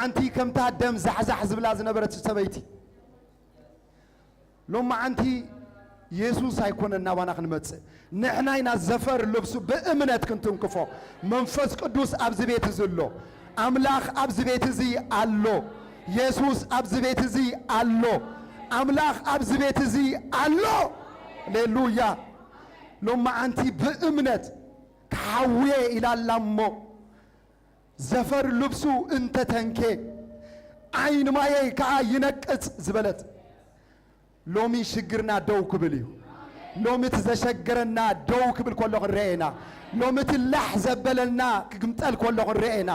ኣንቲ ከምታ ደም ዛሕዛሕ ዝብላ ዝነበረት ሰበይቲ፣ ሎማዓንቲ የሱስ ኣይኮነን ናባና ክንመጽእ። ንሕና ኢና ዘፈር ልብሱ ብእምነት ክንትንክፎ። መንፈስ ቅዱስ ኣብዚ ቤት እዚ ኣሎ። ኣምላኽ ኣብዚ ቤት እዚ ኣሎ። የሱስ ኣብዚ ቤት እዚ ኣሎ። ኣምላኽ ኣብዚ ቤት እዚ ኣሎ። ሃሌሉያ። ሎማዓንቲ ብእምነት ክሓውየ ኢላ ኣላ እሞ፣ ዘፈር ልብሱ እንተተንኬ፣ ዓይን ማየይ ከኣ ይነቅጽ ዝበለት፣ ሎሚ ሽግርና ደው ክብል እዩ። ሎሚ እቲ ዘሸገረና ደው ክብል ከሎ ክንርአ ኢና። ሎሚ እቲ ላሕ ዘበለና ክግምጠል ከሎ ክንርአ ኢና።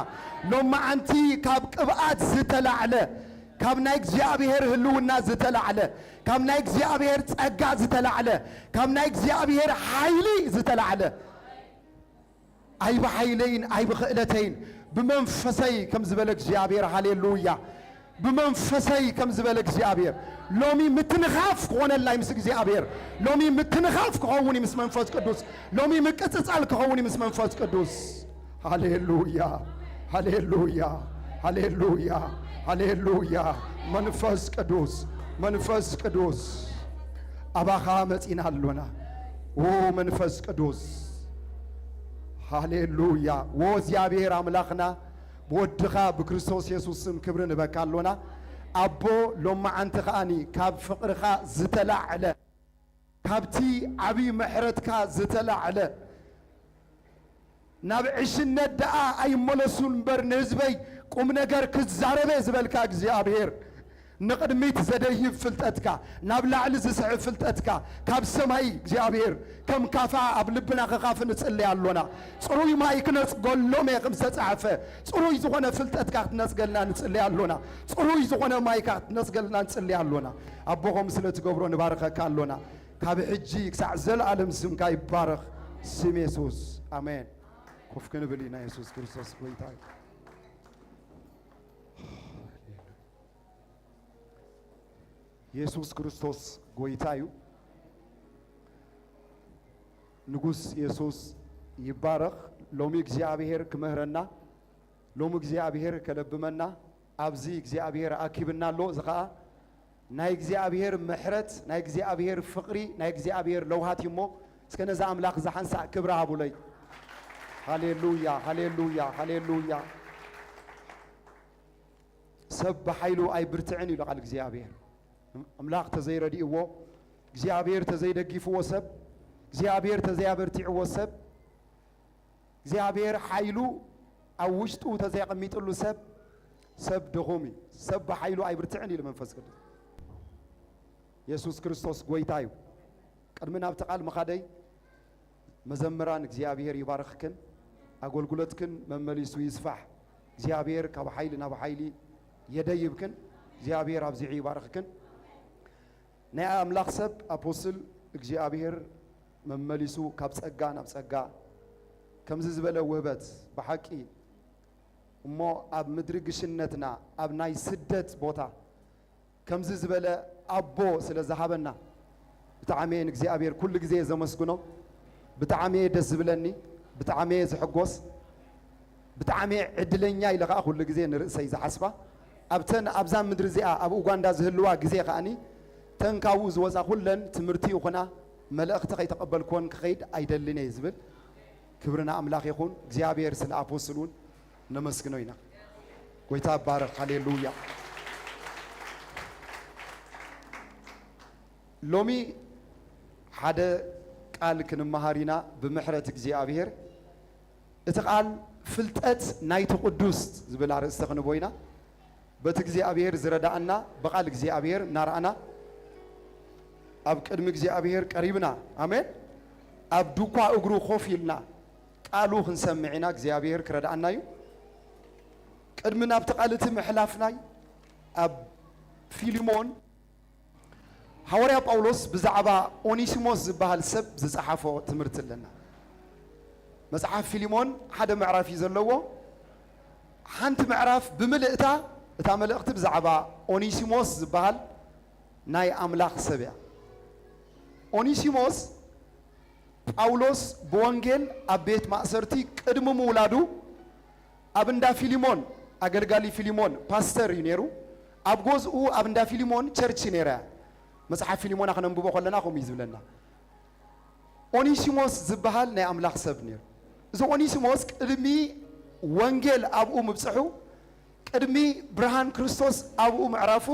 ሎማዓንቲ ካብ ቅብኣት ዝተላዕለ፣ ካብ ናይ እግዚኣብሔር ህልውና ዝተላዕለ፣ ካብ ናይ እግዚኣብሔር ጸጋ ዝተላዕለ፣ ካብ ናይ እግዚኣብሔር ሓይሊ ዝተላዕለ፣ ኣይብሓይለይን ኣይብኽእለተይን ብመንፈሰይ ከም ዝበለ እግዚኣብሔር። ሃሌሉያ። ብመንፈሰይ ከም ዝበለ እግዚኣብሔር። ሎሚ ምትንኻፍ ክኾነልና እዩ ምስ እግዚኣብሔር። ሎሚ ምትንኻፍ ክኸውን እዩ ምስ መንፈስ ቅዱስ። ሎሚ ምቅጽጻል ክኸውን እዩ ምስ መንፈስ ቅዱስ። ሃሌሉያ፣ ሃሌሉያ፣ ሃሌሉያ፣ ሃሌሉያ። መንፈስ ቅዱስ፣ መንፈስ ቅዱስ፣ ኣባኻ መጺና ኣሎና። ዎ መንፈስ ቅዱስ፣ ሃሌሉያ። ዎ እግዚኣብሔር ኣምላኽና፣ ብወድኻ ብክርስቶስ የሱስ ስም ክብሪ ንበካ ኣሎና። ኣቦ፣ ሎማዓንቲ ከኣኒ ካብ ፍቕርኻ ዝተላዕለ፣ ካብቲ ዓብዪ ምሕረትካ ዝተላዕለ፣ ናብ ዕሽነት ደኣ ኣይመለሱን እምበር ንህዝበይ ቁም ነገር ክዛረበ ዝበልካ እግዚኣብሔር፣ ንቕድሚት ዘደይብ ፍልጠትካ፣ ናብ ላዕሊ ዝስሕብ ፍልጠትካ ካብ ሰማይ እግዚኣብሔር ከም ካፋ ኣብ ልብና ክኻፍ ንጽለይ ኣሎና። ጽሩይ ማይ ክነጽገሎም እየ ከም ዝተጻሕፈ፣ ጽሩይ ዝኾነ ፍልጠትካ ክትነጽገልና ንጽለይ ኣሎና። ጽሩይ ዝኾነ ማይካ ክትነጽገልና ንጽለይ ኣሎና። ኣቦ፣ ከምኡ ስለ ትገብሮ ንባርኸካ ኣሎና። ካብ ሕጂ ክሳዕ ዘለኣለም ስምካ ይባረኽ፣ ስም የሱስ። ኣሜን። ኮፍ ክንብል ኢና። የሱስ ክርስቶስ ጎይታ እዩ። የሱስ ክርስቶስ ጎይታ እዩ። ንጉስ የሱስ ይባረኽ። ሎሚ እግዚኣብሔር ክምህረና፣ ሎሚ እግዚኣብሔር ከለብመና፣ ኣብዚ እግዚኣብሔር ኣኪብና ኣሎ። እዚ ኸኣ ናይ እግዚኣብሔር ምሕረት፣ ናይ እግዚኣብሔር ፍቕሪ፣ ናይ እግዚኣብሔር ለውሃት እዩ እሞ፣ እስከ ነዚ ኣምላኽ እዚ ሓንሳእ ክብሪ ሃቡለይ። ሃሌሉያ፣ ሃሌሉያ፣ ሃሌሉያ። ሰብ ብሓይሉ ኣይብርትዕን ኢሉ ቃል እግዚኣብሔር። ኣምላኽ ተዘይረዲእዎ፣ እግዚኣብሔር ተዘይደጊፍዎ ሰብ፣ እግዚኣብሔር ተዘያበርቲዕዎ ሰብ፣ እግዚኣብሔር ሓይሉ ኣብ ውሽጡ ተዘየቐሚጥሉ ሰብ፣ ሰብ ድኹም እዩ። ሰብ ብሓይሉ ኣይብርትዕን ኢሉ መንፈስ ቅዱስ። የሱስ ክርስቶስ ጎይታ እዩ። ቅድሚ ናብቲ ቃል ምኻደይ፣ መዘምራን እግዚኣብሔር ይባርኽክን፣ ኣገልግሎትክን መመሊሱ ይስፋሕ። እግዚኣብሔር ካብ ሓይሊ ናብ ሓይሊ የደይብክን። እግዚኣብሔር ኣብዚሑ ይባርኽክን። ናይ ኣምላኽ ሰብ ኣፖስትል እግዚኣብሔር መመሊሱ ካብ ጸጋ ናብ ጸጋ ከምዚ ዝበለ ውህበት ብሓቂ እሞ ኣብ ምድሪ ግሽነትና ኣብ ናይ ስደት ቦታ ከምዚ ዝበለ ኣቦ ስለ ዝሃበና ብጣዕሚ እየ ንእግዚኣብሔር ኩሉ ግዜ ዘመስግኖ። ብጣዕሚ እየ ደስ ዝብለኒ፣ ብጣዕሚ እየ ዝሕጎስ። ብጣዕሚ ዕድለኛ ኢለ ኸዓ ኩሉ ግዜ ንርእሰይ ዝሓስባ። ኣብተን ኣብዛ ምድሪ እዚኣ ኣብ ኡጋንዳ ዝህልዋ ግዜ ኸዓኒ ተን ካብኡ ዝወፃ ኩለን ትምህርቲ ይኹና መልእኽቲ ከይተቐበልኩወን ክኸይድ ኣይደልን እየ ዝብል። ክብሪ ንኣምላኽ ይኹን። እግዚኣብሔር ስለ ኣፖስትል እውን ነመስግኖ ኢና። ጎይታ ይባረኽ። ሃሌሉያ። ሎሚ ሓደ ቃል ክንመሃር ኢና ብምሕረት እግዚኣብሔር። እቲ ቃል ፍልጠት ናይቲ ቅዱስ ዝብል ኣርእስቲ ክንቦ ኢና። በቲ እግዚኣብሔር ዝረዳእና ብቃል እግዚኣብሔር እናረኣና ኣብ ቅድሚ እግዚኣብሔር ቀሪብና፣ ኣሜን፣ ኣብ ዱኳ እግሩ ኮፍ ኢልና ቃሉ ክንሰምዕ ኢና። እግዚኣብሔር ክረዳእና እዩ። ቅድሚ ናብቲ ቃል እቲ ምሕላፍናይ ኣብ ፊልሞን ሃዋርያ ጳውሎስ ብዛዕባ ኦኒሲሞስ ዝበሃል ሰብ ዝጸሓፎ ትምህርቲ ኣለና። መጽሓፍ ፊልሞን ሓደ ምዕራፍ እዩ ዘለዎ። ሓንቲ ምዕራፍ ብምልእታ እታ መልእኽቲ ብዛዕባ ኦኒሲሞስ ዝበሃል ናይ ኣምላኽ ሰብ እያ። ኦኒሲሞስ ጳውሎስ ብወንጌል ኣብ ቤት ማእሰርቲ ቅድሚ ምውላዱ ኣብ እንዳ ፊልሞን ኣገልጋሊ ፊሊሞን ፓስተር እዩ ነይሩ። ኣብ ገዝኡ ኣብ እንዳ ፊሊሞን ቸርች ነይራ እያ። መጽሓፍ ፊሊሞና ክነንብቦ ከለና ከምኡ እዩ ዝብለና። ኦኒሲሞስ ዝበሃል ናይ ኣምላኽ ሰብ ነይሩ። እዚ ኦኒሲሞስ ቅድሚ ወንጌል ኣብኡ ምብጽሑ፣ ቅድሚ ብርሃን ክርስቶስ ኣብኡ ምዕራፉ፣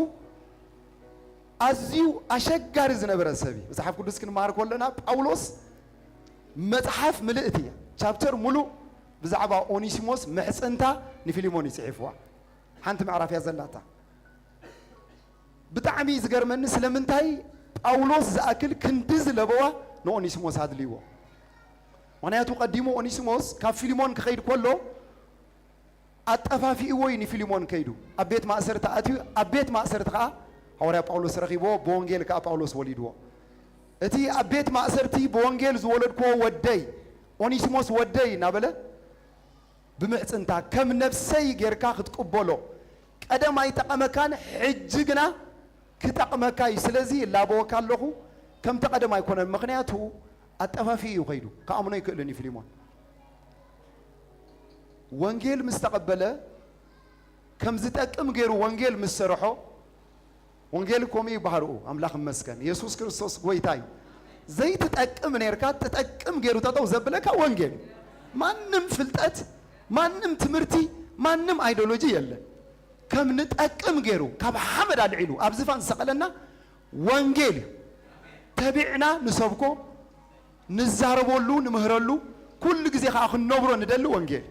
ኣዝዩ ኣሸጋሪ ዝነበረ ሰብ እዩ። መጽሓፍ ቅዱስ ክንመሃር ከለና ጳውሎስ መጽሓፍ ምልእቲ እያ፣ ቻፕተር ሙሉእ ብዛዕባ ኦኒሲሞስ ምሕጽንታ ንፊሊሞን እዩ ጽሒፍዋ። ሓንቲ ምዕራፍ እያ ዘላታ። ብጣዕሚ ዝገርመኒ ስለምንታይ ጳውሎስ ዝኣክል ክንዲ ዝለበዋ ንኦኒሲሞስ ኣድልይዎ። ምኽንያቱ ቀዲሙ ኦኒሲሞስ ካብ ፊሊሞን ክኸይድ ከሎ ኣጠፋፊእዎ እዩ ንፊሊሞን ከይዱ። ኣብ ቤት ማእሰርቲ ኣትዩ፣ ኣብ ቤት ማእሰርቲ ኸዓ ሃዋርያ ጳውሎስ ረኺብዎ፣ ብወንጌል ከኣ ጳውሎስ ወሊድዎ። እቲ ኣብ ቤት ማእሰርቲ ብወንጌል ዝወለድክዎ ወደይ፣ ኦኒሲሞስ ወደይ እናበለ ብምሕጽንታ ከም ነፍሰይ ጌርካ ክትቅበሎ፣ ቀደም ኣይጠቐመካን፣ ሕጂ ግና ክጠቕመካ እዩ። ስለዚ እላበወካ ኣለኹ፣ ከምቲ ቀደም ኣይኮነን። ምኽንያቱ ኣጠፋፊኡ እዩ ከይዱ፣ ክኣምኖ ኣይክእልን እዩ ፊሊሞን። ወንጌል ምስ ተቐበለ፣ ከም ዝጠቅም ገይሩ ወንጌል ምስ ሰርሖ፣ ወንጌል እኮ ከምኡ እዩ ባህርኡ። ኣምላኽ ይመስገን፣ የሱስ ክርስቶስ ጎይታ እዩ። ዘይትጠቅም ኔርካ ትጠቅም ገይሩ ጠጠው ዘብለካ ወንጌል። ማንም ፍልጠት፣ ማንም ትምህርቲ፣ ማንም ኣይዲዮሎጂ የለን። ከም ንጠቅም ገይሩ ካብ ሓመድ ኣልዒሉ ኣብ ዝፋን ዝሰቐለና ወንጌል እዩ። ተቢዕና ንሰብኮ፣ ንዛረበሉ፣ ንምህረሉ፣ ኩሉ ግዜ ከኣ ክንነብሮ ንደሊ ወንጌል።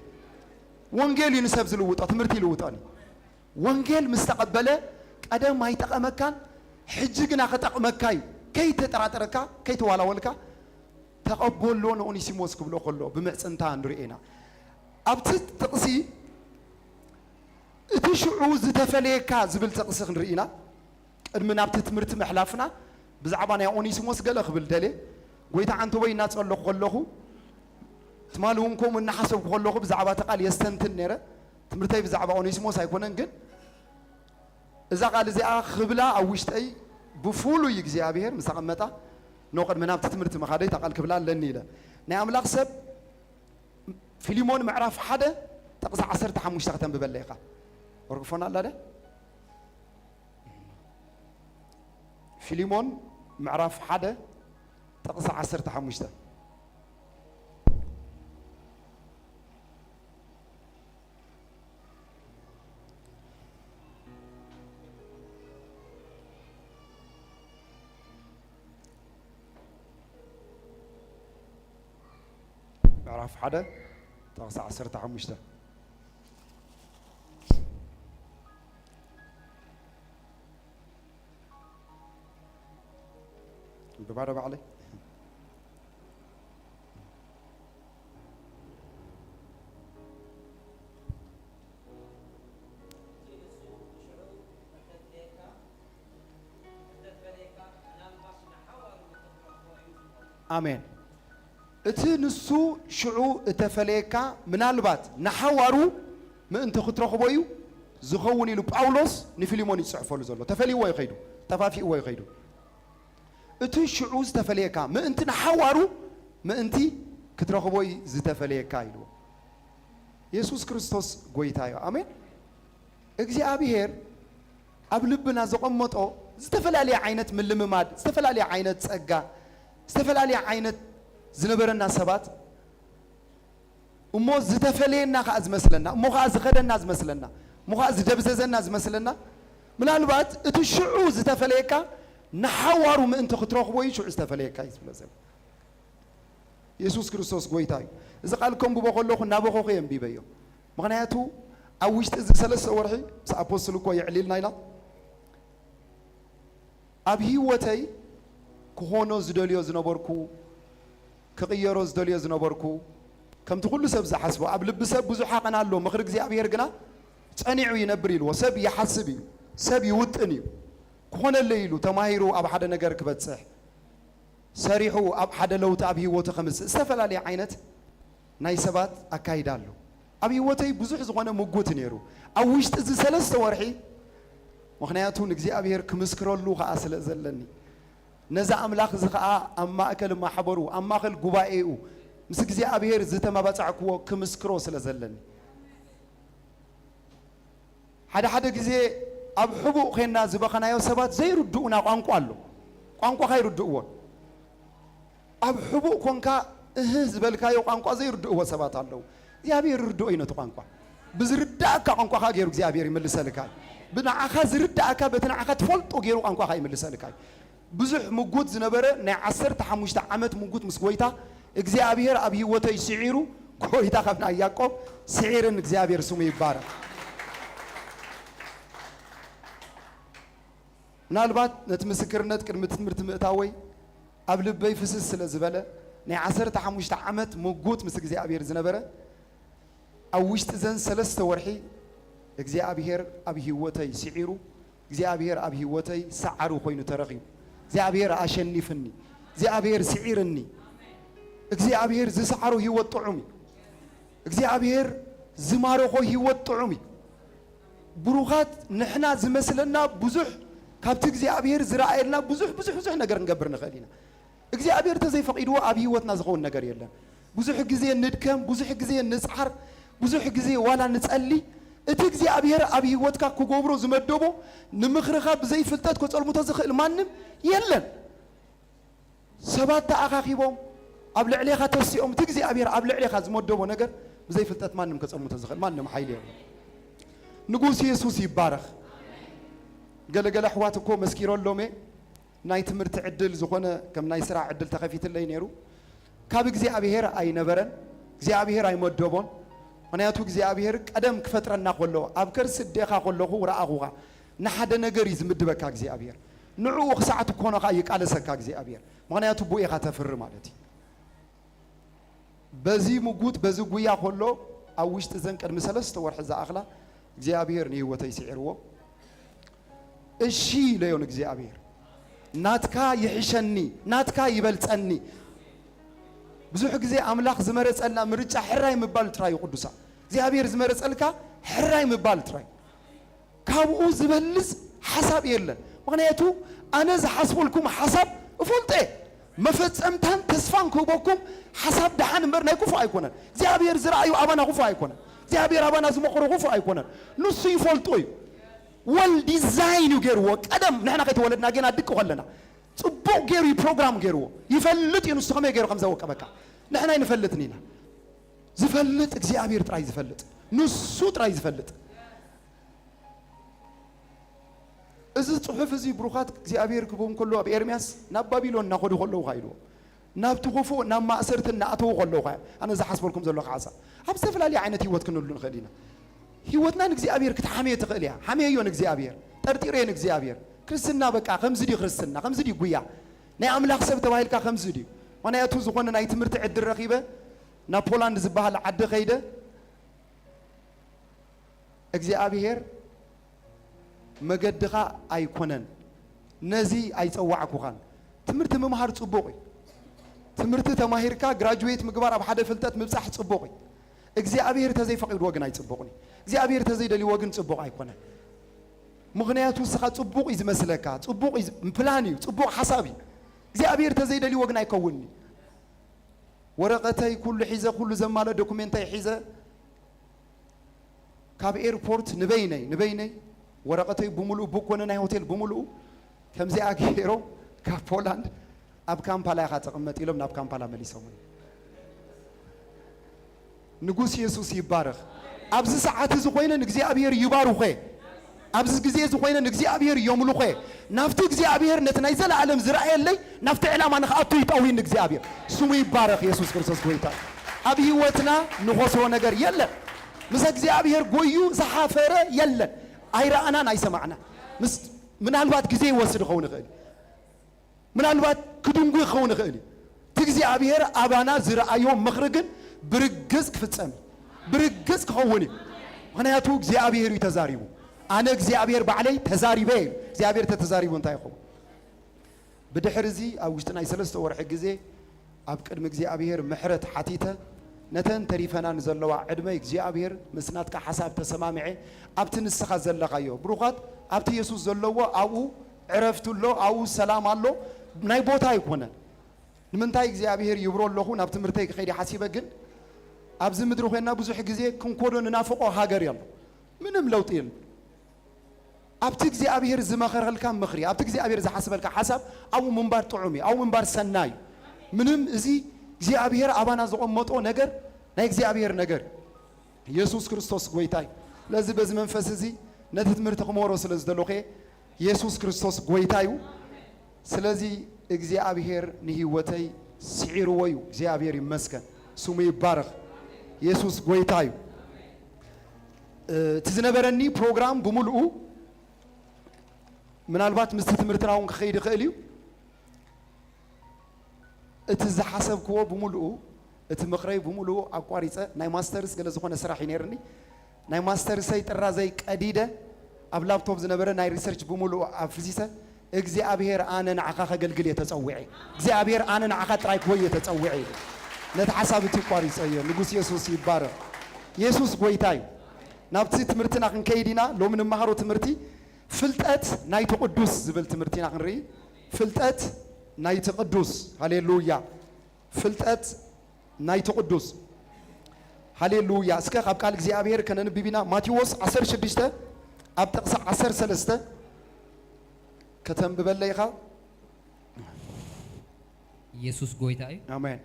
ወንጌል እዩ ንሰብ ዝልውጦ፣ ትምህርቲ ይልውጦን እዩ። ወንጌል ምስ ተቐበለ ቀደም ኣይጠቐመካን፣ ሕጂ ግና ክጠቕመካ እዩ። ከይተጠራጠረካ፣ ከይተዋላወልካ ተቐበሎ ንኦኒሲሞስ ክብሎ ከሎ ብምዕጽንታ ንርኢ ኢና። ኣብቲ ጥቕሲ እቲ ሽዑ ዝተፈለየካ ዝብል ጥቕሲ ክንርኢ ኢና። ቅድሚ ናብቲ ትምህርቲ ምሕላፍና ብዛዕባ ናይ ኦኒሲሞስ ገለ ክብል ደልየ። ጎይታ ዓንተቦይ እናጸለኹ ከለኹ፣ ትማሊ እውን ከምኡ እናሓሰብኩ ከለኹ ብዛዕባ እቲ ቃል የስተንትን ነይረ። ትምህርተይ ብዛዕባ ኦኒሲሞስ ኣይኮነን፣ ግን እዛ ቃል እዚኣ ክብላ ኣብ ውሽጠይ ብፍሉይ እግዚኣብሔር ምስ ኣቐመጣ፣ ኖ ቅድሚ ናብቲ ትምህርቲ ምኻደይ እታ ቃል ክብላ ኣለኒ ኢለ። ናይ ኣምላኽ ሰብ ፊልሞን ምዕራፍ ሓደ ጥቕሲ ዓሰርተ ሓሙሽተ ከተንብበለይ ኢኻ። ወርቅፎን ኣላ ደ? ፊልሞን ምዕራፍ ሓደ ጥቕሲ ዓሰርተ ሓሙሽተ። ምዕራፍ ሓደ ጥቕሲ ዓሰርተ ሓሙሽተ። ብባዶ ባዕለይ። ኣሜን። እቲ ንሱ ሽዑ እተፈለየካ ምናልባት ንሓዋሩ ምእንቲ ክትረኽቦ እዩ ዝኸውን ኢሉ ጳውሎስ ንፊልሞን ይጽሕፈሉ ዘሎ። ተፈልይዎ እዩ ከይዱ፣ ጠፋፊእዎ እዩ ከይዱ። እቲ ሽዑ ዝተፈለየካ ምእንቲ ንሓዋሩ ምእንቲ ክትረኽቦ እዩ ዝተፈለየካ ኢልዎ። የሱስ ክርስቶስ ጎይታ እዩ። ኣሜን። እግዚኣብሔር ኣብ ልብና ዘቐመጦ ዝተፈላለየ ዓይነት ምልምማድ፣ ዝተፈላለየ ዓይነት ጸጋ፣ ዝተፈላለየ ዓይነት ዝነበረና ሰባት፣ እሞ ዝተፈለየና ከኣ ዝመስለና፣ እሞ ከኣ ዝኸደና ዝመስለና፣ እሞ ከኣ ዝደብዘዘና ዝመስለና፣ ምናልባት እቲ ሽዑ ዝተፈለየካ ንሓዋሩ ምእንቲ ክትረኽቦ እዩ ሽዑ ዝተፈለየካ እዩ ዝብሎ ዘሎ። የሱስ ክርስቶስ ጎይታ እዩ። እዚ ቃል ከንብቦ ከለኹ እናበኸኹ እየ ኣንቢበዮ። ምኽንያቱ ኣብ ውሽጢ እዚ ሰለስተ ወርሒ ምስ ኣፖስትል እኮ የዕሊልና ኢና። ኣብ ህይወተይ ክኾኖ ዝደልዮ ዝነበርኩ፣ ክቕየሮ ዝደልዮ ዝነበርኩ፣ ከምቲ ኩሉ ሰብ ዝሓስቦ፣ ኣብ ልቢ ሰብ ብዙሕ ዓቐን ኣሎ፣ ምኽሪ እግዚኣብሔር ግና ጸኒዑ ይነብር ኢልዎ። ሰብ ይሓስብ እዩ፣ ሰብ ይውጥን እዩ። ክኾነለይ ኢሉ ተማሂሩ ኣብ ሓደ ነገር ክበጽሕ፣ ሰሪሑ ኣብ ሓደ ለውጢ ኣብ ህይወቱ ከምጽእ፣ ዝተፈላለየ ዓይነት ናይ ሰባት ኣካይዳ ኣሎ። ኣብ ህይወተይ ብዙሕ ዝኾነ ምጉት ነይሩ። ኣብ ውሽጢ እዚ ሰለስተ ወርሒ፣ ምኽንያቱ ንእግዚኣብሔር ክምስክረሉ ኸኣ ስለ ዘለኒ፣ ነዚ ኣምላኽ እዚ ኸኣ ኣብ ማእከል ማሕበሩ፣ ኣብ ማእከል ጉባኤኡ፣ ምስ እግዚኣብሔር ዝተመባጻዕክዎ ክምስክሮ ስለ ዘለኒ። ሓደ ሓደ ግዜ ኣብ ሕቡእ ኾንና ዝበኸናዮ ሰባት ዘይርድኡና ቋንቋ ኣሎ። ቋንቋኻ ይርድእዎን። ኣብ ሕቡእ ኮንካ እህ ዝበልካዮ ቋንቋ ዘይርድእዎ ሰባት ኣለዉ። እግዚኣብሔር ይርድኦ እዩ ነቲ ቋንቋ። ብዝርዳእካ ቋንቋኻ ገይሩ እግዚኣብሔር ይምልሰልካ እዩ። ብንዓኻ ዝርዳእካ፣ በቲ ንዓኻ ትፈልጦ ገይሩ ቋንቋኻ ይምልሰልካ እዩ። ብዙሕ ምጉት ዝነበረ ናይ ዓሰርተ ሓሙሽተ ዓመት ምጉት ምስ ጎይታ እግዚኣብሔር ኣብ ህይወተይ ስዒሩ፣ ጎይታ ከም ናይ ያዕቆብ ስዒርን እግዚኣብሔር ስሙ ይባረኽ። ምናልባት ነቲ ምስክርነት ቅድሚ ትምህርቲ ምእታወይ ኣብ ልበይ ፍስስ ስለ ዝበለ፣ ናይ ዓሰርተ ሓሙሽተ ዓመት ምጉት ምስ እግዚኣብሔር ዝነበረ፣ ኣብ ውሽጢ ዘን ሰለስተ ወርሒ እግዚኣብሔር ኣብ ህይወተይ ስዒሩ፣ እግዚኣብሔር ኣብ ህይወተይ ሰዓሩ ኮይኑ ተረኺቡ። እግዚኣብሔር ኣሸኒፍኒ። እግዚኣብሔር ስዒርኒ። እግዚኣብሔር ዝሰዓሮ ህይወት ጥዑም እዩ። እግዚኣብሔር ዝማረኾ ህይወት ጥዑም እዩ። ብሩኻት ንሕና ዝመስለና ብዙሕ፣ ካብቲ እግዚኣብሔር ዝረኣየልና ብዙሕ፣ ብዙሕ፣ ብዙሕ ነገር ክንገብር ንኽእል ኢና። እግዚኣብሔር ተዘይፈቒድዎ ኣብ ህይወትና ዝኸውን ነገር የለን። ብዙሕ ግዜ ንድከም፣ ብዙሕ ግዜ ንጽዓር፣ ብዙሕ ግዜ ዋላ ንጸሊ። እቲ እግዚኣብሔር ኣብ ህይወትካ ክገብሮ ዝመደቦ፣ ንምኽርኻ ብዘይፍልጠት ከጸልምቶ ዝኽእል ማንም የለን። ሰባት ተኣኻኺቦም ኣብ ልዕሌኻ ተሲኦም፣ እቲ እግዚኣብሔር ኣብ ልዕሌኻ ዝመደቦ ነገር ብዘይፍልጠት ማንም ከጸልምቶ ዝኽእል ማንም ሓይሊ የለን። ንጉስ የሱስ ይባረኽ። ገለገለ ኣሕዋት እኮ መስኪሮሎም እየ። ናይ ትምህርቲ ዕድል ዝኾነ ከም ናይ ስራሕ ዕድል ተኸፊትለይ ነይሩ። ካብ እግዚኣብሔር ኣይነበረን፣ እግዚኣብሔር ኣይመደቦን። ምኽንያቱ እግዚኣብሔር ቀደም ክፈጥረና ከሎ፣ ኣብ ከርሲ ኣዴኻ ከለኹ ረኣኹኻ። ንሓደ ነገር እዩ ዝምድበካ እግዚኣብሔር። ንዕኡ ክሳዕ ትኮኖኻ ይቃለሰካ እግዚኣብሔር። ምኽንያቱ ብኡ ኢኻ ተፍሪ ማለት እዩ። በዚ ምጉት፣ በዚ ጉያ ከሎ፣ ኣብ ውሽጢ ዘን ቅድሚ ሰለስተ ወርሒ ዝኣኽላ እግዚኣብሔር ንህይወተይ ስዒርዎ። እሺ ኢለዮ ንእግዚኣብሔር። ናትካ ይሕሸኒ፣ ናትካ ይበልጸኒ። ብዙሕ ግዜ ኣምላኽ ዝመረጸልና ምርጫ ሕራይ ምባል ጥራይ እዩ ቅዱሳ። እግዚኣብሔር ዝመረጸልካ ሕራይ ምባል ጥራይ። ካብኡ ዝበልጽ ሓሳብ የለን። ምኽንያቱ ኣነ ዝሓስበልኩም ሓሳብ እፈልጦ እየ። መፈጸምታን ተስፋን ክህበኩም ሓሳብ ደሓን እምበር ናይ ክፉእ ኣይኮነን። እግዚኣብሔር ዝረኣዩ ኣባና ክፉእ ኣይኮነን። እግዚኣብሔር ኣባና ዝመኽሮ ክፉእ ኣይኮነን። ንሱ ይፈልጦ እዩ። ወል ዲዛይን እዩ ገይርዎ። ቀደም ንሕና ከይተወለድና ጌና ድቂ ከለና ጽቡቕ ገይሩ እዩ ፕሮግራም ገይርዎ። ይፈልጥ እዩ ንሱ ከመይ ገይሩ ከም ዘወቀበካ። ንሕና ኣይንፈልጥን ኢና። ዝፈልጥ እግዚኣብሔር ጥራይ ዝፈልጥ። ንሱ ጥራይ ዝፈልጥ። እዚ ጽሑፍ እዚ ብሩኻት እግዚኣብሔር ክህቦም ከሎ ኣብ ኤርምያስ ናብ ባቢሎን እናኸዱ ከለዉ ኢልዎ። ናብቲ ክፉእ ናብ ማእሰርቲ እናኣተዉ ከለዉ ኣነ ዝሓስበልኩም ዘለኹ ሓሳብ። ኣብ ዝተፈላለየ ዓይነት ህይወት ክንህሉ ንኽእል ኢና። ህይወትና ንእግዚኣብሔር ክትሓምዮ ትኽእል እያ። ሓምየዮ ንእግዚኣብሔር። ጠርጢረዮ ንእግዚኣብሔር። ክርስትና በቃ ከምዚ ድዩ ክርስትና፣ ከምዚ ድዩ ጉያ። ናይ ኣምላኽ ሰብ ተባሂልካ ከምዚ ድዩ። ምኽንያቱ ዝኾነ ናይ ትምህርቲ ዕድል ረኺበ ናብ ፖላንድ ዝበሃል ዓዲ ከይደ እግዚኣብሔር መገድኻ ኣይኮነን፣ ነዚ ኣይጸዋዕኩኻን። ትምህርቲ ምምሃር ጽቡቕ እዩ። ትምህርቲ ተማሂርካ ግራጁዌት ምግባር፣ ኣብ ሓደ ፍልጠት ምብጻሕ ጽቡቕ እዩ። እግዚኣብሔር ተዘይፈቒድዎ ግን ኣይጽቡቕን እዩ። እግዚኣብሔር ተዘይደልይዎ ግን ጽቡቕ ኣይኮነን። ምኽንያቱ ንስኻ ጽቡቕ እዩ ዝመስለካ፣ ጽቡቕ እዩ ዝ-፣ ፕላን እዩ፣ ጽቡቕ ሓሳብ እዩ። እግዚኣብሔር ተዘይደልይዎ ግን ኣይከውንን እዩ። ወረቐተይ ኩሉ ሒዘ፣ ኩሉ ዘማልኦ ዶኩሜንተይ ሒዘ፣ ካብ ኤርፖርት ንበይነይ፣ ንበይነይ ወረቐተይ ብምሉኡ፣ ቡክ ኮነ ናይ ሆቴል ብምሉኡ ከምዚኣ ገይሮም ካብ ፖላንድ ኣብ ካምፓላ ኢኻ ትቕመጥ ኢሎም ናብ ካምፓላ መሊሶምኒ። ንጉስ የሱስ ይባረኽ። ኣብዚ ሰዓት እዚ ኮይነ ንእግዚኣብሔር ይባርኾ። ኣብዚ ግዜ እዚ ኮይነ ንእግዚኣብሔር የምልኾ። ናብቲ እግዚኣብሔር ነቲ ናይ ዘለኣለም ዝረኣየለይ ናብቲ ዕላማ ንኽኣቱ ይጠውይኒ እግዚኣብሔር። ስሙ ይባረኽ። የሱስ ክርስቶስ ጎይታ። ኣብ ህይወትና ንኸስሮ ነገር የለን። ምስ እግዚኣብሔር ጎዩ ዝሓፈረ የለን። ኣይረኣናን ኣይሰማዕናን። ምስ-፣ ምናልባት ግዜ ይወስድ ይኸውን ይኽእል። ምናልባት ክድንጉ ይኸውን ይኽእል እዩ። እቲ እግዚኣብሔር ኣባና ዝረኣዮ ምኽሪ ግን ብርግጽ ክፍጸም እዩ። ብርግጽ ክኸውን እዩ። ምኽንያቱ እግዚኣብሔር እዩ ተዛሪቡ። ኣነ እግዚኣብሔር ባዕለይ ተዛሪበ እዩ። እግዚኣብሔር ተተዛሪቡ እንታይ ይኸውን? ብድሕሪ እዚ ኣብ ውሽጢ ናይ ሰለስተ ወርሒ ግዜ ኣብ ቅድሚ እግዚኣብሔር ምሕረት ሓቲተ፣ ነተን ተሪፈናን ዘለዋ ዕድመይ እግዚኣብሔር ምስ ናትካ ሓሳብ ተሰማሚዐ ኣብቲ ንስኻ ዘለኻዮ። ብሩኻት፣ ኣብቲ የሱስ ዘለዎ ኣብኡ ዕረፍቲ ኣሎ፣ ኣብኡ ሰላም ኣሎ። ናይ ቦታ ኣይኮነን። ንምንታይ እግዚኣብሔር ይብሮ ኣለኹ፣ ናብ ትምህርተይ ክኸይድ ሓሲበ፣ ግን ኣብዚ ምድሪ ኮይና ብዙሕ ግዜ ክንኮዶ ንናፍቆ ሃገር ኣሎ። ምንም ለውጢ የለን። ኣብቲ እግዚኣብሔር ዝመኸረልካ ምኽሪ፣ ኣብቲ እግዚኣብሔር ዝሓስበልካ ሓሳብ ኣብኡ ምንባር ጥዑም እዩ። ኣብኡ ምንባር ሰናይ እዩ። ምንም እዚ እግዚኣብሔር ኣባና ዘቐመጦ ነገር ናይ እግዚኣብሔር ነገር። ኢየሱስ ክርስቶስ ጎይታ እዩ። ስለዚ በዚ መንፈስ እዚ ነቲ ትምህርቲ ክመሮ ስለ ዝደለኹ እየ። ኢየሱስ ክርስቶስ ጎይታ እዩ። ስለዚ እግዚኣብሔር ንህይወተይ ስዒርዎ እዩ። እግዚኣብሔር ይመስገን። ስሙ ይባረኽ። ኢየሱስ ጎይታ እዩ። እ፣ እቲ ዝነበረኒ ፕሮግራም ብምልኡ ምናልባት ምስቲ ትምህርትና እውን ክኸይድ ይኽእል እዩ። እቲ ዝሓሰብክዎ ብምልኡ፣ እቲ ምኽረይ ብምልኡ ኣቋሪጸ፣ ናይ ማስተርስ ገለ ዝኾነ ስራሕ እዩ ነይርኒ። ናይ ማስተርሰይ ጥራዘይ ቀዲደ፣ ኣብ ላፕቶፕ ዝነበረ ናይ ሪሰርች ብምልኡ ኣፍሲሰ፣ እግዚኣብሔር ኣነ ንዓኻ ከገልግል እየ ተጸዊዐ። እግዚኣብሔር ኣነ ንዓኻ ጥራይ ክወየ ተጸዊዐ ኢለ። ነቲ ሓሳብ እቲ ኣቋሪጸዮ። ንጉስ የሱስ ይባረኽ። የሱስ ጎይታ እዩ። ናብቲ ትምህርትና ክንከይድ ኢና። ሎሚ ንመሃሮ ትምህርቲ ፍልጠት ናይቲ ቅዱስ ዝብል ትምህርቲ ኢና ክንርኢ። ፍልጠት ናይቲ ቅዱስ። ሃሌሉያ። ፍልጠት ናይቲ ቅዱስ። ሃሌሉያ። እስከ ካብ ቃል እግዚኣብሔር ከነንብብ ኢና። ማቴዎስ ዓሰርተ ሽዱሽተ ኣብ ጥቕሲ ዓሰርተ ሰለስተ ከተንብበለይ ኢኻ። ኢየሱስ ጎይታ እዩ። ኣሜን።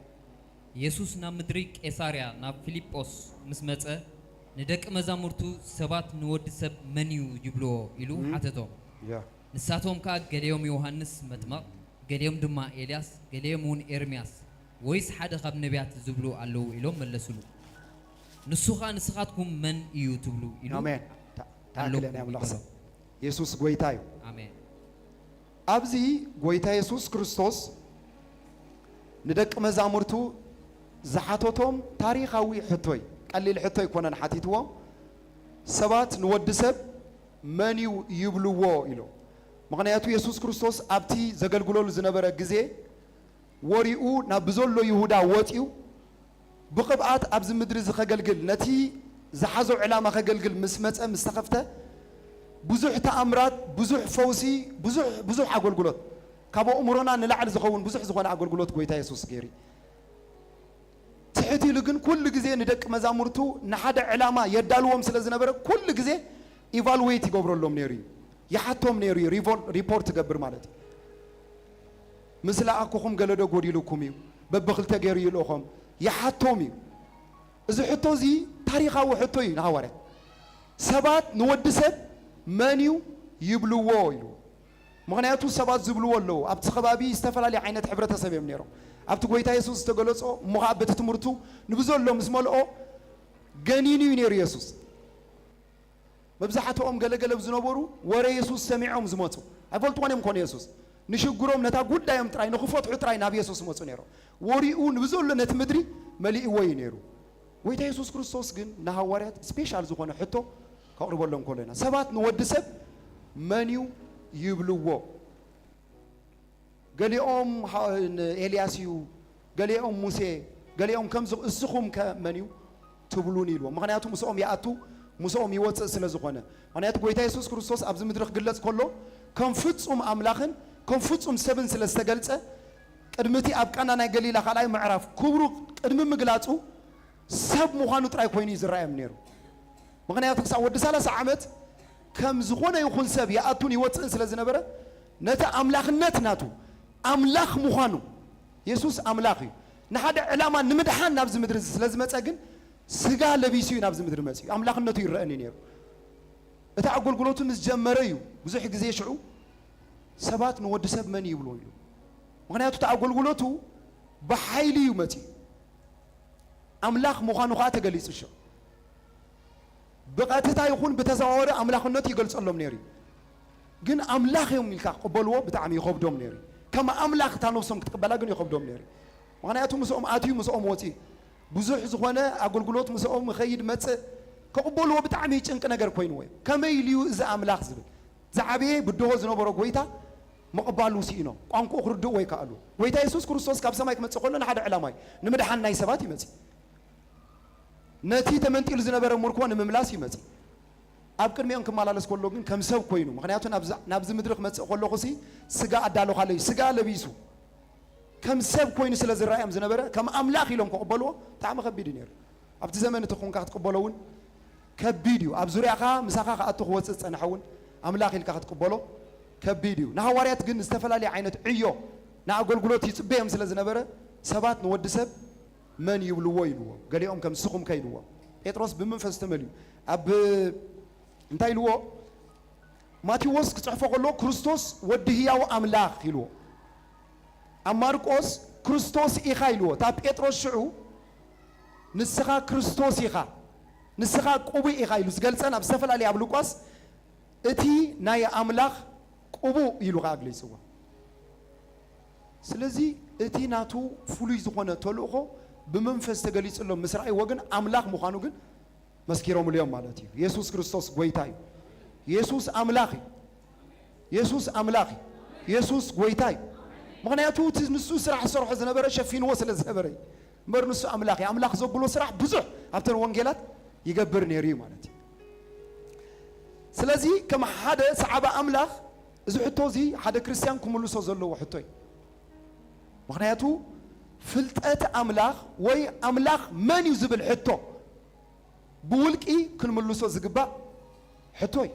ኢየሱስ ናብ ምድሪ ቄሳርያ ናብ ፊልጶስ ምስ መጸ፣ ንደቂ መዛሙርቱ፣ ሰባት ንወዲ ሰብ መን እዩ ይብልዎ? ኢሉ ሓተቶም። ንሳቶም ከኣ፣ ገሊኦም ዮሃንስ መጥመቕ፣ ገሊኦም ድማ ኤልያስ፣ ገሊኦም እውን ኤርምያስ ወይስ ሓደ ካብ ነቢያት ዝብሉ ኣለዉ ኢሎም መለሱሉ። ንሱ ኸኣ፣ ንስኻትኩም መን እዩ ትብሉ? ኢሉ ኣሜን። ታ- ታኣክለ ናይ ኣምላኽ ሰብ የሱስ ጎይታ እዩ። ኣሜን። ኣብዚ ጎይታ የሱስ ክርስቶስ ንደቂ መዛሙርቱ ዝሓተቶም ታሪኻዊ ሕቶይ ቀሊል ሕቶ ኣይኮነን ሓቲትዎም። ሰባት ንወዲ ሰብ መን እዩ ይብልዎ ኢሉ። ምኽንያቱ የሱስ ክርስቶስ ኣብቲ ዘገልግለሉ ዝነበረ ግዜ ወሪኡ ናብ ብዘሎ ይሁዳ ወፂኡ ብቕብኣት ኣብዚ ምድሪ እዚ ከገልግል ነቲ ዝሓዞ ዕላማ ከገልግል ምስ መፀ ምስ ተኸፍተ ብዙሕ ተኣምራት፣ ብዙሕ ፈውሲ፣ ብዙሕ ብዙሕ ኣገልግሎት ካብ ኣእምሮና ንላዕሊ ዝኸውን ብዙሕ ዝኾነ ኣገልግሎት ጎይታ የሱስ ገይሩ። ትሕት ኢሉ ግን ኩሉ ግዜ ንደቂ መዛሙርቱ ንሓደ ዕላማ የዳልዎም ስለ ዝነበረ ኩሉ ግዜ ኢቫሉዌት ይገብረሎም ነይሩ እዩ። ይሓቶም ነይሩ እዩ። ሪፖርት ይገብር ማለት እዩ። ምስ ለኣኩኹም ገለ ዶ ጎዲሉኩም እዩ? በብኽልተ ገይሩ ይልእኾም ይሓቶም እዩ። እዚ ሕቶ እዚ ታሪኻዊ ሕቶ እዩ ንሃዋርያት። ሰባት ንወዲ ሰብ መን እዩ ይብልዎ ኢሉ። ምኽንያቱ ሰባት ዝብልዎ ኣለዉ። ኣብቲ ከባቢ ዝተፈላለየ ዓይነት ሕብረተሰብ እዮም ነይሮም። ኣብቲ ጎይታ የሱስ ዝተገለጾ እሞ ኸዓ በቲ ትምህርቱ ንብዘሎ ምስ መልኦ ገኒኑ እዩ ነይሩ የሱስ። መብዛሕትኦም ገለገለ ዝነበሩ ወረ የሱስ ሰሚዖም ዝመፁ ኣይፈልጥዎን እዮም ኮነ የሱስ ንሽግሮም ነታ ጉዳዮም ጥራይ ንክፈትሑ ጥራይ ናብ የሱስ መፁ ነይሮም። ወሪኡ ንብዘሎ ነቲ ምድሪ መሊእዎ እዩ ነይሩ። ጎይታ የሱስ ክርስቶስ ግን ንሃዋርያት ስፔሻል ዝኾነ ሕቶ ከቕርበሎም ከሎ ኢና ሰባት ንወዲ ሰብ መን እዩ ይብልዎ? ገሊኦም ኤልያስ እዩ፣ ገሊኦም ሙሴ፣ ገሊኦም ከምዚ እስኹም ከ መን እዩ ትብሉኒ ኢልዎም። ምኽንያቱ ምስኦም ይኣቱ ምስኦም ይወፅእ ስለ ዝኾነ። ምኽንያቱ ጎይታ የሱስ ክርስቶስ ኣብዚ ምድሪ ክግለፅ ከሎ ከም ፍፁም ኣምላኽን ከም ፍፁም ሰብን ስለ ዝተገልፀ ቅድሚ እቲ ኣብ ቃና ናይ ገሊላ ካልኣይ ምዕራፍ ክብሩ ቅድሚ ምግላፁ ሰብ ምዃኑ ጥራይ ኮይኑ እዩ ዝረኣዮም ነይሩ። ምኽንያቱ ክሳብ ወዲ ሰላሳ ዓመት ከም ዝኾነ ይኹን ሰብ ይኣቱን ይወፅእን ስለ ዝነበረ ነቲ ኣምላኽነት ናቱ ኣምላኽ ምዃኑ የሱስ ኣምላኽ እዩ። ንሓደ ዕላማ ንምድሓን ናብዚ ምድሪ እዚ ስለ ዝመፀ ግን ስጋ ለቢሱ እዩ ናብዚ ምድሪ መፂኡ። ኣምላኽነቱ ይረኣን እዩ ነይሩ። እቲ ኣገልግሎቱ ምስ ጀመረ እዩ ብዙሕ ግዜ ሽዑ ሰባት ንወዲ ሰብ መን ይብሎ ኢሉ። ምኽንያቱ እቲ ኣገልግሎቱ ብሓይሊ እዩ መፂኡ። ኣምላኽ ምዃኑ ኸዓ ተገሊጹ ሽዑ። ብቐጥታ ይኹን ብተዘዋወሪ ኣምላኽነቱ ይገልጸሎም ነይሩ እዩ። ግን ኣምላኽ እዮም ኢልካ ክቕበልዎ ብጣዕሚ ይኸብዶም ነይሩ እዩ። ከም ኣምላኽ እታ ነብሶም ክትቅበላ ግን ይኸብዶም ነይሩ እዩ። ምኽንያቱ ምስኦም ኣትዩ ምስኦም ወፂኡ ብዙሕ ዝኾነ ኣገልግሎት ምስኦም ይኸይድ መፅእ ክቕበልዎ ብጣዕሚ ጭንቂ ነገር ኮይንዎ እዩ። ከመይ ኢሉ እዩ እዚ ኣምላኽ ዝብል ዝዓበየ ብድሆ ዝነበሮ ጎይታ ምቕባሉ ስኢኖም። ቋንቋኡ ክርድእዎ ኣይከኣሉ። ጎይታ የሱስ ክርስቶስ ካብ ሰማይ ክመጽእ ከሎ ንሓደ ዕላማ እዩ። ንምድሓን ናይ ሰባት ይመጽእ። ነቲ ተመንጢሉ ዝነበረ ምርኮ ንምምላስ ይመጽእ። ኣብ ቅድሚኦም ክመላለስ ከሎ ግን ከም ሰብ ኮይኑ፣ ምኽንያቱ ናብዚ ምድሪ ክመጽእ ከለኹ ሲ ስጋ ኣዳለኻለይ፣ ስጋ ለቢሱ ከም ሰብ ኮይኑ ስለ ዝረኣዮም ዝነበረ ከም ኣምላኽ ኢሎም ክቕበልዎ ብጣዕሚ ከቢድ እዩ ነይሩ። ኣብቲ ዘመን እቲ ኮንካ ክትቅበሎ እውን ከቢድ እዩ። ኣብ ዙርያኻ ምሳኻ ክኣቱ ክወፅእ ዝፀንሐ እውን ኣምላኽ ኢልካ ክትቅበሎ ከቢድ እዩ። ንሃዋርያት ግን ዝተፈላለየ ዓይነት ዕዮ ንኣገልግሎት ይጽበዮም ስለ ዝነበረ ሰባት ንወዲ ሰብ መን ይብልዎ ኢልዎ። ገሊኦም ከም ንስኹም ከ ኢልዎ። ጴጥሮስ ብመንፈስ ተመልዩ ኣብ እንታይ ኢልዎ? ማቴዎስ ክጽሕፎ ከሎ ክርስቶስ ወዲ ህያው ኣምላኽ ኢልዎ። ኣብ ማርቆስ ክርስቶስ ኢኻ ኢልዎ። እታ ጴጥሮስ ሽዑ ንስኻ ክርስቶስ ኢኻ፣ ንስኻ ቅቡእ ኢኻ ኢሉ ዝገልጸን ኣብ ዝተፈላለየ ኣብ ሉቃስ እቲ ናይ ኣምላኽ ቅቡእ ኢሉ ኸዓ ኣግሊጽዎ። ስለዚ እቲ ናቱ ፍሉይ ዝኾነ ተልእኾ ብመንፈስ ተገሊጽሎም ምስ ረኣይዎ ግን ኣምላኽ ምዃኑ ግን መስኪሮምሉ እዮም ማለት እዩ። የሱስ ክርስቶስ ጎይታ እዩ። የሱስ ኣምላኽ እዩ። የሱስ ኣምላኽ እዩ። የሱስ ጎይታ እዩ። ምኽንያቱ እቲ ንሱ ስራሕ ዝሰርሖ ዝነበረ ሸፊንዎ ስለ ዝነበረ እዩ። እምበር ንሱ ኣምላኽ እዩ። ኣምላኽ ዘብሎ ስራሕ ብዙሕ ኣብተን ወንጌላት ይገብር ነይሩ እዩ ማለት እዩ። ስለዚ ከም ሓደ ሰዓባ ኣምላኽ እዚ ሕቶ እዚ ሓደ ክርስትያን ክምልሶ ዘለዎ ሕቶ እዩ። ምኽንያቱ ፍልጠት ኣምላኽ ወይ ኣምላኽ መን እዩ ዝብል ሕቶ ብውልቂ ክንምልሶ ዝግባእ ሕቶ እዩ።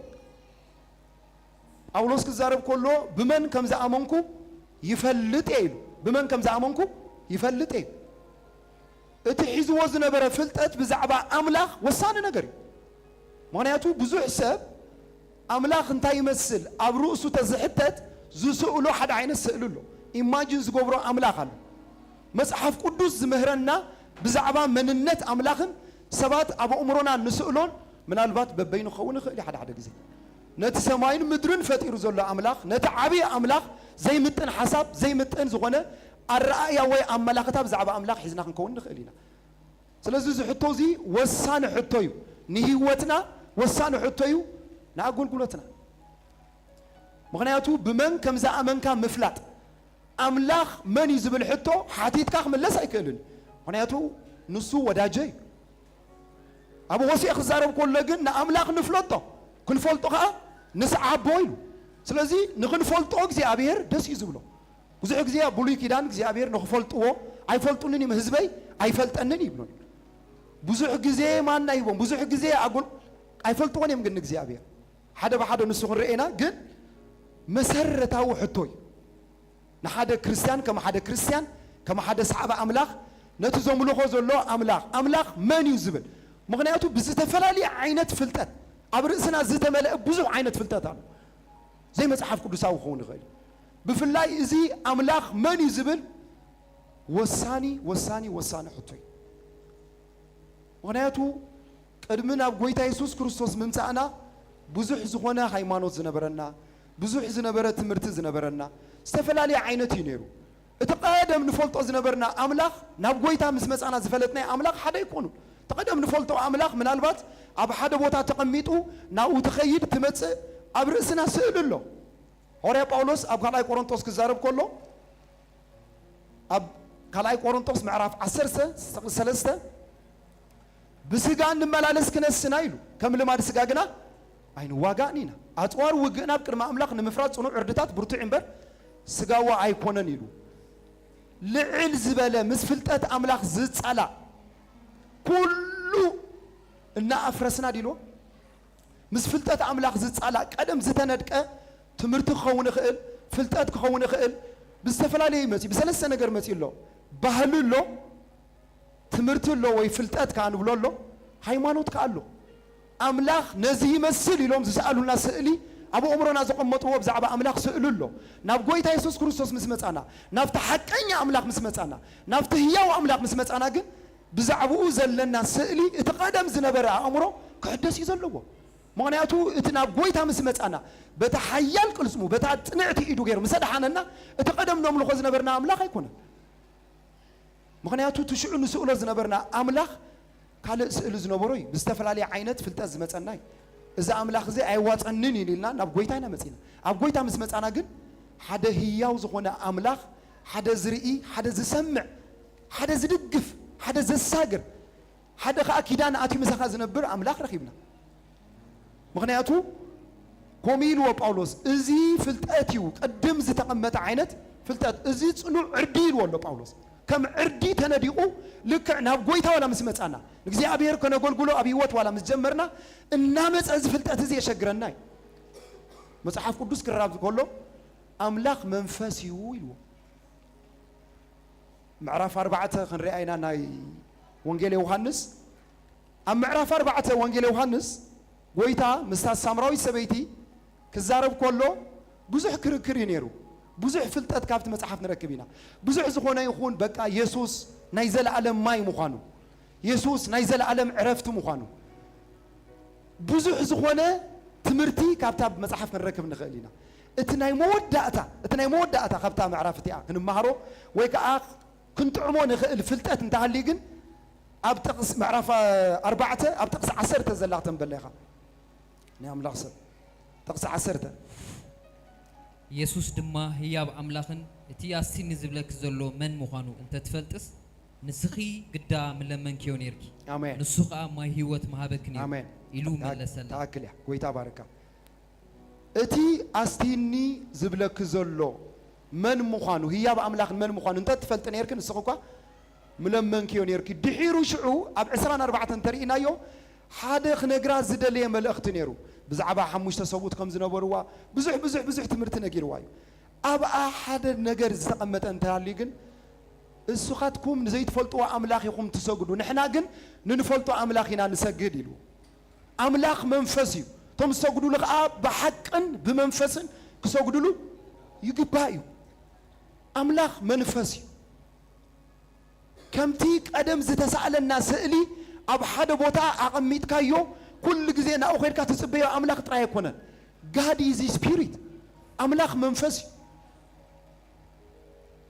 ጳውሎስ ክዛረብ ከሎ ብመን ከም ዝኣመንኩ ይፈልጥ እየ ኢሉ። ብመን ከም ዝኣመንኩ ይፈልጥ እየ። እቲ ሒዝዎ ዝነበረ ፍልጠት ብዛዕባ ኣምላኽ ወሳኒ ነገር እዩ። ምኽንያቱ ብዙሕ ሰብ ኣምላኽ እንታይ ይመስል ኣብ ርእሱ ተዝሕተት ዝስእሎ ሓደ ዓይነት ስእሊ ኣሎ። ኢማጂን ዝገብሮ ኣምላኽ ኣሎ። መጽሓፍ ቅዱስ ዝምህረና ብዛዕባ መንነት ኣምላኽን ሰባት ኣብ ኣእምሮና እንስእሎን ምናልባት በበይኑ ክኸውን ይኽእል እዩ። ሓደ ሓደ ግዜ ነቲ ሰማይን ምድርን ፈጢሩ ዘሎ ኣምላኽ፣ ነቲ ዓብዪ ኣምላኽ ዘይምጥን ሓሳብ፣ ዘይምጥን ዝኾነ ኣረኣእያ ወይ ኣመላኽታ ብዛዕባ ኣምላኽ ሒዝና ክንከውን ንኽእል ኢና። ስለዚ እዚ ሕቶ እዚ ወሳኒ ሕቶ እዩ፣ ንህይወትና ወሳኒ ሕቶ እዩ፣ ንኣገልግሎትና። ምኽንያቱ ብመን ከም ዝኣመንካ ምፍላጥ፣ ኣምላኽ መን እዩ ዝብል ሕቶ ሓቲትካ ክምለስ ኣይክእልን። ምኽንያቱ ንሱ ወዳጀ እዩ። ኣብ ሆሴዕ ክዛረብ ከሎ ግን ንኣምላኽ ንፍለጦ፣ ክንፈልጦ ኸዓ ንስዓቦ ኢሉ። ስለዚ ንኽንፈልጦ እግዚኣብሔር ደስ እዩ ዝብሎ። ብዙሕ ግዜ ኣብ ብሉይ ኪዳን እግዚኣብሔር ንኽፈልጥዎ ኣይፈልጡንን እዮም፣ ህዝበይ ኣይፈልጠንን ይብሉን። ብዙሕ ግዜ ማና ሂቦም፣ ብዙሕ ግዜ ኣጉል ኣይፈልጥዎን እዮም ግን ንእግዚኣብሔር። ሓደ ብሓደ ንሱ ክንርኤና ግን መሰረታዊ ሕቶ እዩ። ንሓደ ክርስትያን ከም ሓደ ክርስትያን ከም ሓደ ሰዓቢ ኣምላኽ ነቲ ዘምልኾ ዘሎ ኣምላኽ ኣምላኽ መን እዩ ዝብል። ምኽንያቱ ብዝተፈላለየ ዓይነት ፍልጠት ኣብ ርእስና ዝተመልአ ብዙሕ ዓይነት ፍልጠት ኣሎ። ዘይመጽሓፍ ቅዱሳዊ ክኸውን ይኽእል እዩ። ብፍላይ እዚ ኣምላኽ መን እዩ ዝብል ወሳኒ ወሳኒ ወሳኒ ሕቶ እዩ። ምኽንያቱ ቅድሚ ናብ ጎይታ የሱስ ክርስቶስ ምምጻእና ብዙሕ ዝኾነ ሃይማኖት ዝነበረና፣ ብዙሕ ዝነበረ ትምህርቲ ዝነበረና፣ ዝተፈላለየ ዓይነት እዩ ነይሩ። እቲ ቀደም ንፈልጦ ዝነበርና ኣምላኽ ናብ ጎይታ ምስ መጻና ዝፈለጥናዮ ኣምላኽ ሓደ ኣይኮኑን። እቲ ቀደም ንፈልጦ ኣምላኽ ምናልባት ኣብ ሓደ ቦታ ተቐሚጡ ናብኡ ትኸይድ ትመጽእ ኣብ ርእስና ስእሊ ኣሎ። ሃዋርያ ጳውሎስ ኣብ ካልኣይ ቆሮንቶስ ክዛረብ ከሎ ኣብ ካልኣይ ቆሮንቶስ ምዕራፍ ዓሰርተ ሰለስተ ብስጋ እንመላለስ ክነስና ኢሉ ከም ልማድ ስጋ ግና ኣይንዋጋእን ኢና። ኣጽዋር ውግእና ኣብ ቅድሚ ኣምላኽ ንምፍራድ ጽኑዕ ዕርድታት ብርቱዕ እምበር ስጋዋ ኣይኮነን ኢሉ። ልዕል ዝበለ ምስ ፍልጠት ኣምላኽ ዝጻላእ ኩሉ እናኣፍረስና ዲልዎ ምስ ፍልጠት ኣምላኽ ዝጻላእ ቀደም ዝተነድቀ ትምህርቲ ክኸውን ይኽእል፣ ፍልጠት ክኸውን ይኽእል፣ ብዝተፈላለየ ይመጽእ፣ ብሰለስተ ነገር መጽእ ኣሎ። ባህሊ ኣሎ፣ ትምህርቲ ኣሎ ወይ ፍልጠት ከኣ ንብሎ ኣሎ፣ ሃይማኖት ከኣ ኣሎ። ኣምላኽ ነዚ ይመስል ኢሎም ዝሰኣሉና ስእሊ ኣብ ኣእምሮና ዘቐመጥዎ ብዛዕባ ኣምላኽ ስእሊ ኣሎ። ናብ ጎይታ የሱስ ክርስቶስ ምስ መጻና፣ ናብቲ ሓቀኛ ኣምላኽ ምስ መጻና፣ ናብቲ ህያው ኣምላኽ ምስ መጻና ግን ብዛዕባኡ ዘለና ስእሊ እቲ ቀደም ዝነበረ ኣእምሮ ክሕደስ እዩ ዘለዎ። ምኽንያቱ እቲ ናብ ጎይታ ምስ መጻና በታ ሓያል ቅልጽሙ በታ ጽንዕቲ ኢዱ ገይሩ ምስ ኣድሓነና እቲ ቀደም ነምልኾ ዝነበርና ኣምላኽ ኣይኮነን። ምኽንያቱ እቲ ሽዑ ንስእሎ ዝነበርና ኣምላኽ ካልእ ስእሊ ዝነበሮ እዩ። ብዝተፈላለየ ዓይነት ፍልጠት ዝመጸና እዩ። እዚ ኣምላኽ እዚ ኣየዋጸንን እዩ ኢልና ናብ ጎይታ ኢና መጺና። ኣብ ጎይታ ምስ መጻና ግን ሓደ ህያው ዝኾነ ኣምላኽ፣ ሓደ ዝርኢ፣ ሓደ ዝሰምዕ፣ ሓደ ዝድግፍ፣ ሓደ ዘሳግር፣ ሓደ ኸኣ ኪዳን ኣትዩ ምሳኻ ዝነብር ኣምላኽ ረኺብና። ምኽንያቱ ከምኡ ኢልዎ ጳውሎስ፣ እዚ ፍልጠት እዩ፣ ቅድም ዝተቐመጠ ዓይነት ፍልጠት፣ እዚ ጽኑዕ ዕርዲ ኢልዎ ኣሎ ጳውሎስ። ከም ዕርዲ ተነዲቑ ልክዕ ናብ ጎይታ ዋላ ምስ መጻና፣ ንእግዚኣብሔር ከነገልግሎ ኣብ ህይወት ዋላ ምስ ጀመርና፣ እናመጸ እዚ ፍልጠት እዚ የሸግረና እዩ። መጽሓፍ ቅዱስ ክራብ ከሎ ኣምላኽ መንፈስ እዩ ኢልዎ። ምዕራፍ ኣርባዕተ ክንሪኣ ኢና ናይ ወንጌል ዮሃንስ። ኣብ ምዕራፍ ኣርባዕተ ወንጌል ዮሃንስ ጎይታ ምስታ ሳምራዊት ሰበይቲ ክዛረብ ከሎ ብዙሕ ክርክር እዩ ነይሩ። ብዙሕ ፍልጠት ካብቲ መጽሓፍ ንረክብ ኢና። ብዙሕ ዝኾነ ይኹን በቃ የሱስ ናይ ዘለኣለም ማይ ምዃኑ፣ የሱስ ናይ ዘለኣለም ዕረፍቲ ምዃኑ፣ ብዙሕ ዝኾነ ትምህርቲ ካብታ መጽሓፍ ክንረክብ ንኽእል ኢና። እቲ ናይ መወዳእታ፣ እቲ ናይ መወዳእታ ካብታ ምዕራፍ እቲኣ ክንመሃሮ ወይ ከዓ ክንጥዕሞ ንኽእል ፍልጠት እንተሃልዩ ግን ኣብ ጥቕስ ምዕራፍ ኣርባዕተ ኣብ ጥቕሲ ዓሰርተ ዘላ ክተንበላ ኢኻ። ናይ ኣምላኽ ሰብ ጥቕሲ ዓሰርተ የሱስ ድማ ህያብ ኣምላኽን እቲ ኣስቲኒ ዝብለኪ ዘሎ መን ምዃኑ እንተትፈልጥስ ንስኺ ግዳ ምለመንክዮ ነይርኪ፣ ኣሜን። ንሱ ኸኣ ማይ ህይወት ምሃበኪ ነይሩ ኣሜን። ኢሉ ተኣ- መለሰላ። ተኣክል እያ። ጎይታ ባርካ። እቲ ኣስቲኒ ዝብለኪ ዘሎ መን ምዃኑ፣ ህያብ ኣምላኽን መን ምዃኑ እንተ ትፈልጢ ነይርኪ፣ ንስኺ እኳ ምለመንክዮ ነይርኪ። ድሒሩ ሽዑ ኣብ ዕስራን ኣርባዕተን እንተርኢናዮ፣ ሓደ ክነግራ ዝደለየ መልእኽቲ ነይሩ። ብዛዕባ ሓሙሽተ ሰብኡት ከም ዝነበርዋ ብዙሕ፣ ብዙሕ፣ ብዙሕ ትምህርቲ ነጊርዋ እዩ። ኣብኣ ሓደ ነገር ዝተቐመጠ እንተሃልዩ ግን፣ "እሱኻትኩም ንዘይትፈልጥዎ ኣምላኽ ኢኹም ትሰግዱ፣ ንሕና ግን ንንፈልጦ ኣምላኽ ኢና ንሰግድ" ኢሉ። ኣምላኽ መንፈስ እዩ። እቶም ዝሰግዱሉ ኸኣ ብሓቅን ብመንፈስን ክሰግዱሉ ይግባእ እዩ። ኣምላኽ መንፈስ እዩ። ከምቲ ቀደም ዝተሳእለና ስእሊ ኣብ ሓደ ቦታ ኣቐሚጥካዮ፣ ኩሉ ግዜ ናብኡ ኸይድካ ትጽበዮ ኣምላኽ ጥራይ ኣይኮነን። God is spirit። ኣምላኽ መንፈስ እዩ።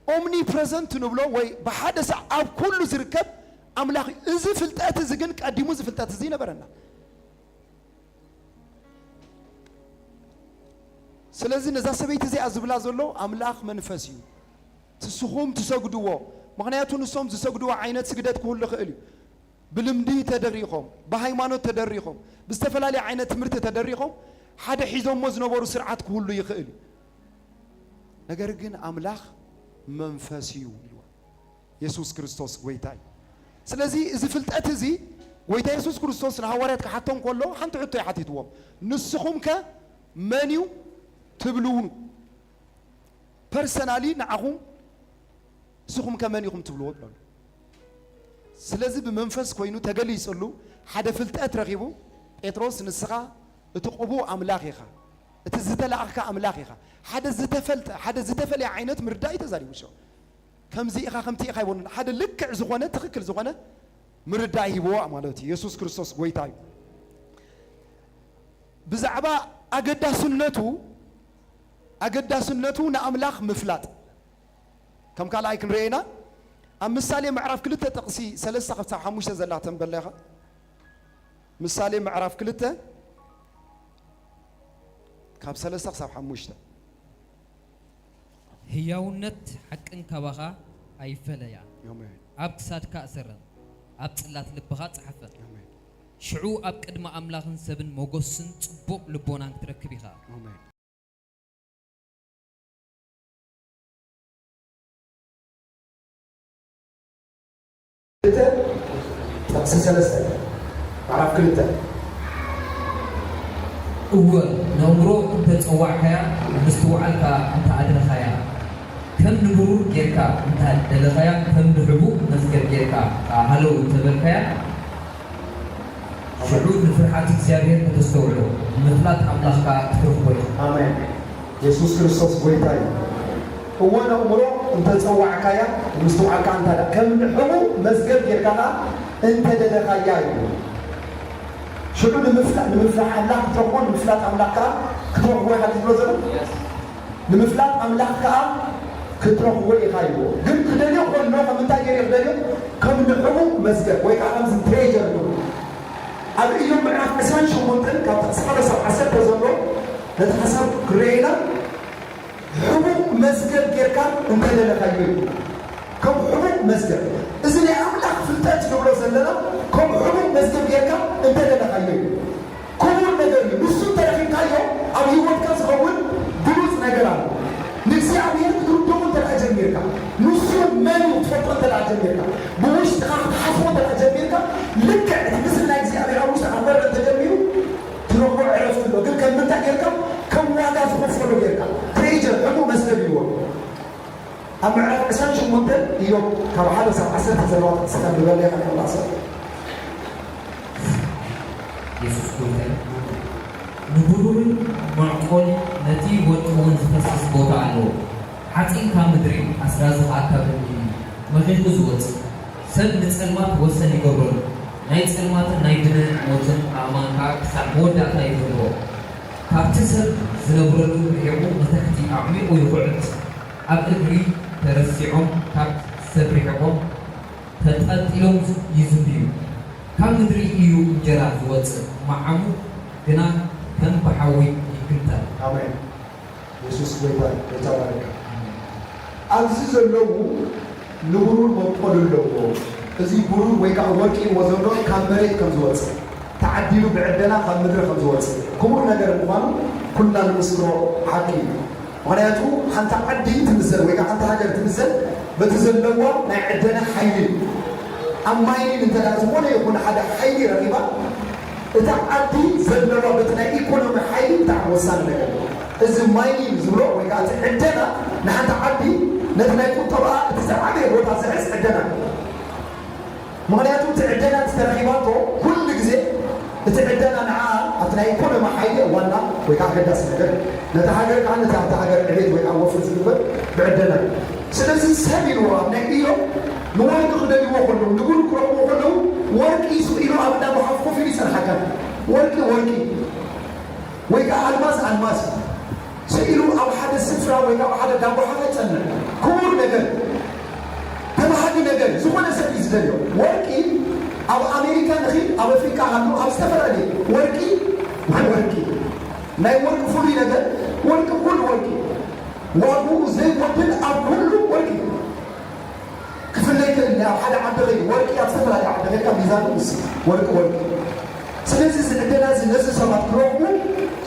ኦምኒፕረዘንት ንብሎ ወይ ብሓደ ሳዕ ኣብ ኩሉ ዝርከብ ኣምላኽ እዩ። እዚ ፍልጠት እዚ ግን ቀዲሙ እዚ ፍልጠት እዚ ይነበረና። ስለዚ ነዛ ሰበይቲ እዚኣ ዝብላ ዘሎ ኣምላኽ መንፈስ እዩ። ንስኹም ትሰግድዎ፣ ምኽንያቱ ንሶም ዝሰግድዎ ዓይነት ስግደት ክህሉ ይኽእል እዩ። ብልምዲ ተደሪኾም፣ ብሃይማኖት ተደሪኾም፣ ብዝተፈላለየ ዓይነት ትምህርቲ ተደሪኾም ሓደ ሒዞሞ ዝነበሩ ስርዓት ክህሉ ይኽእል እዩ። ነገር ግን ኣምላኽ መንፈስ እዩ ኢልዋ። የሱስ ክርስቶስ ጎይታ እዩ። ስለዚ እዚ ፍልጠት እዚ ጎይታ የሱስ ክርስቶስ ንሃዋርያት ክሓቶም ከሎ ሓንቲ ሕቶ እዩ ሓቲትዎም። "ንስኹም ከ መን እዩ ትብልውኑ?" ፐርሰናሊ ንዓኹም ንስኹም ከ መን ኢኹም ትብልዎ? ብለሉ። ስለዚ ብመንፈስ ኮይኑ ተገሊጽሉ ሓደ ፍልጠት ረኺቡ፣ "ጴጥሮስ ንስኻ እቲ ቅቡእ ኣምላኽ ኢኻ፣ እቲ ዝተላእኽካ ኣምላኽ ኢኻ።" ሓደ ዝተፈልጠ፣ ሓደ ዝተፈልየ ዓይነት ምርዳእ እዩ ተዛሪቡ። ሸው ከምዚ ኢኻ ከምቲ ኢኻ ይቦኑ ሓደ ልክዕ ዝኾነ ትኽክል ዝኾነ ምርዳእ ሂብዎ ማለት እዩ። የሱስ ክርስቶስ ጎይታ እዩ። ብዛዕባ ኣገዳስነቱ ኣገዳስነቱ ንኣምላኽ ምፍላጥ ከም ካልኣይ ክንርኤ ኢና። ኣብ ምሳሌ ምዕራፍ ክልተ ጥቕሲ ሰለስተ ክሳብ ሓሙሽተ ዘላ ተንበላ ኢኻ። ምሳሌ ምዕራፍ ክልተ ካብ ሰለስተ ክሳብ ሓሙሽተ። ህያውነት ሓቅን ካባኻ ኣይፈለያ። ኣሜን። ኣብ ክሳድካ እሰረን፣ ኣብ ጽላት ልብኻ ጸሓፈን። ኣሜን። ሽዑ ኣብ ቅድሚ ኣምላኽን ሰብን ሞገስን ጽቡቕ ልቦናን ክትረክብ ኢኻ። ኣሜን። ክልተ ጥቕሲ ሰለስተ ምዕራፍ ክልተ። እወ፣ ነእምሮ እንተ ጸዋዕካያ፣ ምስትውዓል ከኣ እንተ ኣድረኻያ፣ ከም ንብሩር ጌርካ እንተ ደለኻያ፣ ከም ንሕቡእ መዝገብ ጌርካ ከኣ ሃለው እንተ በልካያ፣ ሽዑ ንፍርሓት እግዚኣብሔር ከተስተውዕሎ፣ ንምፍላጥ ኣምላኽ ከኣ ክትረኽቦ ኢኻ። ኣሜን። የሱስ ክርስቶስ ጎይታ እዩ። እወ ነእምሮ እንተ ጸዋዕካያ፣ ምስትውዓል ከኣ እንተ ደ-፣ ከም ንሕቡእ መዝገብ ጌርካ ከኣ እንተ ደለኻያ እዩ። ሽዑ ንምፍላ-፣ ንምፍላጥ ኣምላኽ ክትረኽቦ፣ ንምፍላጥ ኣምላኽ ከኣ ክትረኽቦ ኢኻ ትብሎ ዘሎ። ንምፍላጥ ኣምላኽ ከኣ ክትረኽቦ ኢኻ ይብሎ። ግን ክደልዮ ከሎ ከም እንታይ ገይሩ ክደልዮ? ከም ንሕቡእ መዝገብ ወይ ከኣ ከምዚ ትሬጀር ይብሎ። ኣብ ኢዮብ ምዕራፍ ዕስራን ሸሞንተን ካብ ጥቕሲ ሓደ ክሳብ ዓሰርተ ዘሎ ነቲ ሓሳብ ክረኤና ሕቡእ መዝገብ ጌርካ እንተደለኻዮ እዩ። ከም ሕቡእ መዝገብ። እዚ ናይ ኣምላኽ ፍልጠት ንብሎ ዘለና ከም ሕቡእ መዝገብ ጌርካ እንተደለኻዮ እዩ። ክቡር ነገር እዩ። ንሱ እንተረኺብካዮ ኣብ ህይወትካ ዝኸውን ብሉጽ ነገር ኣሎ። ንእግዚኣብሔር ክትርድኦ እንተ ደኣ ጀሚርካ፣ ንሱ መን እዩ ክትፈልጦ እንተ ደኣ ጀሚርካ፣ ብውሽጥኻ ክትሓስቦ እንተ ደኣ ጀሚርካ፣ ልክዕ እቲ ምስሊ ናይ እግዚኣብሔር ኣብ ውሽጥኻ ክበርዕ እንተጀሚሩ፣ ትረኽቦ ዕረፍቲ ኣሎ። ግን ከም ምንታይ ጌርካ? ከም ዋጋ ሰሎ ጌርካ ትሬጀር ሕሙ መስደድ ይዎ ኣብ ምዕራፍ ዕስራን ሸሞንተን ኢዮብ ካብ ሓደ ሳብ ዓሰርተ ዘለዋ ጥቕስታት ንበለያ ከነምባሰ የሱስ ጎይታ እዩ። ንብሩርን መዕቆኒ ነቲ ወርቂ እውን ዝፈስስ ቦታ ኣለዎ። ሓጺን ካብ ምድሪ፣ ኣስራዚ ኸኣ ካብ እምኒ እዩ መኺኹ ዝወጽእ። ሰብ ንጸልማት ወሰን ይገብረሉ፣ ናይ ጸልማትን ናይ ድነ ሞትን ኣእማን ከኣ ክሳዕ መወዳእታ ይድርብሮ። ካብቲ ሰብ ዝነብረሉ ርሒቑ ንታሕቲ ኣዕሚቑ ይኹዕት። ኣብ እግሪ ተረሲዖም ካብ ሰብ ርሒቖም ተንጠልጢሎም ይዝንብዩ። ካብ ምድሪ እዩ እንጀራ ዝወጽእ፣ መዓሙ ግና ከም ብሓዊ ይግምጠል። ኣሜን። የሱስ ጎይታ እዩ። ጎይታ ይባርካ። ኣብዚ ዘለዉ ንብሩር መብቆል ኣለዎ። እዚ ብሩር ወይ ከዓ ወርቂ ይዎ ዘሎ ካብ መሬት ከም ዝወፅእ ተዓዲሉ ብዕደና ካብ ምድሪ ከም ዝወፅእ ክቡር ነገር ምዃኑ ኩልና ንምስክሮ ሓቂ እዩ። ምኽንያቱ ሓንቲ ዓዲ ትምዘን ወይ ከዓ ሓንቲ ሃገር ትምዘን በቲ ዘለዋ ናይ ዕደና ሓይሊ እዩ። ኣብ ማይኒን እንተ ዝኾነ ይኹን ሓደ ሓይሊ ረኺባ እታ ዓዲ ዘለዋ በቲ ናይ ኢኮኖሚ ሓይሊ ብጣዕሚ ወሳኒ ነገር እዩ። እዚ ማይኒንግ ዝብሎ ወይ ከዓ እቲ ዕደና ንሓንቲ ዓዲ ነቲ ናይ ቁጠባኣ እቲ ዝዓበየ ቦታ ዝሕዝ ዕደና እዩ። ምኽንያቱ እቲ ዕደና እቲ ተረኺባቶ ኩሉ ግዜ እቲ ዕደና ንዓ ኣብቲ ናይ ኢኮኖሚ ሓይሊ ዋና ወይ ከዓ ኣገዳሲ ነገር ነቲ ሃገር ከዓ ነቲ ኣብቲ ሃገር ዕቤት ወይ ከዓ ወፍሪ ዝግበር ብዕደና እዩ። ስለዚ ሰብ ኢልዎ ኣብ ናይ ኢዮብ ንወርቂ ክደልይዎ ከለዉ ንብሩ ክረኽብዎ ከለዉ ወርቂ ስቕ ኢሉ ኣብ እንዳ ጓሓፍ ኮፍ ኢሉ ይጸንሓካ። ወርቂ ወርቂ ወይ ከዓ ኣልማዝ ኣልማዝ ስኢሉ ኣብ ሓደ ስፍራ ወይ ኣብ ሓደ ዳቦ ሓፍ ኣይጸንሕ። ክቡር ነገር፣ ተባሃጊ ነገር ዝኾነ ሰብ እዩ ዝደልዮ። ወርቂ ኣብ ኣሜሪካ ንኺድ፣ ኣብ ኣፍሪቃ ሃሉ፣ ኣብ ዝተፈላለየ ወርቂ ወርቂ ናይ ወርቂ ፍሉይ ነገር ወርቂ ኩሉ ወርቂ ዋግኡ ዘይጎድል ኣብ ኩሉ ወርቂ ክፍለ ይክእል። ኣብ ሓደ ዓዲ ኸይዱ ወርቂ ኣብ ዝተፈላለየ ዓዲ ኸይድካ ሚዛኑ ምስ ወርቂ ወርቂ። ስለዚ እዚ ዕደና እዚ ነዚ ሰባት ክረኽቡ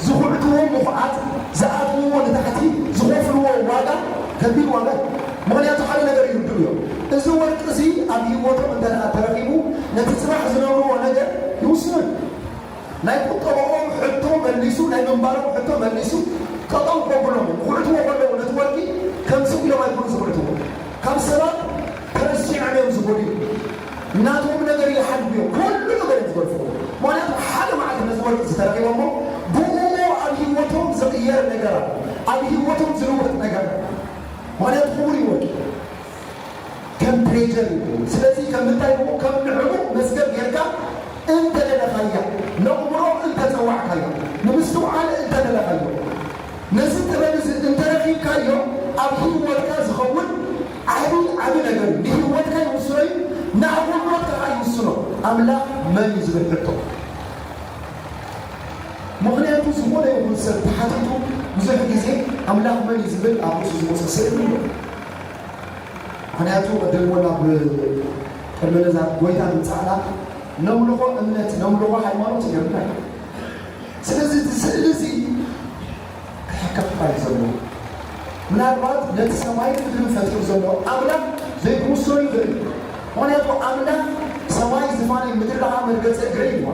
ዝኹዕትዎ ምኹዓት፣ ዝኣትውዎ ንታሕቲ፣ ዝኸፍልዎ ዋጋ ከቢድ ዋጋ እዩ። ምኽንያቱ ሓደ ነገር ይርድኡ እዮም። እዚ ወርቂ እዚ ኣብ ህይወቶም እንተ ደኣ ተረኺቡ ነቲ ጽባሕ ዝነብርዎ ነገር ይውስኖ እዩ። ናይ ቁጠባኦም ሕቶ መሊሱ፣ ናይ ምንባሮም ሕቶ መሊሱ፣ ጠጠው ከብሎም ንኹዕትዎ ከለዉ ነቲ ወርቂ ከም ስቕ ኢሎም ኣይኮኑ ዝኹዕትዎ። ካብ ሰባት ተረሲዖም እዮም ዝጎድዩ። እናቶም ነገር ይሓልፉ እዮም። ኩሉ ነገር እዮም ዝገድፍዎ። ምኽንያቱ ሓደ መዓልቲ ነዚ ወርቂ ዝተረኺቦሞ ብእሞ ኣብ ህይወቶም ዝቕየር ነገር ኣሎ። ኣብ ህይወቶም ዝልወጥ ነገር ኣሎ። ምኽንያቱ ክቡር እዩ ወርቂ። ከም ትሬጀር እዩ። ስለዚ ከም ምንታይ ብኡ ከም ንዕቡቕ መዝገብ ጌርካ እንተደለኻያ፣ ነቕምሮ እንተጸዋዕካዮ፣ ንምስትውዓል እንተደለኻዮ፣ ነዚ ጥበብ እዚ እንተረኺብካዮ ኣብ ህይወትካ ዝኸውን ዓቢ ዓቢ ነገር እዩ። ንህይወትካ ይውስኖ እዩ፣ ንኣገልግሎትካ ከዓ ይውስኖ። ኣምላኽ መን እዩ ዝብል ሕቶ። ምኽንያቱ ዝኾነ ይኹን ሰብ ተሓቲቱ ብዙሕ ግዜ ኣምላኽ መን እዩ ዝብል ኣብ ርእሱ ዝመፅእ ስእሊ እዩ። ምኽንያቱ ቅድም እውን ኣብ ቅድሚ ነዛ ጎይታ ምምፃእና ነምልኾ እምነት ነምልኾ ሃይማኖት ይገብና እዩ። ስለዚ እቲ ስእሊ እዚ ክሕከካ እዩ ዘለዎ። ምናልባት ነቲ ሰማይን ምድርን ፈጢሩ ዘሎ ኣምላኽ ዘይክውስኖ ይኽእል እዩ። ምኽንያቱ ኣምላኽ ሰማይ ዝፋነይ ምድሪ ከዓ መርገፂ እግረይ ይዋ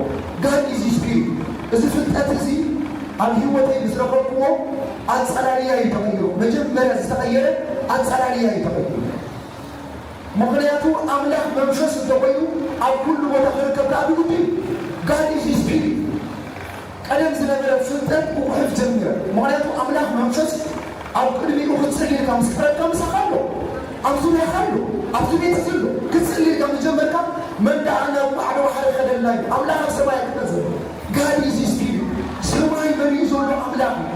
ጋድ ኢዝ ስፒሪት። እዚ ፍልጠት እዚ ኣብ ህይወተይ ምስ ረኸብክዎ ኣፀላልያ እዩ ተቐይሩ። መጀመርያ ዝተቐየረ ኣፀላልያ እዩ ተቐይሩ። ምኽንያቱ ኣምላኽ መንፈስ እንተኾይኑ ኣብ ኩሉ ቦታ ክርከብ ከዓ ብግዲ እዩ። ጋድ ኢዝ ስፒሪት። ቀደም ዝነበረ ፍልጠት ብጉሕፍ ጀሚረ። ምኽንያቱ ኣምላኽ መንፈስ ኣብ ቅድሚኡ ክትጽሊ ኢልካ ምስ ቀረብካ ምሳኻ ኣሎ፣ ኣብ ዙርያኻ ኣሎ፣ ኣብዚ ቤት እዚ ኣሎ። ክትጽሊ ኢልካ ምስ ጀመርካ መን ደኣ ናብ ማዕዶ ባሕሪ ከደልና እዩ። ኣምላኽ ኣብ ሰማይ ኣይኮነን ዘሎ። ጋድ ኢዝ ስፒሪት። ሰማይ መሊኡ ዘሎ ኣምላኽ እዩ።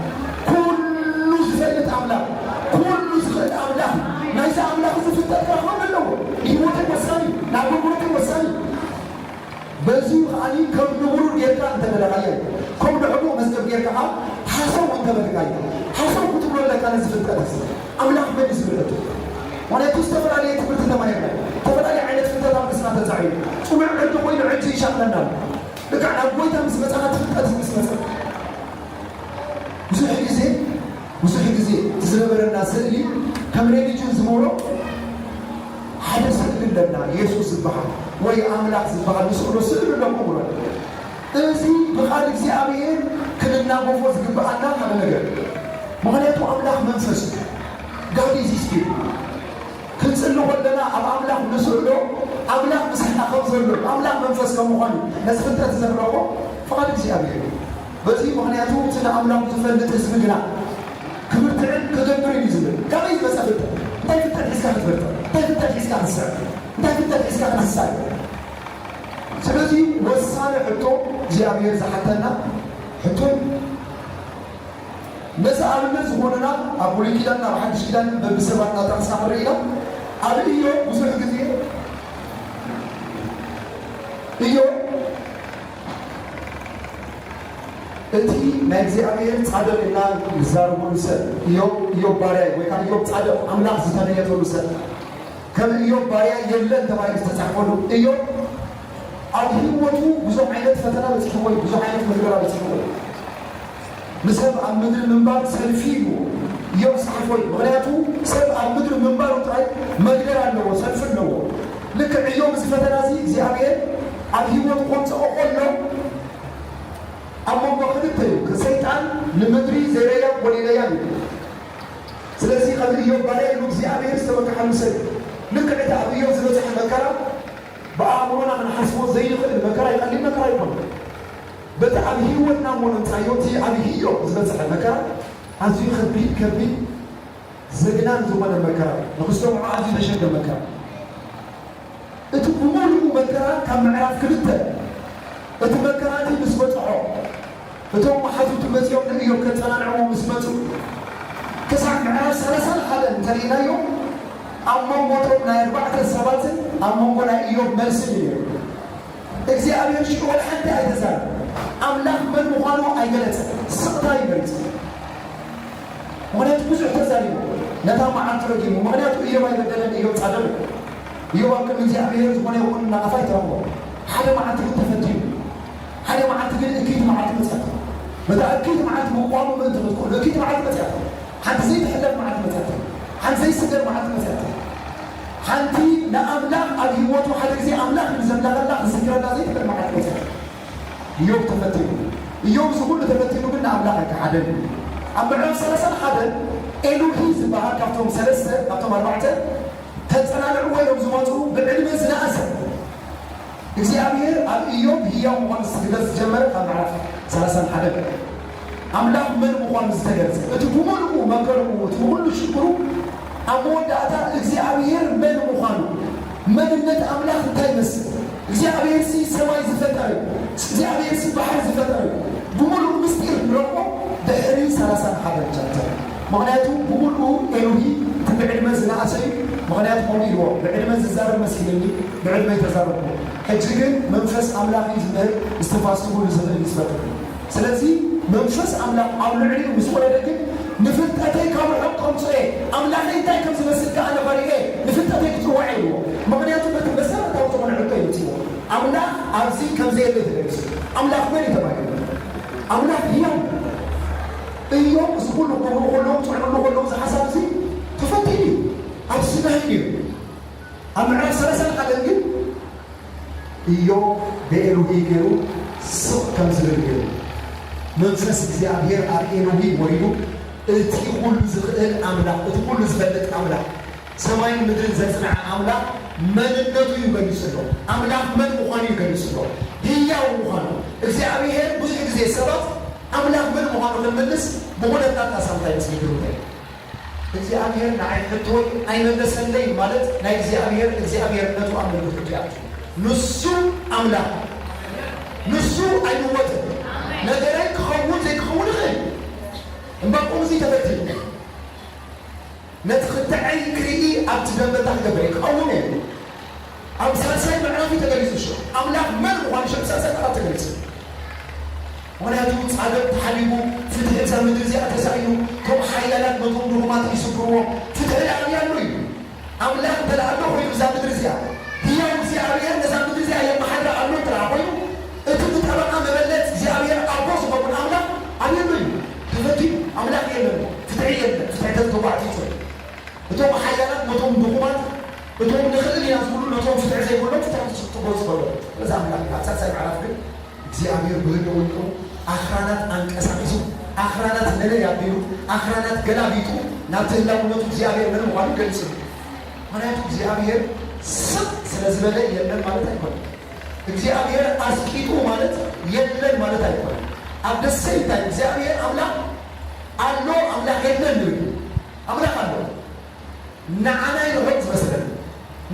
ኩሉ ዝፈልጥ ኣምላኽ፣ ኩሉ ዝኽእል ኣምላኽ። ናይዚ ኣምላኽ እዚ ፍልጠት ክረኽበኒ ኣለዎ። ንህይወተይ ወሳኒ እዩ። ንኣገልግሎተይ ወሳኒ እዩ። በዚኡ ከዓኒ ከም ንቡር ጌርካ እንተበለኻዮ፣ ከም ንዕቡቕ መዝገብ ጌርካ ከዓ ሓሰው እንተበልካዮ፣ ሓሰው ክትብሎ ኣለካ ነዚ ፍልጠት እዚ። ኣምላኽ መን እዩ ዝብል ሕቶ? ምኽንያቱ ዝተፈላለየ ትምህርቲ ተማሂርና፣ ዝተፈላለየ ዓይነት ፍልጠት ኣብ ርእስና ተጻዒሩ፣ ጽኑዕ ዕርዲ ኮይኑ ሕጂ ይሻቕለና ኣሎ። ልክዕ ናብ ጎይታ ምስ መጻኻ እቲ ፍልጠት እዚ ምስ መጸ ብዙሕ ግዜ ብዙሕ ግዜ እቲ ዝነበረና ስእሊ ከም ሬሊጅን ዝገብሮ ሓደ ስእሊ ኣለና፣ የሱስ ዝበሃል ወይ ኣምላኽ ዝበሃል ንስእሎ ስእሊ ኣሎ ክብሎ። እዚ ብቓል እግዚኣብሔር ክንናገፎ ዝግብኣና ሓደ ነገር እዩ። ምኽንያቱ ኣምላኽ መንፈስ እዩ። God is spirit። ክንጽሊ ከለና ኣብ ኣምላኽ ንስእሎ ኣምላኽ ምሳና ከም ዘሎ ኣምላኽ መንፈስ ከም ምዃኑ ነዚ ፍልጠት ዘፍረኾ ፍቓድ እግዚኣብሔር እዩ። በዚ ምኽንያቱ እቲ ንኣምላኹ ዝፈልጥ ህዝቢ ግና ክብርትዕን ክገብርን እዩ ዝብል። ካበይ ዝመጸ ፍልጠት? እንታይ ፍልጠት ሒዝካ ክትበርትዕ? እንታይ ፍልጠት ሒዝካ ክትስዕር? እንታይ ፍልጠት ሒዝካ ክትሳይ? ስለዚ ወሳኒ ሕቶ እግዚኣብሔር ዝሓተና ሕቶ እዩ። ነዚ ኣብነት ዝኾነና ኣብ ብሉይ ኪዳን ኣብ ሓድሽ ኪዳን በብሰባት እናጠቕስና ክንርኢ ኢና። ኣብ ኢዮብ ብዙሕ ግዜ ኢዮብ እቲ ናይ እግዚኣብሔር ጻድቕ ኢልና ንዛረበሉ ሰብ ኢዮብ፣ ኢዮብ ባርያ ወይ ከዓ ኢዮብ ጻድቕ ኣምላኽ ዝተነየተሉ ሰብ ከም ኢዮብ ባርያ የለን ተባሂሉ ዝተጻሕፈሉ ኢዮብ ኣብ ህይወቱ ብዙሕ ዓይነት ፈተና በጺሕዎ እዩ። ብዙሕ ዓይነት መግረራ በጺሕዎ እዩ። ንሰብ ኣብ ምድሪ ምንባር ሰልፊ እዩ ኢዮብ ዝጸሓፎ እዩ። ምኽንያቱ ሰብ ኣብ ምድሪ ምንባሩ ጥራይ መግደር ኣለዎ፣ ሰልፊ ኣለዎ። ልክዕ ኢዮብ እዚ ፈተና እዚ እግዚኣብሔር ኣብ ህይወቱ ከምጽኦ ከሎ ኣብ መንጎ ክልተ እዩ። ሰይጣን ንምድሪ ዘይረያ ጎሊለያ እዩ። ስለዚ ከም ኢዮብ ባርያ ኢሉ እግዚኣብሔር ዝተመክሓሉ ሰብ ልክዕ እቲ ኣብ ኢዮብ ዝበጽሐ መከራ ብኣእምሮና ክንሓስቦ ዘይንኽእል መከራ ይቐሊል መከራ ይኾን። በቲ ኣብ ህይወትና እሞ ነምጻዮ እቲ ኣብ ኢዮብ ዝበጽሐ መከራ ኣዝዩ ከቢድ ከቢድ ዘግናን ዝኾነ መከራ ንክስተምዖ ኣዝዩ ዘሸገ መከራ። እቲ ብምሉኡ መከራ ካብ ምዕራፍ ክልተ እቲ መከራ እቲ ምስ በጽሖ እቶም መሓዙቱ መጺኦም ንእዮብ ከጸናንዕዎ ምስ መጹ ክሳብ ምዕራፍ ሰላሳን ሓደን እንተርኢናዮ ኣብ መንጎ እቶም ናይ ኣርባዕተ ሰባትን ኣብ መንጎ ናይ እዮብ መልስን እዩ ነይሩ። እግዚኣብሔር ሽዑ ወላ ሓንቲ ኣይተዛረበ። ኣምላኽ መን ምዃኑ ኣይገለጸ። ስቕታ እዩ መሪጹ። ምኽንያቱ ብዙሕ ተዛሪቡ ነታ መዓልቲ ረጊሙ። ምኽንያቱ እዮብ ኣይበደለን። እዮብ ጻድቕ እዩ። እዮብ ኣብ ቅድሚ እግዚኣብሔር ዝኾነ ይኹን ናቐፋ ኣይተረኽቦ። ሓደ መዓልቲ ግን ተፈቲኑ። ሓደ መዓልቲ ግን እክይቲ መዓልቲ መጽኣት። በታ እክይቲ መዓልቲ ምቋሙ ምእንቲ ክትክእሉ እክይቲ መዓልቲ መጽኣት። ሓንቲ ዘይትሕለፍ መዓልቲ መጽኣት። ሓንቲ ዘይስገር መዓልቲ መጽኣት። ሓንቲ ንኣምላኽ ኣብ ህይወቱ ሓደ ግዜ ኣምላኽ ንዘምለኸላ ክዝክረላ ዘይትኽእል መዓልቲ መጽኣት። እዮብ ተፈቲኑ። እዮብ እዚ ኩሉ ተፈቲኑ ግን ንኣምላኽ ኣይከሓደን። ኣብ ምዕራፍ ሰላሳን ሓደን ኤሎሂ ዝበሃል ካብቶም ሰለስተ ካብቶም ኣርባዕተ ተጸናንዕዎ ኢሎም ዝመጹ ብዕድመ ዝነኣሰ እግዚኣብሔር ኣብ እዮብ ህያው ምዃኑ ክገልጽ ዝጀመረ ካብ ምዕራፍ ሰላሳን ሓደን ኣምላኽ መን ምዃኑ ዝተገልጸ እቲ ብምሉኡ መከርኡ እቲ ብኩሉ ሽግሩ ኣብ መወዳእታ እግዚኣብሔር መን ምዃኑ መንነት ኣምላኽ እንታይ ይመስል እግዚኣብሔር ሲ ሰማይ ዝፈጠረ እዩ። እግዚኣብሔር ሲ ባሕሪ ዝፈጠረ እዩ። ብምሉእ ምስጢር ንረኽቦ ድሕሪ ሰላሳን ሓደን ቻፕተር። ምኽንያቱ ብምሉኡ ኤሎሂ እቲ ብዕድመ ዝነኣሰ እዩ። ምኽንያቱ ከምኡ ኢልዎ፣ ብዕድመ ዝዛረብ መሲልኒ፣ ብዕድመ ይተዛረብኩ። ሕጂ ግን መንፈስ ኣምላኽ እዩ ዝምህር፣ እስትንፋስ ኩሉ ዝኽእል እዩ ዝፈጥር እዩ። ስለዚ መንፈስ ኣምላኽ ኣብ ልዕሊኡ ምስ ወረደ ግን ንፍልጠተይ ካብ ርሑቕ ከምጽኦ እየ፣ ኣምላኸይ እንታይ ከም ዝመስል ከኣ ንኸርእየ ንፍልጠተይ ክጽውዕ እየ ኢልዎ። ምኽንያቱ በቲ መሰረታዊ ዝኾነ ሕቶ እዩ ኣምጺእዎ። ኣምላኽ ኣብዚ ከም ዘየለ እዩ ተገሊጹ። ኣምላኽ መን እዩ ተባሂሉ? ኣምላኽ ህያው እዩ። እዮብ እዚ ኩሉ ክብሉ ከለዉ፣ ጽዕርሉ ከለዉ እዚ ሓሳብ እዚ ተፈቲኑ እዩ። ኣብ ስጋሂ እዩ። ኣብ ምዕራፍ ሰላሳን ሓደን ግን እዮብ ብኤሎሂ ገይሩ ስቕ ከም ዝብል ገይሩ መንፈስ እግዚኣብሔር ኣብ ኤሎሂ ወሪዱ እቲ ኩሉ ዝኽእል ኣምላኽ፣ እቲ ኩሉ ዝፈልጥ ኣምላኽ፣ ሰማይን ምድርን ዘጽንዐ ኣምላኽ መንነቱ እዩ ገሊጹ ኣሎ። ኣምላኽ መን ምዃኑ እዩ ገሊጹ ኣሎ። ህያው ምዃኑ። እግዚኣብሔር ብዙሕ ግዜ ሰባት ኣምላኽ መን ምዃኑ ክንምልስ ብኹነታት ኣሳምታ ይመስል ይግርምታይ። እግዚኣብሔር ንዓይ ሕቶይ ኣይመለሰለይ ማለት ናይ እግዚኣብሔር እግዚኣብሔርነቱ ኣብ መንጎ ሕቶ ይኣቱ። ንሱ ኣምላኽ ንሱ ኣይልወጥን። ነገረይ ክኸውን ዘይክኸውን ይኽእል። እምባቆም እዚ ተፈቲኑ ነቲ ክትዓይ ክርኢ ኣብቲ ደንበታ ክገብር እየ ክቐውም እየ። ኣብ ሳልሳይ ምዕራፍ እዩ ተገሊጹ። ሽዑ ኣምላኽ መን ምዃኑ ሽዑ ሳልሳይ ምዕራፍ ተገሊጹ። ምኽንያቱ ጻድቕ ተሓሊቡ ፍትሒ እዛ ምድሪ እዚኣ ተሳኢኑ እቶም ሓያላት ነቶም ድኹማት ይስግርዎም ፍትሒ ኣበይ ኣሎ እዩ። ኣምላኽ እንተ ደኣ ኣሎ ኮይኑ እዛ ምድሪ እዚኣ ህያው እግዚኣብሔር ነዛ ምድሪ እዚኣ የመሓድራ ኣሎ እንተ ደኣ ኮይኑ እቲ ብጠበቓ መበለት እግዚኣብሔር ኣቦ ዝኸውን ኣምላኽ ኣበይ ኣሎ እዩ። ተፈቲኑ ኣምላኽ የለን። ፍትሒ የለን። ፍትሒ ተተባዕቲቱ እቶም ሓያላት ነቶም ድኹማት እቶም ንኽእል ኢና ዝብሉ ነቶም ፍትሒ ዘይብሎም ፍትሒ ክትስጥዎ ዝኸሎ እዛ ኣምላኽ ኣብ ሳልሳይ ምዕራፍ ግን እግዚኣብሔር ብህልውንኡ ኣኽራናት ኣንቀሳቒሱ ኣኽራናት ነነይ ኣቢሉ፣ ኣኽራናት ገላቢጡ፣ ናብቲ ህላውነቱ እግዚኣብሔር መን ምዃኑ ይገልጽ። ምኽንያቱ እግዚኣብሔር ስቕ ስለ ዝበለ የለን ማለት ኣይኮነን። እግዚኣብሔር ኣስቂጡ ማለት የለን ማለት ኣይኮነን። ኣብ the same time እግዚኣብሔር ኣምላኽ ኣሎ፣ ኣምላኽ የለን ንብል። ኣምላኽ ኣሎ። ንዓናይ ርሑቕ ዝመስለና፣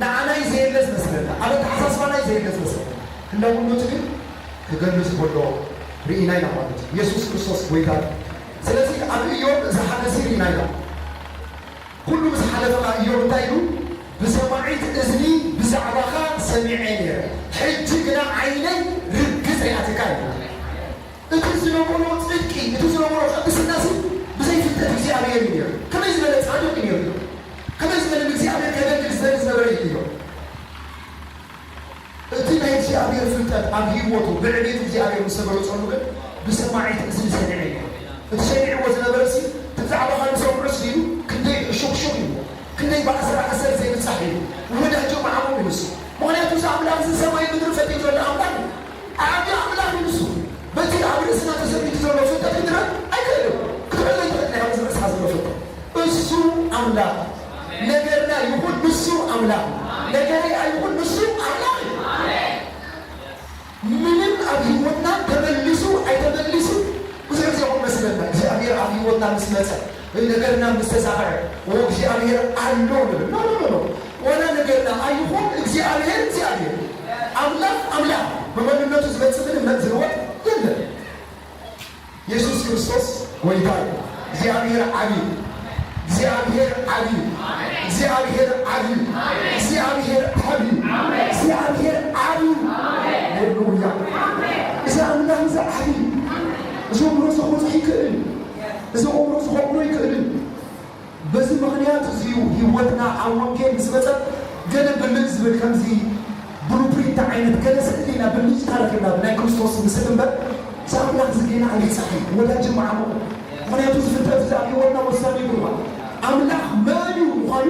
ንዓናይ ዘየለ ዝመስለና፣ ኣብ ኣተሓሳስባናይ ዘየለ ዝመስለና ህላውነቱ ግን ክገልጽ ከሎ ርኢና ኢና ማለት እዩ። የሱስ ክርስቶስ ጎይታ እዩ። ስለዚ ኣብ እዮብ እዚ ሓደሲ ርኢና ኢና። ኩሉ ምስ ሓለፈ ኸኣ እዮብ እንታይ ኢሉ? "ብሰማዒት እዝኒ ብዛዕባኻ ሰሚዐ ነይረ፣ ሕጂ ግና ዓይነይ ርግጽ ሪኣትካ" ኢሉ። እቲ ዝነበሮ ጽድቂ፣ እቲ ዝነበሮ ቅድስናሲ ብዘይ ፍልጠት እግዚኣብሔር እዩ ነይሩ። ከመይ ዝበለ ጻድቕ እዩ ነይሩ? ከመይ ዝበለ ንእግዚኣብሔር ከገልግል ዝደሊ ዝነበረ እዩ እዮብ። እቲ ናይ እግዚኣብሔር ፍልጠት ኣብ ህይወቱ ብዕቤቱ እግዚኣብሔር ምስ ተገለጸሉ ግን ብሰማዒት እዝኒ ሰሚዐ እዩ። እቲ ሰሚዕዎ ዝነበረሲ እቲ ብዛዕባኻ ዝሰምዑስ ኢሉ ክንደይ ሹክሹክ እዩ። ክንደይ ብኣሰር ኣሰር ዘይብጻሕ እዩ። ወዳጆም ዓቕሙ እዩ ንሱ። ምኽንያቱ እዚ ኣምላኽ እዚ ሰማይ ምድሪ ፈጢሩ ዘሎ ኣምላኽ እዩ። ዓቢ ኣምላኽ እዩ ንሱ። በቲ ኣብ ርእስና ተሰሪቱ ዘሎ ፍልጠት ክትረድ ኣይክእልን። ክትረድ ኣይትኽእል ናይ ኣብዚ ርእስኻ ዘሎ ፍልጠት። እሱ ኣምላኽ። ነገርና ይኹን ንሱ ኣምላኽ። ነገረይ ኣይኹን ንሱ ኣምላኽ እዩ። ምንም ኣብ ህይወትና ተመሊሱ ኣይተመሊሱ ብዙሕ ግዜ ይኹን መስለና። እግዚኣብሔር ኣብ ህይወትና ምስ መጸ ወይ ነገርና ምስ ተሳኽዐ፣ "ኦ፣ እግዚኣብሔር ኣሎ" ንብል። ኖ፣ ኖ፣ ኖ፣ ኖ። ዋላ ነገርና ኣይኹን እግዚኣብሔር፣ እግዚኣብሔር። ኣምላኽ፣ ኣምላኽ። ብመንነቱ ዝመጽእ ምንም ዝህወት የለን። የሱስ ክርስቶስ ጎይታ እዩ። እግዚኣብሔር ዓቢ እዩ። እግዚኣብሔር ዓቢ እዩ። እግዚኣብሔር ዓቢ እዩ። እግዚኣብሔር ዓቢ እዩ። እግዚኣብሔር ዓቢ እዩ። ሃሌሉያ። እዚ ኣምላኽ እዚ ዓቢ እዩ። እዚ ኣእምሮ እዚ ክበጽሕ ይክእል እዩ። እዚ ኣእምሮ እዚ ክበጽሕ ይክእል እዩ። በዚ ምኽንያት እዚ እዩ ህይወትና ኣብ ወንጌል ምስ መጸ ገለ ብልጭ ዝብል ከምዚ ብሉፕሪንት ዓይነት ገለ ስእሊ ኢና ብልጭታ ረኺብና ብናይ ክርስቶስ ምስል እምበር እዚ ኣምላኽ እዚ ጌና ኣይብጻሕን ወዳጅ መዓሙቕ። ምኽንያቱ እዚ ፍልጠት እዚ ኣብ ህይወትና ወሳኒ እዩ። ኣምላኽ መን እዩ ምዃኑ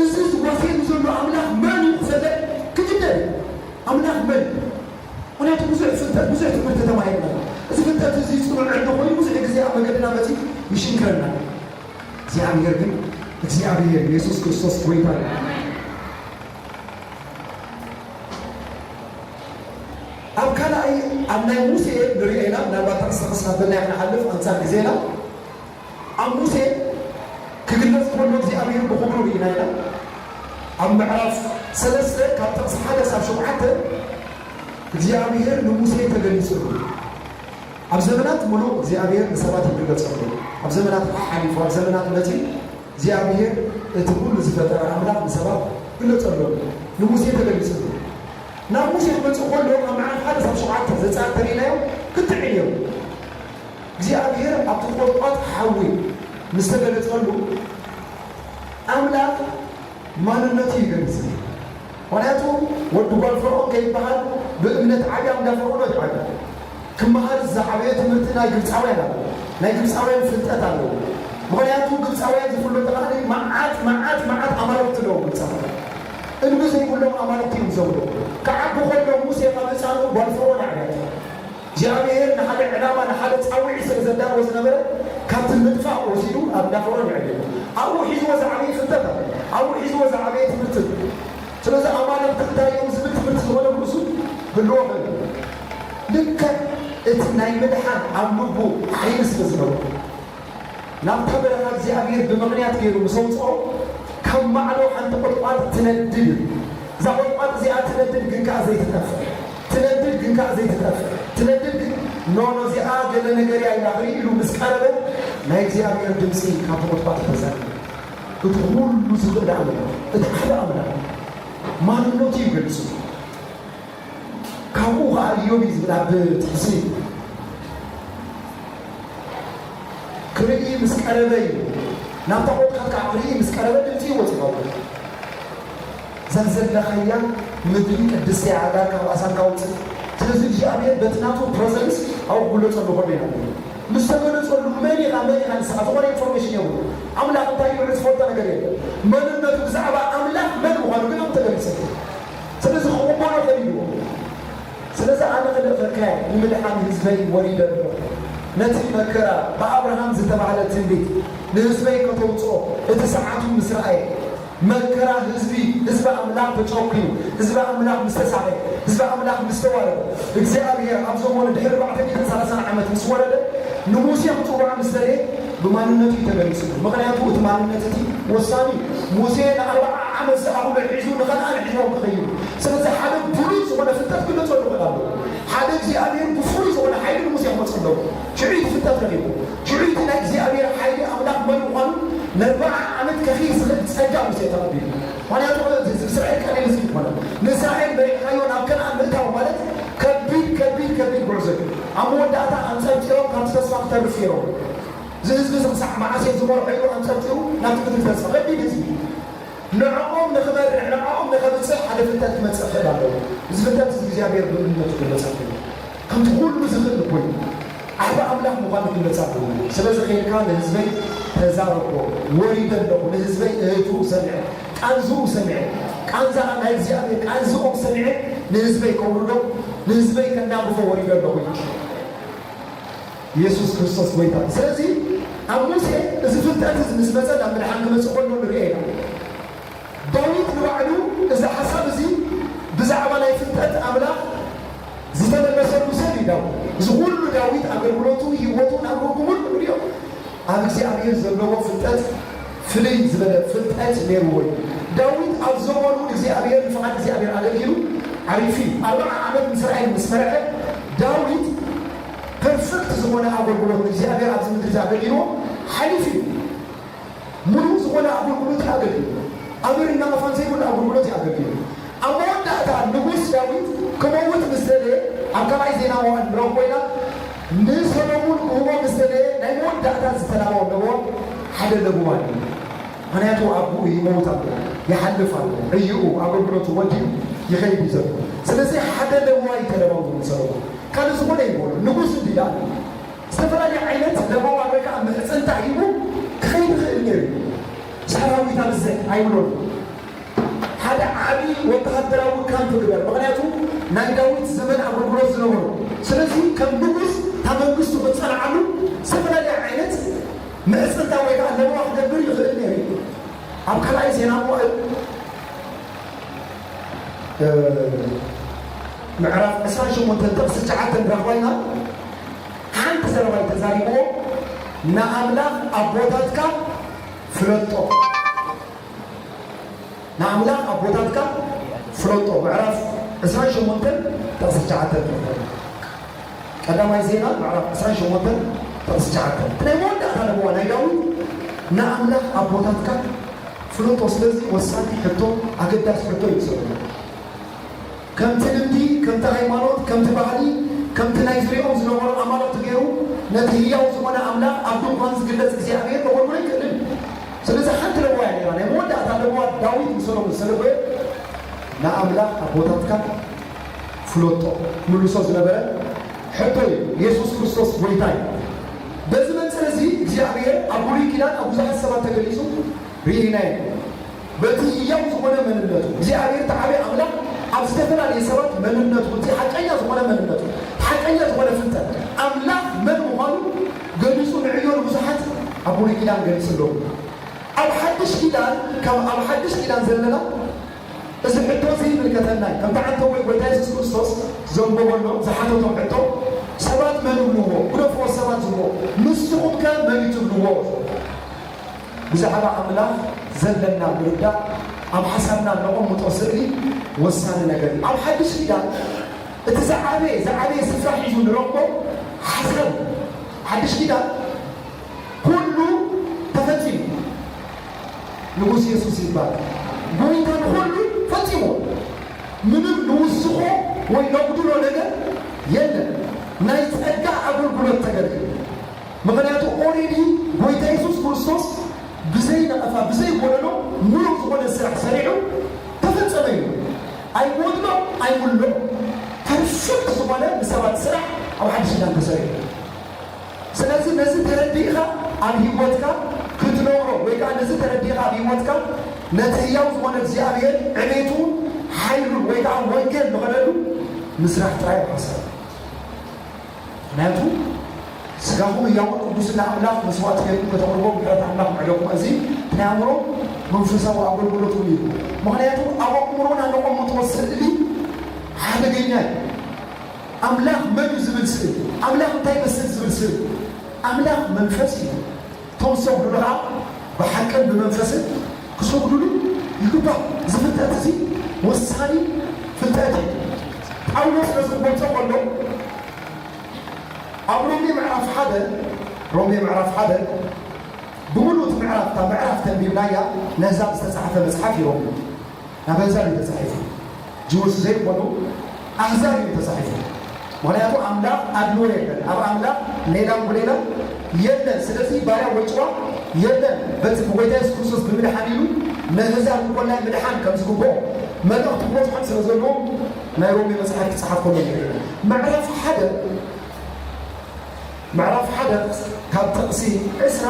እዚ ዝዋሰየኒ ዘሎ ኣምላኽ መን እዩ ክፈልጥ ክግደድ እዩ። ኣምላኽ መን እዩ? ምኽንያቱ ብዙሕ ፍልጠት ብዙሕ ትምህርቲ ተማሂርና እዚ ፍልጠት እዚ ጽኑዕ እንተኾይኑ ብዙሕ ግዜ ኣብ መገድና መጺኡ ይሽንክረና። እግዚኣብሔር ግን እግዚኣብሔር የሱስ ክርስቶስ ጎይታ እዩ። ኣብ ካልኣይ ኣብ ናይ ሙሴ ንሪኦ ኢና። ምናልባት ጥቕሲ ተኸስናበልና ክንሓልፍ ኣንጻር ግዜና ኣብ ሙሴ ክግለጽ ከሎ እግዚኣብሔር ብኽብሩ ርኢና ኢና። ኣብ ምዕራፍ ሰለስተ ካብ ጥቕሲ ሓደ ክሳብ ሸውዓተ እግዚኣብሔር ንሙሴ ተገሊጹሉ። ኣብ ዘመናት ምሉእ እግዚኣብሔር ንሰባት ይግለጸሉ። ኣብ ዘመናት ሓሓሊፉ ኣብ ዘመናት መጺኡ እግዚኣብሔር እቲ ኩሉ ዝፈጠረ ኣምላኽ ንሰባት ግለጸሎም። ንሙሴ ተገሊጹሉ። ናብ ሙሴ ክመጽእ ከሎ ካብ ምዕራፍ ሓደ ክሳብ ሸውዓተ ዘጻት ተሪእናዮ ክትዕ እዮም። እግዚኣብሔር ኣብቲ ቁጥቋጥ ሓዊ ምስ ተገለጸሉ ኣምላኽ ማንነቱ ይገልጽ። ምኽንያቱ ወዲ ጓል ፈርዖን ከይበሃል ብእምነት ዓብያ እንዳ ፈርዖን ወዲ ዓብያ ክመሃር ዝዓበየ ትምህርቲ ናይ ግብፃውያን ኣሎ። ናይ ግብፃውያን ፍልጠት ኣለዎ። ምኽንያቱ ግብፃውያን ዝፍለጡ ከዓኒ መዓት መዓት መዓት ኣማልክቲ ኣለዎም ግብፃውያን። እልሚ ዘይብሎም ኣማልክቲ እዮም ዘብሉ። ክዓቢ ከሎ ሙሴ ካብ ህፃኑ ጓል ፈርዖን ኣዕብያቶ። እግዚኣብሔር ንሓደ ዕላማ ንሓደ ፃውዒት ስለ ዘዳለዎ ዝነበረ ካብቲ ምጥፋእ ወሲዱ ኣብ እንዳ ፈርዖን የዕብዮ። ኣብኡ ሒዝዎ ዝዓበየ ፍልጠት ኣሎ። ኣብኡ ሒዝዎ ዝዓበየ ትምህርቲ ኣሎ። ስለዚ ኣማልክቲ እንታይ እዮም ዝብል ትምህርቲ ዝኾነ ርእሱ ህልዎ ኾይኑ ልክዕ እቲ ናይ ምድሓን ኣብ ልቡ ዓይኒ ስለ ዝነበሮ ናብታ በረኻ እግዚኣብሔር ብምኽንያት ገይሩ ምስ ኣውፅኦ ካብ ማዕዶ ሓንቲ ቁጥቋጥ ትነድድ እዩ። እዛ ቁጥቋጥ እዚኣ ትነድድ ግን ከዓ ዘይትጠፍእ ትነድድ ግን ከዓ ዘይትጠፍእ ትነድድ ግን ኖ ኖ እዚኣ ገለ ነገር እያ ኢላ ክርኢ ኢሉ ምስ ቀረበ ናይ እግዚኣብሔር ድምፂ ካብቲ ቁጥቋጥ ተሰምዐ። እቲ ኩሉ ዝኽእል ኣምላኽ እቲ ሓደ ኣምላኽ ማንነቱ እዩ ገሊፁ። ካብኡ ኸዓ ኢዮብ እዩ ዝብል ኣብ ጥቕሲ ክርኢ ምስ ቀረበ እዩ ናብታ ቁጥቋጥ ከዓ ክርኢ ምስ ቀረበ ድምፂ ይወፅእ ካብኡ። እዛ ዘለኻያ ምድሪ ቅድስቲ እያ፣ ኣእጋርካ ካብ ኣእሳንካ ኣውፅእ። ስለዚ እግዚኣብሔር በቲ ናቱ ፕረዘንስ ኣብኡ ክግለፀሉ ከሎ ኢና ንርኢ። ምስ ተገለፀሉ መን ኢኻ መን ኢኻ ንስኻ ዝኾነ ኢንፎርሜሽን የብሉ። ኣምላኽ እንታይ እዩ ዝፈልጦ ነገር የለን። መንነቱ ብዛዕባ ኣምላኽ መን ምዃኑ ግን ኣብኡ ተገሊፀሉ። ስለዚ ክቕበሎ ከሊልዎ። ስለዚ ኣነ ክልእኸካ እየ፣ ንምድሓን ህዝበይ ወሪደ ኣለኹ። ነቲ መከራ ብኣብርሃም ዝተባህለ ትንቢት ንህዝበይ ከተውፅኦ እቲ ሰዓቱ ምስ ረኣየ፣ መከራ ህዝቢ ህዝቢ ኣምላኽ ተጨኩዩ፣ ህዝቢ ኣምላኽ ምስ ተሳቐየ፣ ህዝቢ ኣምላኽ ምስ ተዋረደ፣ እግዚኣብሔር ኣብ ዘመኑ ድሕሪ ኣርባዕተ ሚእትን ሰላሳን ዓመት ምስ ወረደ፣ ንሙሴ ክፅውዖ ምስ ደለየ ብማንነቱ እዩ ተገሊፅሉ። ምኽንያቱ እቲ ማንነት እቲ ወሳኒ እዩ። ሙሴ ንኣርብዓ ዓመት ዝኣኽሎ ሒዙ ንኸነኣን ሒዞም ክኸይዱ። ስለዚ ሓደ ብሉፅ ዝኾነ ፍልጠት ክግለፀሉ ክእል ኣለዎ። ሓደ እግዚኣብሔር ብፍሉይ ዝኾነ ሓይሊ ንሙሴ ክመፅ ኣለዎ። ሽዑ እቲ ፍልጠት ረኺቡ። ሽዑ እቲ ናይ እግዚኣብሔር ሓይሊ ኣምላኽ መን ምዃኑ ንኣርብዓ ዓመት ከኺድ ዝኽእል ጸጋ ሙሴ ተቐቢሉ። ምኽንያቱ እዚ ብስራኤል ቀሊል ህዝቢ ይኮነ። ንእስራኤል መሪሕካዮ ናብ ከነኣን ምእታው ማለት ከቢድ ከቢድ ከቢድ ጉዕዞ እዩ። ኣብ መወዳእታ ኣንጸርጺሮም ካብቲ ተስፋ ክተርፍ ገይሮም። እዚ ህዝቢ እዚ ክሳዕ መዓስ እዮም ዝመርሖ ኢሉ ኣንጸርጺሩ ናብቲ ምድሪ ተስፋ። ከቢድ ህዝቢ እዩ። ንዕኦም ንኽመርሕ፣ ንዕኦም ንኸብጽሕ ሓደ ፍልጠት ክመጽእ ክእል ኣለዎ። እዚ ፍልጠት እዚ እግዚኣብሔር ብምንነቱ ክመጸሉ እዩ። ከምቲ ኩሉ ዝኽእል እኮ እዩ። ዓቢ ኣምላኽ ምዃኑ ክመጽእ ኣለዎ። ስለዚ ኸይድካ ንህዝበይ ተዛረቦ፣ ወሪደ ኣለኹ፣ ንህዝበይ እህቱ ሰሚዐ፣ ቃንዝኡ ሰሚዐ፣ ቃንዛ ናይ እግዚኣብሔር ቃንዝኦም ሰሚዐ፣ ንህዝበይ ከውርዶ፣ ንህዝበይ ከናግፎ ወሪደ ኣለኹ ኢሉ። ኢየሱስ ክርስቶስ ጎይታ። ስለዚ ኣብ ሙሴ እዚ ፍልጠት እዚ ምስ መጸ ናብ ምድሓን ክመጽእ ከሎ ንርእዮ ኢና። ዳዊት ንባዕሉ እዚ ሓሳብ እዚ ብዛዕባ ናይ ፍልጠት ኣምላኽ ዝተመለሰሉ ሰብ እዩ ዳዊት። እዚ ኩሉ ዳዊት ኣገልግሎቱ፣ ህይወቱ፣ ናብርኡ ብምሉኡ ንርእዮ። ኣብ እግዚኣብሔር ዘለዎ ፍልጠት ፍልይ ዝበለ ፍልጠት ነይርዎ እዩ። ዳዊት ኣብ ዘመኑ እግዚኣብሔር ንፍቓድ እግዚኣብሔር ኣገልጊሉ ዓሪፉ እዩ። ኣርብዓ ዓመት ንእስራኤል ምስ መርሐ ዳዊት ፐርፈክት ዝኾነ ኣገልግሎት ንእግዚኣብሔር ኣብዚ ምድሪ እዚ ኣገልጊልዎ ሓሊፉ እዩ። ምሉእ ዝኾነ ኣገልግሎት እዩ ኣገልጊሉ። ኣምርን ናቕፋን ዘይብሉ ኣገልግሎት እዩ ኣገልጊሉ። ኣብ መወዳእታ ንጉስ ዳዊት ክመውት ምስ ደለየ ኣብ ካልኣይ ዜና መዋዕል ንረኽቦ ኢና። ንሰሎሙን ክህቦ ምስ ደለየ ናይ መወዳእታ ዝተላቦ ኣለዎ ሓደ ለበዋን እዩ። ምኽንያቱ ኣቦኡ ይመውት ኣሎ፣ ይሓልፍ ኣሎ፣ ዕይኡ ኣገልግሎቱ ወዲኡ ይኸይድ እዩ ዘሎ። ስለዚ ሓደ ለበዋ እዩ ተለባው ንሰሎሙን። ካልእ ዝኾነ ይበሉ ንጉስ እንዲ ደኣ ዝተፈላለዩ ዓይነት ለበዋ ወይ ከዓ ምሕፅንታ ሂቡ ክኸይድ ይኽእል ነይሩ እዩ። ሰራዊት ኣብዝሕ ኣይብሎን። ሓደ ዓቢ ወተሃደራዊ ካምፕ ግበር። ምኽንያቱ ናይ ዳዊት ዘመን ኣገልግሎት ዝነበሩ። ስለዚ ከም ንጉስ እታ መንግስቱ ክትጸንዓሉ ዝተፈላለየ ዓይነት ምሕጽንታ ወይ ከዓ ለበዋ ክገብር ይኽእል ነይሩ እዩ። ኣብ ካልኣይ ዜና መዋዕል፣ እ፣ ምዕራፍ ዕስራን ሸሞንተን ጥቕሲ ትሽዓተ ንረኽባ ኢና። ሓንቲ ዘረባ እዩ ተዛሪብዎ፣ ንኣምላኽ ኣቦታትካ ፍለጦ። ንኣምላኽ ኣቦታትካ ፍለጦ። ምዕራፍ ዕስራን ሸሞንተን ጥቕሲ ትሽዓተ ንረኽባ ኢና። ቀዳማይ ዜና ምዕራፍ ዕስራን ሸሞንተን ጥቕሲ ትሽዓተ። እቲ ናይ መወዳእታ ለበዋ ናይ ዳዊት ንኣምላኽ ኣቦታትካ ፍለጦ። ስለዚ ወሳኒ ሕቶ፣ ኣገዳሲ ሕቶ እዩ ዝሰብሎ። ከምቲ ልምዲ፣ ከምቲ ሃይማኖት፣ ከምቲ ባህሊ፣ ከምቲ ናይ ዙሪኦም ዝነበሩ ኣማልኽቲ ገይሩ ነቲ ህያው ዝኾነ ኣምላኽ ኣብ ድንኳን ዝግለጽ እግዚኣብሔር ከገልግሎ ኣይክእልን። ስለዚ ሓንቲ ለበዋ እያ ነይራ። ናይ መወዳእታ ለበዋ ዳዊት ንሰሎሞን ዝተለበየ ንኣምላኽ ኣቦታትካ ፍለጦ ክምልሶ ዝነበረ ሕቶ እዩ። የሱስ ክርስቶስ ጎይታ እዩ። በዚ መንጽር እዚ እግዚኣብሔር ኣብ ብሉይ ኪዳን ኣብ ብዙሓት ሰባት ተገሊጹ ርኢናዮ። በቲ ህያው ዝኾነ መንነቱ እግዚኣብሔር እቲ ዓብዪ ኣምላኽ ኣብ ዝተፈላለየ ሰባት መንነቱ፣ እቲ ሓቀኛ ዝኾነ መንነቱ፣ እቲ ሓቀኛ ዝኾነ ፍልጠት ኣምላኽ መን ምዃኑ ገሊጹ ንዕዮ ንብዙሓት ኣብ ብሉይ ኪዳን ገሊጹ ኣሎ። ኣብ ሓድሽ ኪዳን፣ ከም ኣብ ሓድሽ ኪዳን ዘለና እዚ ሕቶ እዚ ይምልከተና እዩ። ከምቲ ዓንተቦይ ጎይታ የሱስ ክርስቶስ ዘንበበሎም ዝሓተቶም ሕቶ፣ ሰባት መን ይብልዎ? ግደፍዎ ሰባት ዝብልዎ፣ ንስኹም ከ መን እዩ ትብልዎ? ብዛዕባ ኣምላኽ ዘለና ምርዳእ ኣብ ሓሳብና ነቐምጦ ስእሊ ወሳኒ ነገር እዩ። ኣብ ሓድሽ ኪዳን እቲ ዝዓበየ ዝዓበየ ስፍራ ሒዙ ንረኽቦ ሓሳብ እዩ። ሓድሽ ኪዳን ኩሉ ተፈጺሙ። ንጉስ የሱስ ይባል። ጎይታ ንኹሉ ፈጺሙ። ምንም ንውስኾ ወይ ነጉድሎ ነገር የለን። ናይ ጸጋ ኣገልግሎት ተገልግል። ምኽንያቱ ኦሬዲ ጎይታ የሱስ ክርስቶስ ብዘይ ነቐፋ፣ ብዘይ ጎደሎ ምሉእ ዝኾነ ስራሕ ሰሪሑ ተፈጸመ እዩ። ኣይጎድሎ፣ ኣይጉሎ፣ ፐርፌክት ዝኾነ ንሰባት ስራሕ ኣብ ሓድሽ ኪዳን ተሰሪሑ። ስለዚ ነዚ ተረዲእኻ ኣብ ህይወትካ ክትነብሮ ወይ ከዓ ነዚ ተረዲእኻ ኣብ ህይወትካ ነቲ ህያው ዝኾነ እግዚኣብሔር ዕቤቱ ሓይሉ ወይ ከዓ ወንጌል ንኸደሉ ምስራሕ ጥራይ ሓሳብ። ምኽንያቱ ስጋኹም ህያውን ቅዱስን ንኣምላኽ መስዋእቲ ጌርኩም ከተቕርቦ ምሕረት ኣምላኽ ምዕደኩም። እዚ ናይ ኣእምሮ መንፈሳዊ ኣገልግሎት እውን እዩ። ምኽንያቱ ኣብ ኣእምሮና ነቐምጦ ስእሊ ሓደገኛ እዩ። ኣምላኽ መን እዩ ዝብል ስእሊ፣ ኣምላኽ እንታይ ይመስል ዝብል ስእሊ። ኣምላኽ መንፈስ እዩ። እቶም ዝሰግዱሉ ከዓ ብሓቅን ብመንፈስን ክሰግዱሉ ይግባእ። እዚ ፍልጠት እዚ ወሳኒ ፍልጠት እዩ። ጳውሎስ ነዚ ክገልጾ ከሎ ኣብ ሮሜ ምዕራፍ ሓደ፣ ሮሜ ምዕራፍ ሓደ ብምሉእ እቲ ምዕራፍ፣ እታ ምዕራፍ ተንቢብናያ፣ ነዛ ዝተጻሕፈ መጽሓፍ እዩ ሮሜ። ናብ ኣህዛብ እዩ ተጻሒፉ። ጅውስ ዘይኮኑ ኣህዛብ እዩ ተጻሒፉ። ምኽንያቱ ኣምላኽ ኣድልዎ የለን። ኣብ ኣምላኽ ሌላም ጉሌላም የለን። ስለዚ ባርያ ወይ ጭዋ የለን። በቲ ብጎይታ የሱስ ክርስቶስ ብምድሓን ኢሉ ነህዛብ እንኮላይ ምድሓን ከም ዝግብኦ መልእኽቲ ክበጽሖም ስለ ዘለዎም ናይ ሮሜ መጽሓፍ ክጸሓፍ ከሎ ንርኢ ኢና። ምዕራፍ ሓደ፣ ምዕራፍ ሓደ ካብ ጥቕሲ ዕስራ፣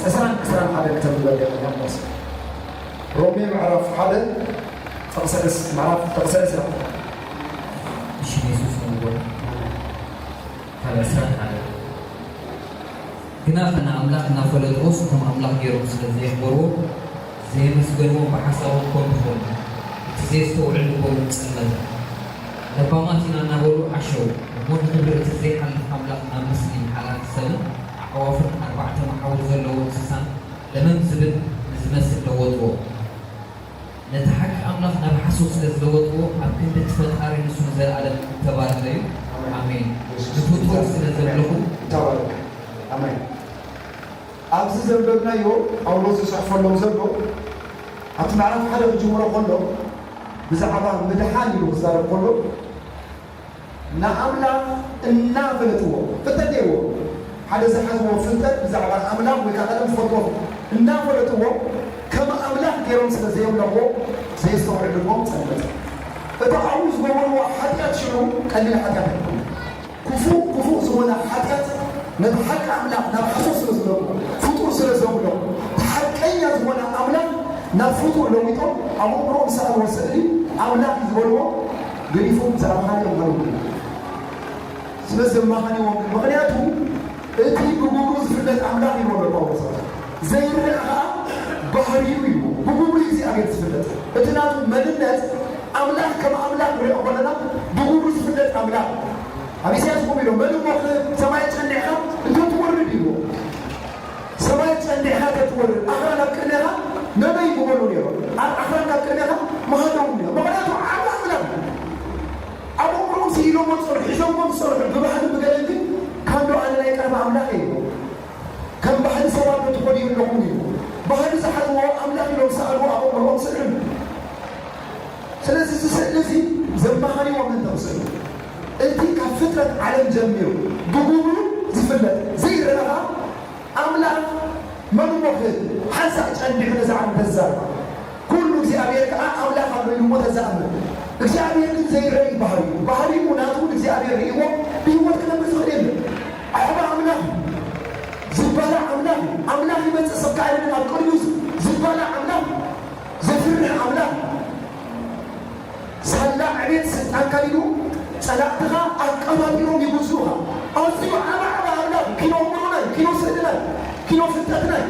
ዕስራን ዕስራን ሓደ ክተንብበልና ኢና። ሮሜ ምዕራፍ ሓደ ጥቕሲ ዕስ-፣ ምዕራፍ ጥቕሲ ዕስራ። እሺ፣ የሱስ ንጉሆ ካብ ዕስራን ሓደ። ግናኸ ንኣምላኽ እናፈለጥዎስ፣ እቶም ኣምላኽ ገይሮም ስለ ዘየኽበርዎ፣ ዘየመስገንዎ፣ ብሓሳቦም ኮን ክኾኑ፣ እቲ ዘየስተውዕል ልቦም ጸልመተ። ለባማት ኢና እናበሉ ዓሸው፣ እሞ ንኽብሪ እቲ ዘይሓልፍ ኣምላኽ ናብ ምስሊ ሓላፊ ሰብን ኣዕዋፍን ኣርባዕተ መሓውር ዘለዎ እንስሳን ለመም ዝብል ንዝመስል ለወጥዎ። ነቲ ሓቂ ኣምላኽ ናብ ሓሶት ስለ ዝለወጥዎ፣ ኣብ ክንዲ እቲ ፈጣሪ ንሱ ንዘለኣለም እተባረኸ እዩ። ኣሜን። ኣሜን። ንፍጡር ስለ ዘምለኹ ተባረክ። ኣሜን። ኣብዚ ዘንበብናዮ ጳውሎስ ዝጽሕፈሎም ዘሎ ኣብቲ ምዕራፍ ሓደ ክጅምሮ ከሎ ብዛዕባ ምድሓን ኢሉ ክዛረብ ከሎ ንኣምላኽ እናፈለጥዎ፣ ፍልጠት ነይርዎ። ሓደ ዝሓዝዎ ፍልጠት ብዛዕባ ኣምላኽ ወይ ከዓ ቀደም ዝፈልጥዎ እናፈለጥዎ ከም ኣምላኽ ገይሮም ስለ ዘየምለኽዎ ዘየስተውዕል ልቦም ጸልመተ። እቲ ኣብኡ ዝገበርዎ ሓጢኣት ሽዑ ቀሊል ሓጢኣት ኣይኮነን። ክፉእ ክፉእ ዝኾነ ሓጢኣት ነቲ ሓቂ ኣምላኽ ናብ ሓሶት ስለ ዝለውጦ፣ ፍጡር ስለ ዘምልኾ፣ እቲ ሓቀኛ ዝኾነ ኣምላኽ ናብ ፍጡር ለዊጦም ኣብ ኣእምሮኦም ዝሰኣልዎ ስእሊ ኣምላኽ እዩ ዝበልዎ ገዲፎም ብዛዕባ ካልእ እዮም ሃለዉ። ስለዚ ዘማኻንዎም ግን፣ ምኽንያቱ እቲ ብግብሩ ዝፍለጥ ኣምላኽ ይብሎ ኣሎ ጳውሎስ። ዘይረኣ ኸዓ ባህሪኡ እዩ። ብግብሩ እግዚኣብሔር ዝፍለጥ። እቲ ናቱ መንነት ኣምላኽ ከም ኣምላኽ ንሪኦ ከለና ብግብሩ ዝፍለጥ ኣምላኽ። ኣብ ኢሳያስ ከምኡ ኢሎ፣ "መን እሞ ሰማይ ጨኒሕኻ እንተትወርድ?" ይብሎ። "ሰማይ ጨኒሕኻ እንተትወርድ፣ ኣኽራን ኣብ ቅድሜኻ መመይ ምበሉ ነይሮም?" ኣብ ኣኽራን ኣብ ቅድሜኻ ምሃለዉ ነይሮም። ምኽንያቱ ዓቢ ኣምላኽ እዩ። ኣብ ኣእምሮኦም ስኢሎሞ ዝጸንሑ፣ ሒዞሞ ዝጸንሑ ብባህልን ብገለን ግን፣ "ካንዶ ኣነ ናይ ቀረባ ኣምላኽ እየ?" ይብሎ። ከም ባህሊ ሰባት ዶ ትኾኑ ኣለኹም እዩ። ባህሊ ዝሓዝዎ ኣምላኽ ኢሎም ዝሰኣልዎ ኣብ ኣእምሮኦም ስእሊ። ስለዚ እዚ ስእሊ እዚ ዘማኻንዎም እንተምስሉ፣ እቲ ካብ ፍጥረት ዓለም ጀሚሩ ብግብሩ ዝፍለጥ ዘይረኣ ኣምላኽ መን እሞ ክህብ? ሓንሳእ ጨንዲሑ ነዛ ዓለም ተዛርባ። ኩሉ እግዚኣብሔር ከኣ ኣምላኽ ኣሎ ኢሉ እሞ ተዛእምር። እግዚኣብሔር ግን ዘይረኢ ባህሪ እዩ። ባህሪኡ ናቱ እውን እግዚኣብሔር ርእይዎ ብህይወት ክነብር ዝኽእል የለን። ኣሕባ ኣምላኽ እዩ። ዝባላዕ ኣምላኽ እዩ። ኣምላኽ ይመጽእ ሰብ ከኣ የለን። ኣብ ቅድሚኡ ዝባላዕ ኣምላኽ እዩ። ዘፍርህ ኣምላኽ እዩ። ሳላ ዕቤት ስልጣንካ ኢሉ ጸላእትኻ ኣቀባቢሮም ይጉዝኡኻ። ኣዝዩ ዓባ ዓባ ኣምላኽ ኪኖ ኣእምሮና እዩ፣ ኪኖ ስእልና እዩ፣ ኪኖ ፍልጠትና እዩ።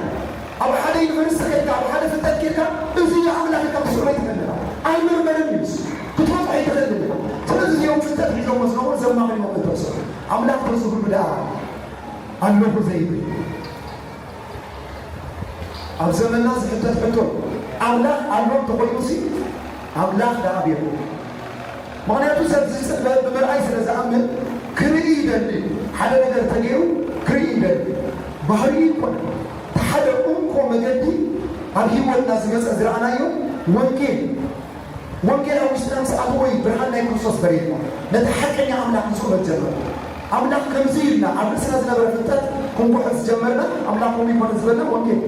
ኣብ ሓደ ዩኒቨርሲቲ ከድካ፣ ኣብ ሓደ ፍልጠት ከድካ፣ እዚ እዩ ኣምላኽ ኢልካ ክትስዕሮ ኣይትኽእልን ኢኻ። ኣይምርመርን እዩ ንሱ። ክትወጽኦ ኣይትኽእልን ኢኻ። ስለዚ እዚኦም ፍልጠት ሒዞሞ ዝነበሩ ዘማኽንዎም እንተምስሉ፣ ኣምላኽ በዚ ኩሉ ደኣ ኣለኹ ዘይብል ኣብ ዘመንና ዝሕተት ሕቶ፣ ኣምላኽ ኣሎ እንተኾይኑሲ፣ ኣምላኽ ደኣ ኣበይ ኣሎ? ምኽንያቱ ሰብ ዝጽበ ብምርኣይ ስለ ዝኣምን ክርኢ ይደሊ። ሓደ ነገር ተገይሩ ክርኢ ይደሊ። ባህሪኡ ይኮነ። እቲ ሓደ እንኮ መገዲ ኣብ ህይወትና ዝመጸ ዝረኣናዮ ወንጌል። ወንጌል ኣብ ውሽጥና ምስ ኣተወ እዩ ብርሃን ናይ ክርስቶስ በሪህና። ነቲ ሓቀኛ ኣምላኽ ንጽልመት ጀመርና። ኣምላኽ ከምዚ ኢልና ኣብ ርእስና ዝነበረ ፍልጠት ክንኩሕት ዝጀመርና ኣምላኽ ከምኡ ይኮነ ዝበልና ወንጌል።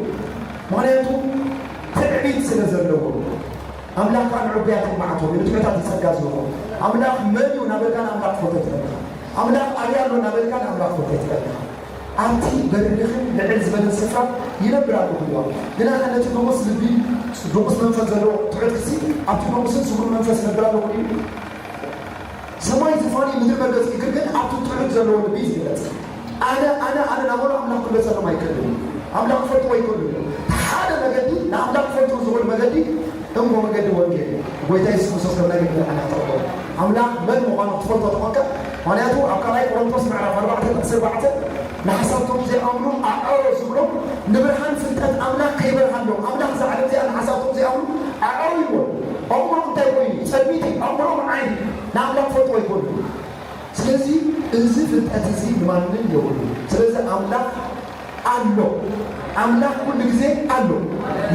ምኽንያቱ ትዕቢት ስለ ዘለዎ። ኣምላኽ ከኣ ንዕቡያት ይመዓቶም እዩ፣ ንትሑታት እዩ ጸጋ ዝህቦም። ኣምላኽ መን እዩ እናበልካ ንኣምላኽ ትፈቶ ትበልካ። ኣምላኽ ኣበይ ኣሎ እናበልካ ንኣምላኽ ትፈቶ ትበልካ። ኣብቲ በሪኽን ልዕል ዝበለን ስፍራ ይነብር ኣለኹ ኢልዋ። ግናኸ ነቲ ንቑስ ልቢ፣ ንቑስ መንፈስ ዘለዎ ትሑት ክሲ ኣብቲ ንቑስን ስጉም መንፈስ ይነብር ኣለኹ ኢሉ። ሰማይ ዝፋን'ዩ፣ ምድሪ መርገጺ እግሪ ግን ኣብቲ ትሑት ዘለዎ ልቢ እዩ ዝግለጽ። ኣነ ኣነ ኣነ ናበሉ ኣምላኽ ክመፀሎም ኣይክእልን። ኣምላኽ ክፈልጥዎ ኣይክእሉን እዮም። ሓደ መገዲ ንኣምላኽ ክፈልጥዎ ዝኽእሉ መገዲ እንኮ መገዲ ወንጌል እዩ። ጎይታ የሱስ ክርስቶስ ከም ናይ ግድን ኣምላኽ ተቐበሎ። ኣምላኽ መን ምዃኑ ክትፈልጦ ተኾንካ፣ ምኽንያቱ ኣብ ካልኣይ ቆሮንቶስ ምዕራፍ ኣርባዕተ ጥቕሲ ኣርባዕተ ንሓሳብቶም ዘይኣምኑ ኣዕሮ ዝብሎ ንብርሃን ፍልጠት ኣምላኽ ከይበርሃሎም። ኣምላኽ እዛ ዓለም እዚኣ ንሓሳብቶም ዘይኣምኑ ኣዕሮ ይብሎ። ኣእምሮም እንታይ ኮይኑ? ጸልሚት እዩ። ኣእምሮም ዓይኒ ንኣምላኽ ክፈልጥዎ ኣይክእሉን። ስለዚ እዚ ፍልጠት እዚ ንማንም የብሉ። ስለዚ ኣምላኽ ኣሎ። ኣምላኽ ኩሉ ግዜ ኣሎ።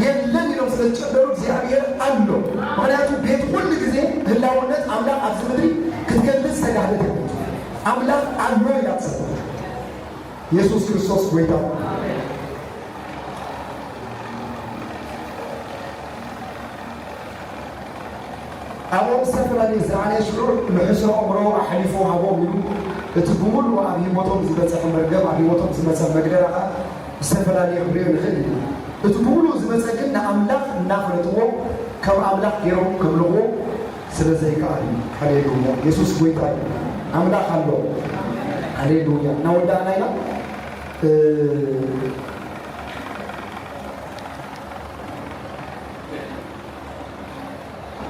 የለን ኢሎም ስለ ዝጨደሩ እግዚኣብሔር ኣሎ። ምኽንያቱ ቤት ኩሉ ግዜ ህላውነት ኣምላኽ ኣብዚ ምድሪ ክትገልጽ ዝተጋህደት የብሉ። ኣምላኽ ኣሎ ኢላ ትሰብኽ። የሱስ ክርስቶስ ጎይታ። ኣብኦም ዝተፈላለየ ዝረኣየ ሽዑ ንሕስሮ ኣእምሮ ኣሕሊፉ ሃቦም ኢሉ። እቲ ብምሉኡ ኣብ ህይወቶም ዝበጽሐ መርገም፣ ኣብ ህይወቶም ዝመጸ መግደራ ኸኣ ዝተፈላለየ ክንሪኦ ንኽእል ኢና። እቲ ብምሉኡ ዝመጸ ግን ንኣምላኽ እናፈለጥዎ ከም ኣምላኽ ገይሮም ከምልኽዎ ስለ ዘይከኣል እዩ። ሃሌሉያ! የሱስ ጎይታ እዩ። ኣምላኽ ኣሎ። ሃሌሉያ! እናወዳእና ኢና። እ፣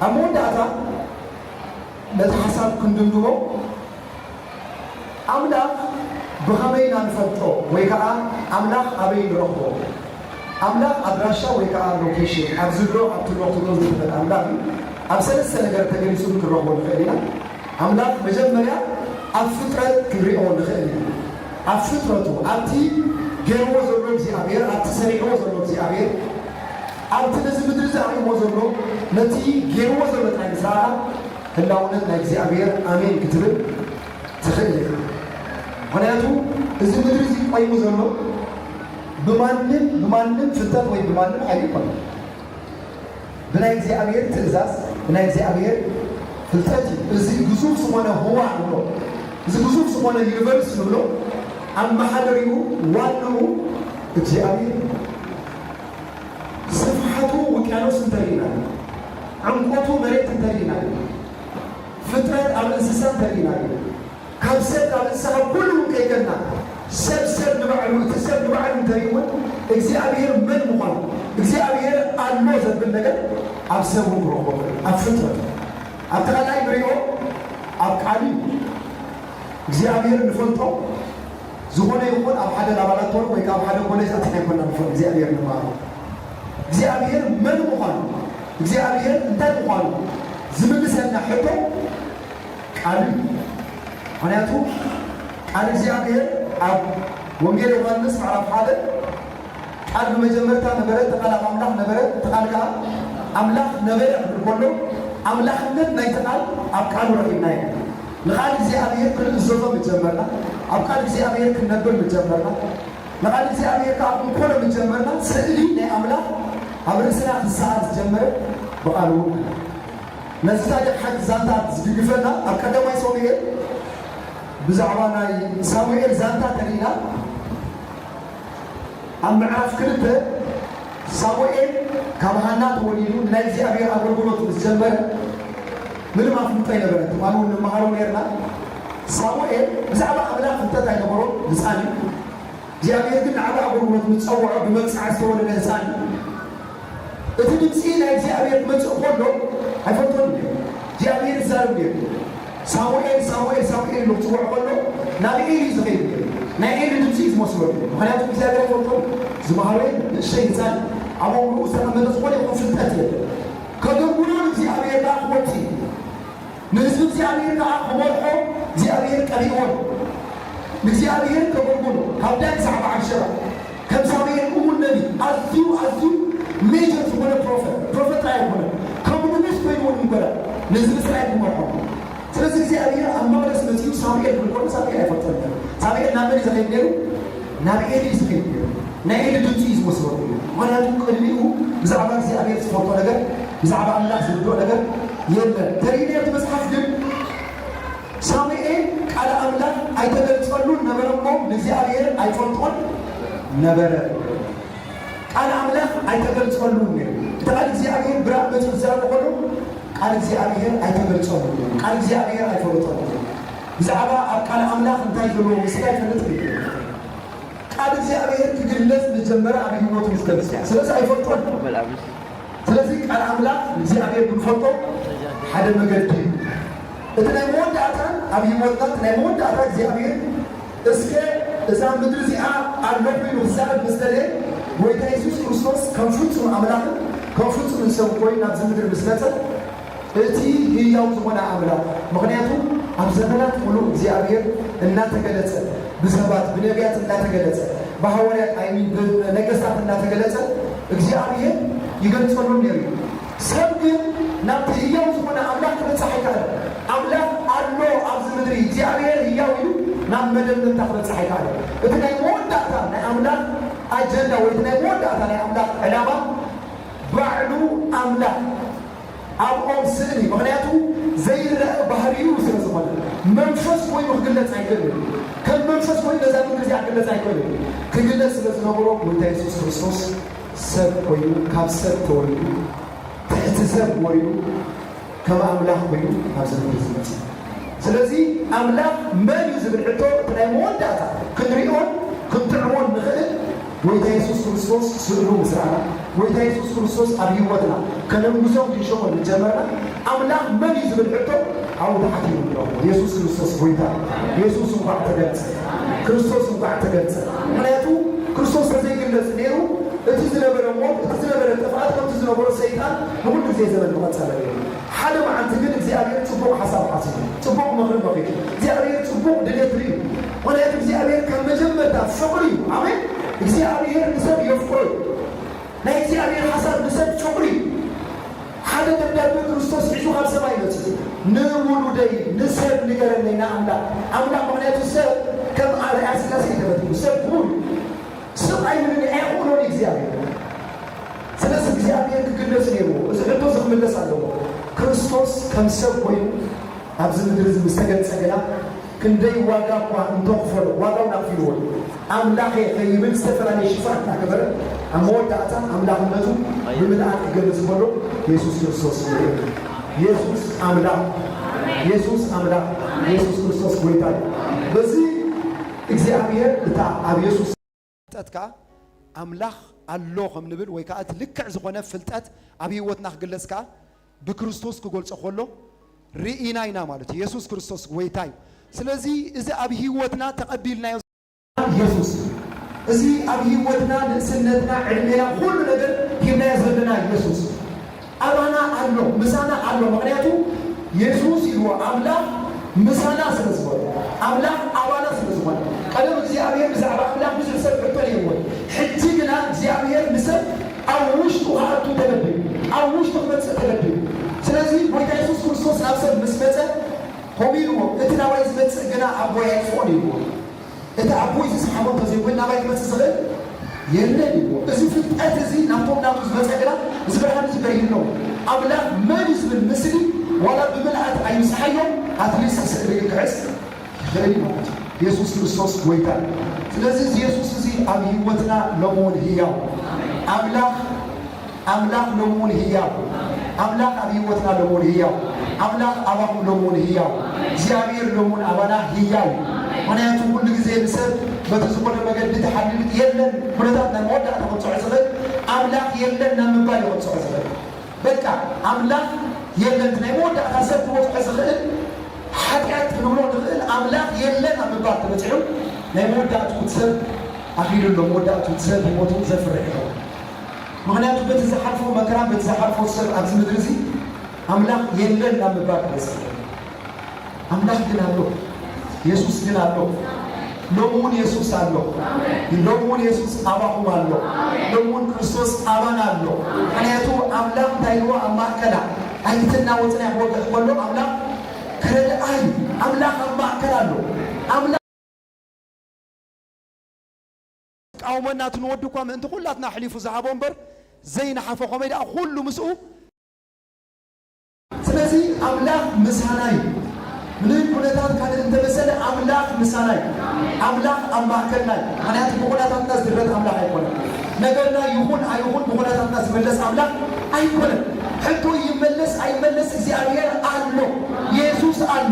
ኣብ መወዳእታ ነቲ ሓሳብ ክንድምድሞ፣ ኣምላኽ ብኸመይ ኢና ንፈልጦ ወይ ከኣ ኣምላኽ ኣበይ ንረኽቦ? ኣምላኽ ኣድራሻ ወይ ከኣ ሎኬሽን ኣብዚ ኣሎ ኣብቲ ኣሎ ክትብሎ ዘይትኽእል ኣምላኽ እዩ። ኣብ ሰለስተ ነገር ተገሊጹ ክንረኽቦ ንኽእል ኢና። ኣምላኽ መጀመርያ ኣብ ፍጥረት ክንሪኦ ንኽእል ኢና። ኣብ ፍጥረቱ፣ ኣብቲ ገይርዎ ዘሎ እግዚኣብሔር፣ ኣብቲ ሰሪሕዎ ዘሎ እግዚኣብሔር፣ ኣብቲ ነዚ ምድሪ እዚ ኣርእይዎ ዘሎ፣ ነቲ ገይርዎ ዘሎ ጥራይ ምስ ረኣኻ፣ ህላውነት ናይ እግዚኣብሔር ኣሜን ክትብል ትኽእል ኢኻ። ምኽንያቱ እዚ ምድሪ እዚ ቆይሙ ዘሎ ብማንም፣ ብማንም ፍልጠት ወይ ብማንም ሓይሊ ኣይኮነን። ብናይ እግዚኣብሔር ትእዛዝ፣ ብናይ እግዚኣብሔር ፍልጠት እዩ። እዚ ግዙፍ ዝኾነ ህዋ ንብሎ፣ እዚ ግዙፍ ዝኾነ ዩኒቨርስ ንብሎ፣ ኣመሓደሪኡ፣ ዋንኡ እግዚኣብሔር እዩ። ስፍሓቱ ውቅያኖስ እንተርኢና፣ ዕምቆቱ መሬት እንተርኢና፣ ፍጥረት ኣብ እንስሳ እንተርኢና፣ ካብ ሰብ ካብ እንስሳ ካብ ኩሉ እውን ከይገና፣ ሰብ ሰብ ንባዕሉ፣ እቲ ሰብ ንባዕሉ እንተርኢውን እግዚኣብሔር መን ምዃኑ፣ እግዚኣብሔር ኣሎ ዘብል ነገር ኣብ ሰብ እውን ክረኽቦ ይኽእል። ኣብ ፍጥረት፣ ኣብቲ ካልኣይ ንሪኦ ኣብ ቃሉ እዩ። እግዚኣብሔር ንፈልጦ ዝኾነ ይኹን ኣብ ሓደ ላቦራቶሪ ወይ ካብ ሓደ ኮሌጅ ኣቲና ኣይኮና ንፈልጥ እግዚኣብሔር ንመሃሮ። እግዚኣብሔር መን ምዃኑ፣ እግዚኣብሔር እንታይ ምዃኑ ዝምልሰልና ሕቶ ቃሉ እዩ። ምኽንያቱ ቃል እግዚኣብሔር ኣብ ወንጌል ዮሃንስ ምዕራፍ ሓደ ቃል ብመጀመርታ ነበረ፣ እቲ ቃል ኣብ ኣምላኽ ነበረ፣ እቲ ቃል ከኣ ኣምላኽ ነበረ ክብል ከሎ፣ ኣምላኽነት ናይቲ ቃል ኣብ ቃሉ ረኺብናዮ። ንቓል እግዚኣብሔር ክንእዘዞ ምስ ጀመርና፣ ኣብ ቃል እግዚኣብሔር ክንነብር ምስ ጀመርና፣ ንቓል እግዚኣብሔር ከኣ ክንኮኖ ምስ ጀመርና፣ ስእሊ ናይ ኣምላኽ ኣብ ርእስና ክሰኣል ዝጀመረ ብቓሉ እውን። ነዚ ታሪኽ ሓቂ ዛንታ ዝድግፈና ኣብ ቀዳማይ ሳሙኤል ብዛዕባ ናይ ሳሙኤል ዛንታ ተሪኢና ኣብ ምዕራፍ ክልተ ሳሙኤል ካብ ሃና ተወሊዱ ንናይ እግዚኣብሔር ኣገልግሎት ምስ ጀመረ ምንም ኣፍልጦ ኣይነበረን። ትማሊ እውን ንመሃሮ ነርና። ሳሙኤል ብዛዕባ ኣምላኽ ፍልጠት ኣይነበሮን፣ ህፃን እዩ። እግዚኣብሔር ግን ንዓቢ ኣገልግሎት ምስ ጸውዖ ብመብጽዓ ዝተወለደ ህፃን እዩ። እቲ ድምፂ ናይ እግዚኣብሔር ክመፅእ ከሎ ኣይፈልጦን እዩ። እግዚኣብሔር ይዛረብ ነይሩ። ሳሙኤል ሳሙኤል ሳሙኤል ኢሉ ክፅውዖ ከሎ ናብ ኤሊ እዩ ዝኸይድ ነይሩ። ናይ ኤሊ ድምፂ እዩ ዝመስሎ ነይሩ። ምኽንያቱ እግዚኣብሔር ኣይፈልጦን። ዝመሃሮ የለን። ንእሽተይ ህፃን ኣብ ኣእምሮኡ ዝተቐመጠ ዝኾነ ይኹን ፍልጠት የለን። ከገልግሎ ንእግዚኣብሔር ከዓ ክወፅእ እዩ። ንህዝቢ እግዚኣብሔር ከዓ ክመርሖ እግዚኣብሔር ቀቢእዎ። ንእግዚኣብሔር ከገልግሎ ካብ ዳን ክሳዕ በዓል ሸባ ከም ሳሙኤል እሙን ነቢ ኣዝዩ ኣዝዩ ሜጀር ዝኾነ ፕሮፌት ፕሮፌት ጥራይ ኣይኮነን። ከም ንጉስ ኮይኑ እውን ይንበረ ንህዝቢ እስራኤል ክመርሖ። ስለዚ እግዚኣብሔር ኣብ መቕደስ መፂኡ ሳሙኤል ክብል ከሎ ሳሙኤል ኣይፈልጦን ነይሩ። ሳሙኤል ናብ መን እዩ ዝኸይድ ነይሩ? ናብ ኤሊ እዩ ዝኸይድ ነይሩ። ናይ ኤሊ ድምፂ እዩ ዝመስሎ። ምኽንያቱ ቅድሚኡ ብዛዕባ እግዚኣብሔር ዝፈልጦ ነገር ብዛዕባ ኣምላኽ ዝርድኦ ነገር የለን። ተርእዩ ነቲ መጽሓፍ ግን ሳሙኤል ቃል ኣምላኽ ኣይተገልጸሉን ነበረ እሞ ንእግዚኣብሔር ኣይፈልጦን ነበረ። ቃል ኣምላኽ ኣይተገልጸሉን ነይሩ። እቲ ቃል እግዚኣብሔር ብራእ መጺኡ ዝዛረቦ ከሎ ቃል እግዚኣብሔር ኣይተገልጸሉን ነይሩ። ቃል እግዚኣብሔር ኣይፈለጦን ነይሩ። ብዛዕባ ኣብ ቃል ኣምላኽ እንታይ ዘለዎ ምስላ ኣይፈልጥን ነይሩ። ቃል እግዚኣብሔር ክግለጽ ምስ ጀመረ ኣብ ህይወቱ ምስ ተመጽኣ። ስለዚ ኣይፈልጦን። ስለዚ ቃል ኣምላኽ እግዚኣብሔር ክንፈልጦ ሓደ መገዲ እዩ። እቲ ናይ መወዳእታን ኣብ ህይወትና እቲ ናይ መወዳእታ እግዚኣብሔር እስከ እዛ ምድሪ እዚኣ ኣለኹ ኢሉ ክዛረብ ምስ ደለየ፣ ጎይታ የሱስ ክርስቶስ ከም ፍጹም ኣምላኽን ከም ፍጹም ሰብ ኮይኑ ናብዚ ምድሪ ምስ መጸ፣ እቲ ህያው ዝኾነ ኣምላኽ፣ ምኽንያቱ ኣብ ዘመናት ምሉእ እግዚኣብሔር እናተገለጸ፣ ብሰባት ብነቢያት እናተገለጸ፣ ብሃዋርያት ኣይሚን ብነገስታት እናተገለጸ እግዚኣብሔር ይገልጸሎም ነይሩ እዩ። ሰብ ግን ናብቲ ህያው ዝኾነ ኣምላኽ ክበጽሕ ኣይከኣለን። ኣምላኽ ኣሎ ኣብዚ ምድሪ እግዚኣብሔር ህያው ኢሉ ናብ መደምደምታ ክበጽሕ ኣይከኣለን። እቲ ናይ መወዳእታ ናይ ኣምላኽ ኣጀንዳ ወይ እቲ ናይ መወዳእታ ናይ ኣምላኽ ዕላማ ባዕሉ ኣምላኽ ኣብኦም ስእሊ፣ ምኽንያቱ ዘይረአ ባህሪኡ ስለ ዝኾነ መንፈስ ኮይኑ ክግለጽ ኣይክእልን። ከም መንፈስ ኮይኑ ነዛ ምድሪ እዚኣ ክግለጽ ኣይክእልን። ክግለጽ ስለ ዝነበሮ ጎይታ የሱስ ክርስቶስ ሰብ ኮይኑ ካብ ሰብ ተወሊዱ ትሕቲ ሰብ ወሪዱ ከም ኣምላኽ ኮይኑ ኣብዚ ምድሪ ዝመጽእ። ስለዚ ኣምላኽ መን እዩ ዝብል ሕቶ እቲ ናይ መወዳእታ ክንሪኦን ክንጥዕሞን ንኽእል ጎይታ የሱስ ክርስቶስ ስእሉ ምስ ረኣና፣ ጎይታ የሱስ ክርስቶስ ኣብ ህይወትና ከነንግሶን ክንሸሞን ምስ ጀመርና፣ ኣምላኽ መን እዩ ዝብል ሕቶ ኣብኡ ተሓቲሙ ንረኽቦ። የሱስ ክርስቶስ ጎይታ። የሱስ እንኳዕ ተገልጸ። ክርስቶስ እንኳዕ ተገልጸ። ምኽንያቱ ክርስቶስ ተዘይግለጽ ነይሩ፣ እቲ ዝነበረ ሞት፣ እቲ ዝነበረ ጥፍኣት፣ ከምቲ ዝነበሮ ሰይጣን ንኹሉ ግዜ ዘመን ምቐጸለ ነይሩ። ሓደ መዓልቲ ግን እግዚኣብሔር ጽቡቕ ሓሳብ ሓሲቡ፣ ጽቡቕ ምኽሪ መኺሩ፣ እግዚኣብሔር ጽቡቕ ድሌት ርእዩ። ምኽንያቱ እግዚኣብሔር ካብ መጀመርታ ፍቕሪ እዩ። ኣሜን። እግዚኣብሔር ንሰብ የፍቅሮ እዩ። ናይ እግዚኣብሔር ሓሳብ ንሰብ ፍቕሪ እዩ። ሓደ ደብዳቤ ክርስቶስ ሒዙ ካብ ሰማይ መጺኡ፣ "ንውሉደይ ንሰብ ንገረለይ ንኣምላኽ፣ ኣምላኽ ምኽንያቱ ሰብ ከም ኣርኣያ ስላሴ እዩ ተፈጢሩ፣ ሰብ ክቡር እዩ። ሰብ ኣይምንን ኣየኽእሎን እዩ እግዚኣብሔር። ስለዚ እግዚኣብሔር ክግለጽ ነይርዎ። እዚ ሕቶ እዚ ክምለስ ኣለዎ። ክርስቶስ ከም ሰብ ኮይኑ ኣብዚ ምድሪ እዚ ምስ ተገልጸ ግና ክንደይ ዋጋ እኳ እንተኽፈሎ፣ ዋጋውን ኣኽፊልዎ እዩ። ኣምላኸ ከይብል ዝተፈላለየ ሽፋን እናገበረ ኣብ መወዳእታ ኣምላኽነቱ ብምልኣት ክገልጽ ከሎ የሱስ ክርስቶስ ንርኢ። የሱስ ኣምላኽ፣ የሱስ ኣምላኽ፣ የሱስ ክርስቶስ ጎይታ እዩ። በዚ እግዚኣብሔር እታ ኣብ የሱስ ፍልጠት ከኣ ኣምላኽ ኣሎ ከም ንብል ወይ ከኣ እቲ ልክዕ ዝኾነ ፍልጠት ኣብ ህይወትና ክግለጽ ከኣ ብክርስቶስ ክገልጾ ከሎ ርኢና ኢና ማለት እዩ። የሱስ ክርስቶስ ጎይታ እዩ። ስለዚ እዚ ኣብ ህይወትና ተቐቢልናዮ የሱስ፣ እዚ ኣብ ህይወትና ንእስነትና፣ ዕድሜና፣ ኩሉ ነገር ሂብናዮ ዘለና የሱስ ኣባና ኣሎ፣ ምሳና ኣሎ። ምኽንያቱ የሱስ ኢልዎ ኣምላኽ ምሳና ስለ ዝኾነ፣ ኣምላኽ ኣባና ስለ ዝኾነ። ቀደም እግዚኣብሔር ብዛዕባ ኣምላኽ ብዙሕ ሰብ ሕቶ ነይርዎ። ሕጂ ግና እግዚኣብሔር ንሰብ ኣብ ውሽጡ ክኣቱ ተገዲዱ፣ ኣብ ውሽጡ ክመጽእ ተገዲዱ። ስለዚ ጎይታ የሱስ ክርስቶስ ናብ ሰብ ምስ መጸ፣ ከምኡ ኢልዎ፣ "እቲ ናባይ ዝመጽእ ግና ኣቦይ ኣይጥፍኦን" ኢልዎ። እቲ ኣቦይ ዝሰሓቦ እንተዘይኮይኑ ናባይ ክመጽእ ዝኽእል የለን ኢልዎ። እዚ ፍልጠት እዚ ናብቶም ናብኡ ዝመጸ ግና፣ እዚ ብርሃን እዚ በሪህሎም። ኣምላኽ መን እዩ ዝብል ምስሊ ዋላ ብምልኣት ኣይምስሓዮም፣ ኣትሊስት ስእሊ ክሕዝ ይኽእል እዩ ማለት እዩ። የሱስ ክርስቶስ ጎይታ እዩ። ስለዚ እዚ የሱስ እዚ ኣብ ህይወትና ሎሚ እውን ህያው ኣምላኽ ኣምላኽ ሎሚ እውን ህያው። ኣምላኽ ኣብ ህይወትና ሎሚ እውን ህያው። ኣምላኽ ኣባኹም ሎሚ እውን ህያው። እግዚኣብሔር ሎሚ እውን ኣባና ህያው እዩ። ምኽንያቱ ኩሉ ግዜ ንሰብ በቲ ዝኾነ መገዲ ተሓሊሉ የለን፣ ኩነታት ናይ መወዳእታ ከብጽሖ ዝኽእል ኣምላኽ የለን ናብ ምባል እዩ ከብጽሖ ዝኽእል። በቃ ኣምላኽ የለን፣ እቲ ናይ መወዳእታ ሰብ ክበጽሖ ዝኽእል ሓጢኣት ክንብሎ ንኽእል ኣምላኽ የለን ኣብ ምባል ተበጺሑ ናይ መወዳእትኡ እቲ ሰብ ኣኺሉ ኣሎ፣ መወዳእትኡ እቲ ሰብ ህይወቱ ዘፍርሕ ይኸውን። ምኽንያቱ በቲ ዝሓልፎ መከራን በቲ ዝሓልፎ ሰብ ኣብዚ ምድሪ እዚ ኣምላኽ የለን ናብ ምባል ክበጽሕ። ኣምላኽ ግን ኣሎ። የሱስ ግን ኣሎ። ሎሚ እውን የሱስ ኣሎ። ሎሚ እውን የሱስ ኣባኹም ኣሎ። ሎሚ እውን ክርስቶስ ኣባና ኣሎ። ምኽንያቱ ኣምላኽ እንታይ ኢልዎ ኣብ ማእከላ ኣይትናወጽን እያ ክወግሕ ከሎ ኣምላኽ ክረድኣ እዩ። ኣምላኽ ኣብ ማእከል ኣሎ። ኣምላኽ ዝቃወመና እቲ ንወዱ እኳ ምእንቲ ኩላትና ኣሕሊፉ ዝሃቦ እምበር ዘይነሓፎ፣ ከመይ ደኣ ኩሉ ምስኡ። ስለዚ ኣምላኽ ምሳና እዩ። ምንም ኩነታት ካልእ እንተመሰለ ኣምላኽ ምሳና እዩ። ኣምላኽ ኣብ ማእከልና እዩ። ምኽንያቱ ብኹነታትና ዝድረት ኣምላኽ ኣይኮነን። ነገርና ይኹን ኣይኹን ብኹነታትና ዝምለስ ኣምላኽ ኣይኮነን። ሕቶ ይመለስ ኣይመለስ እግዚኣብሔር ኣሎ። የሱስ ኣሎ።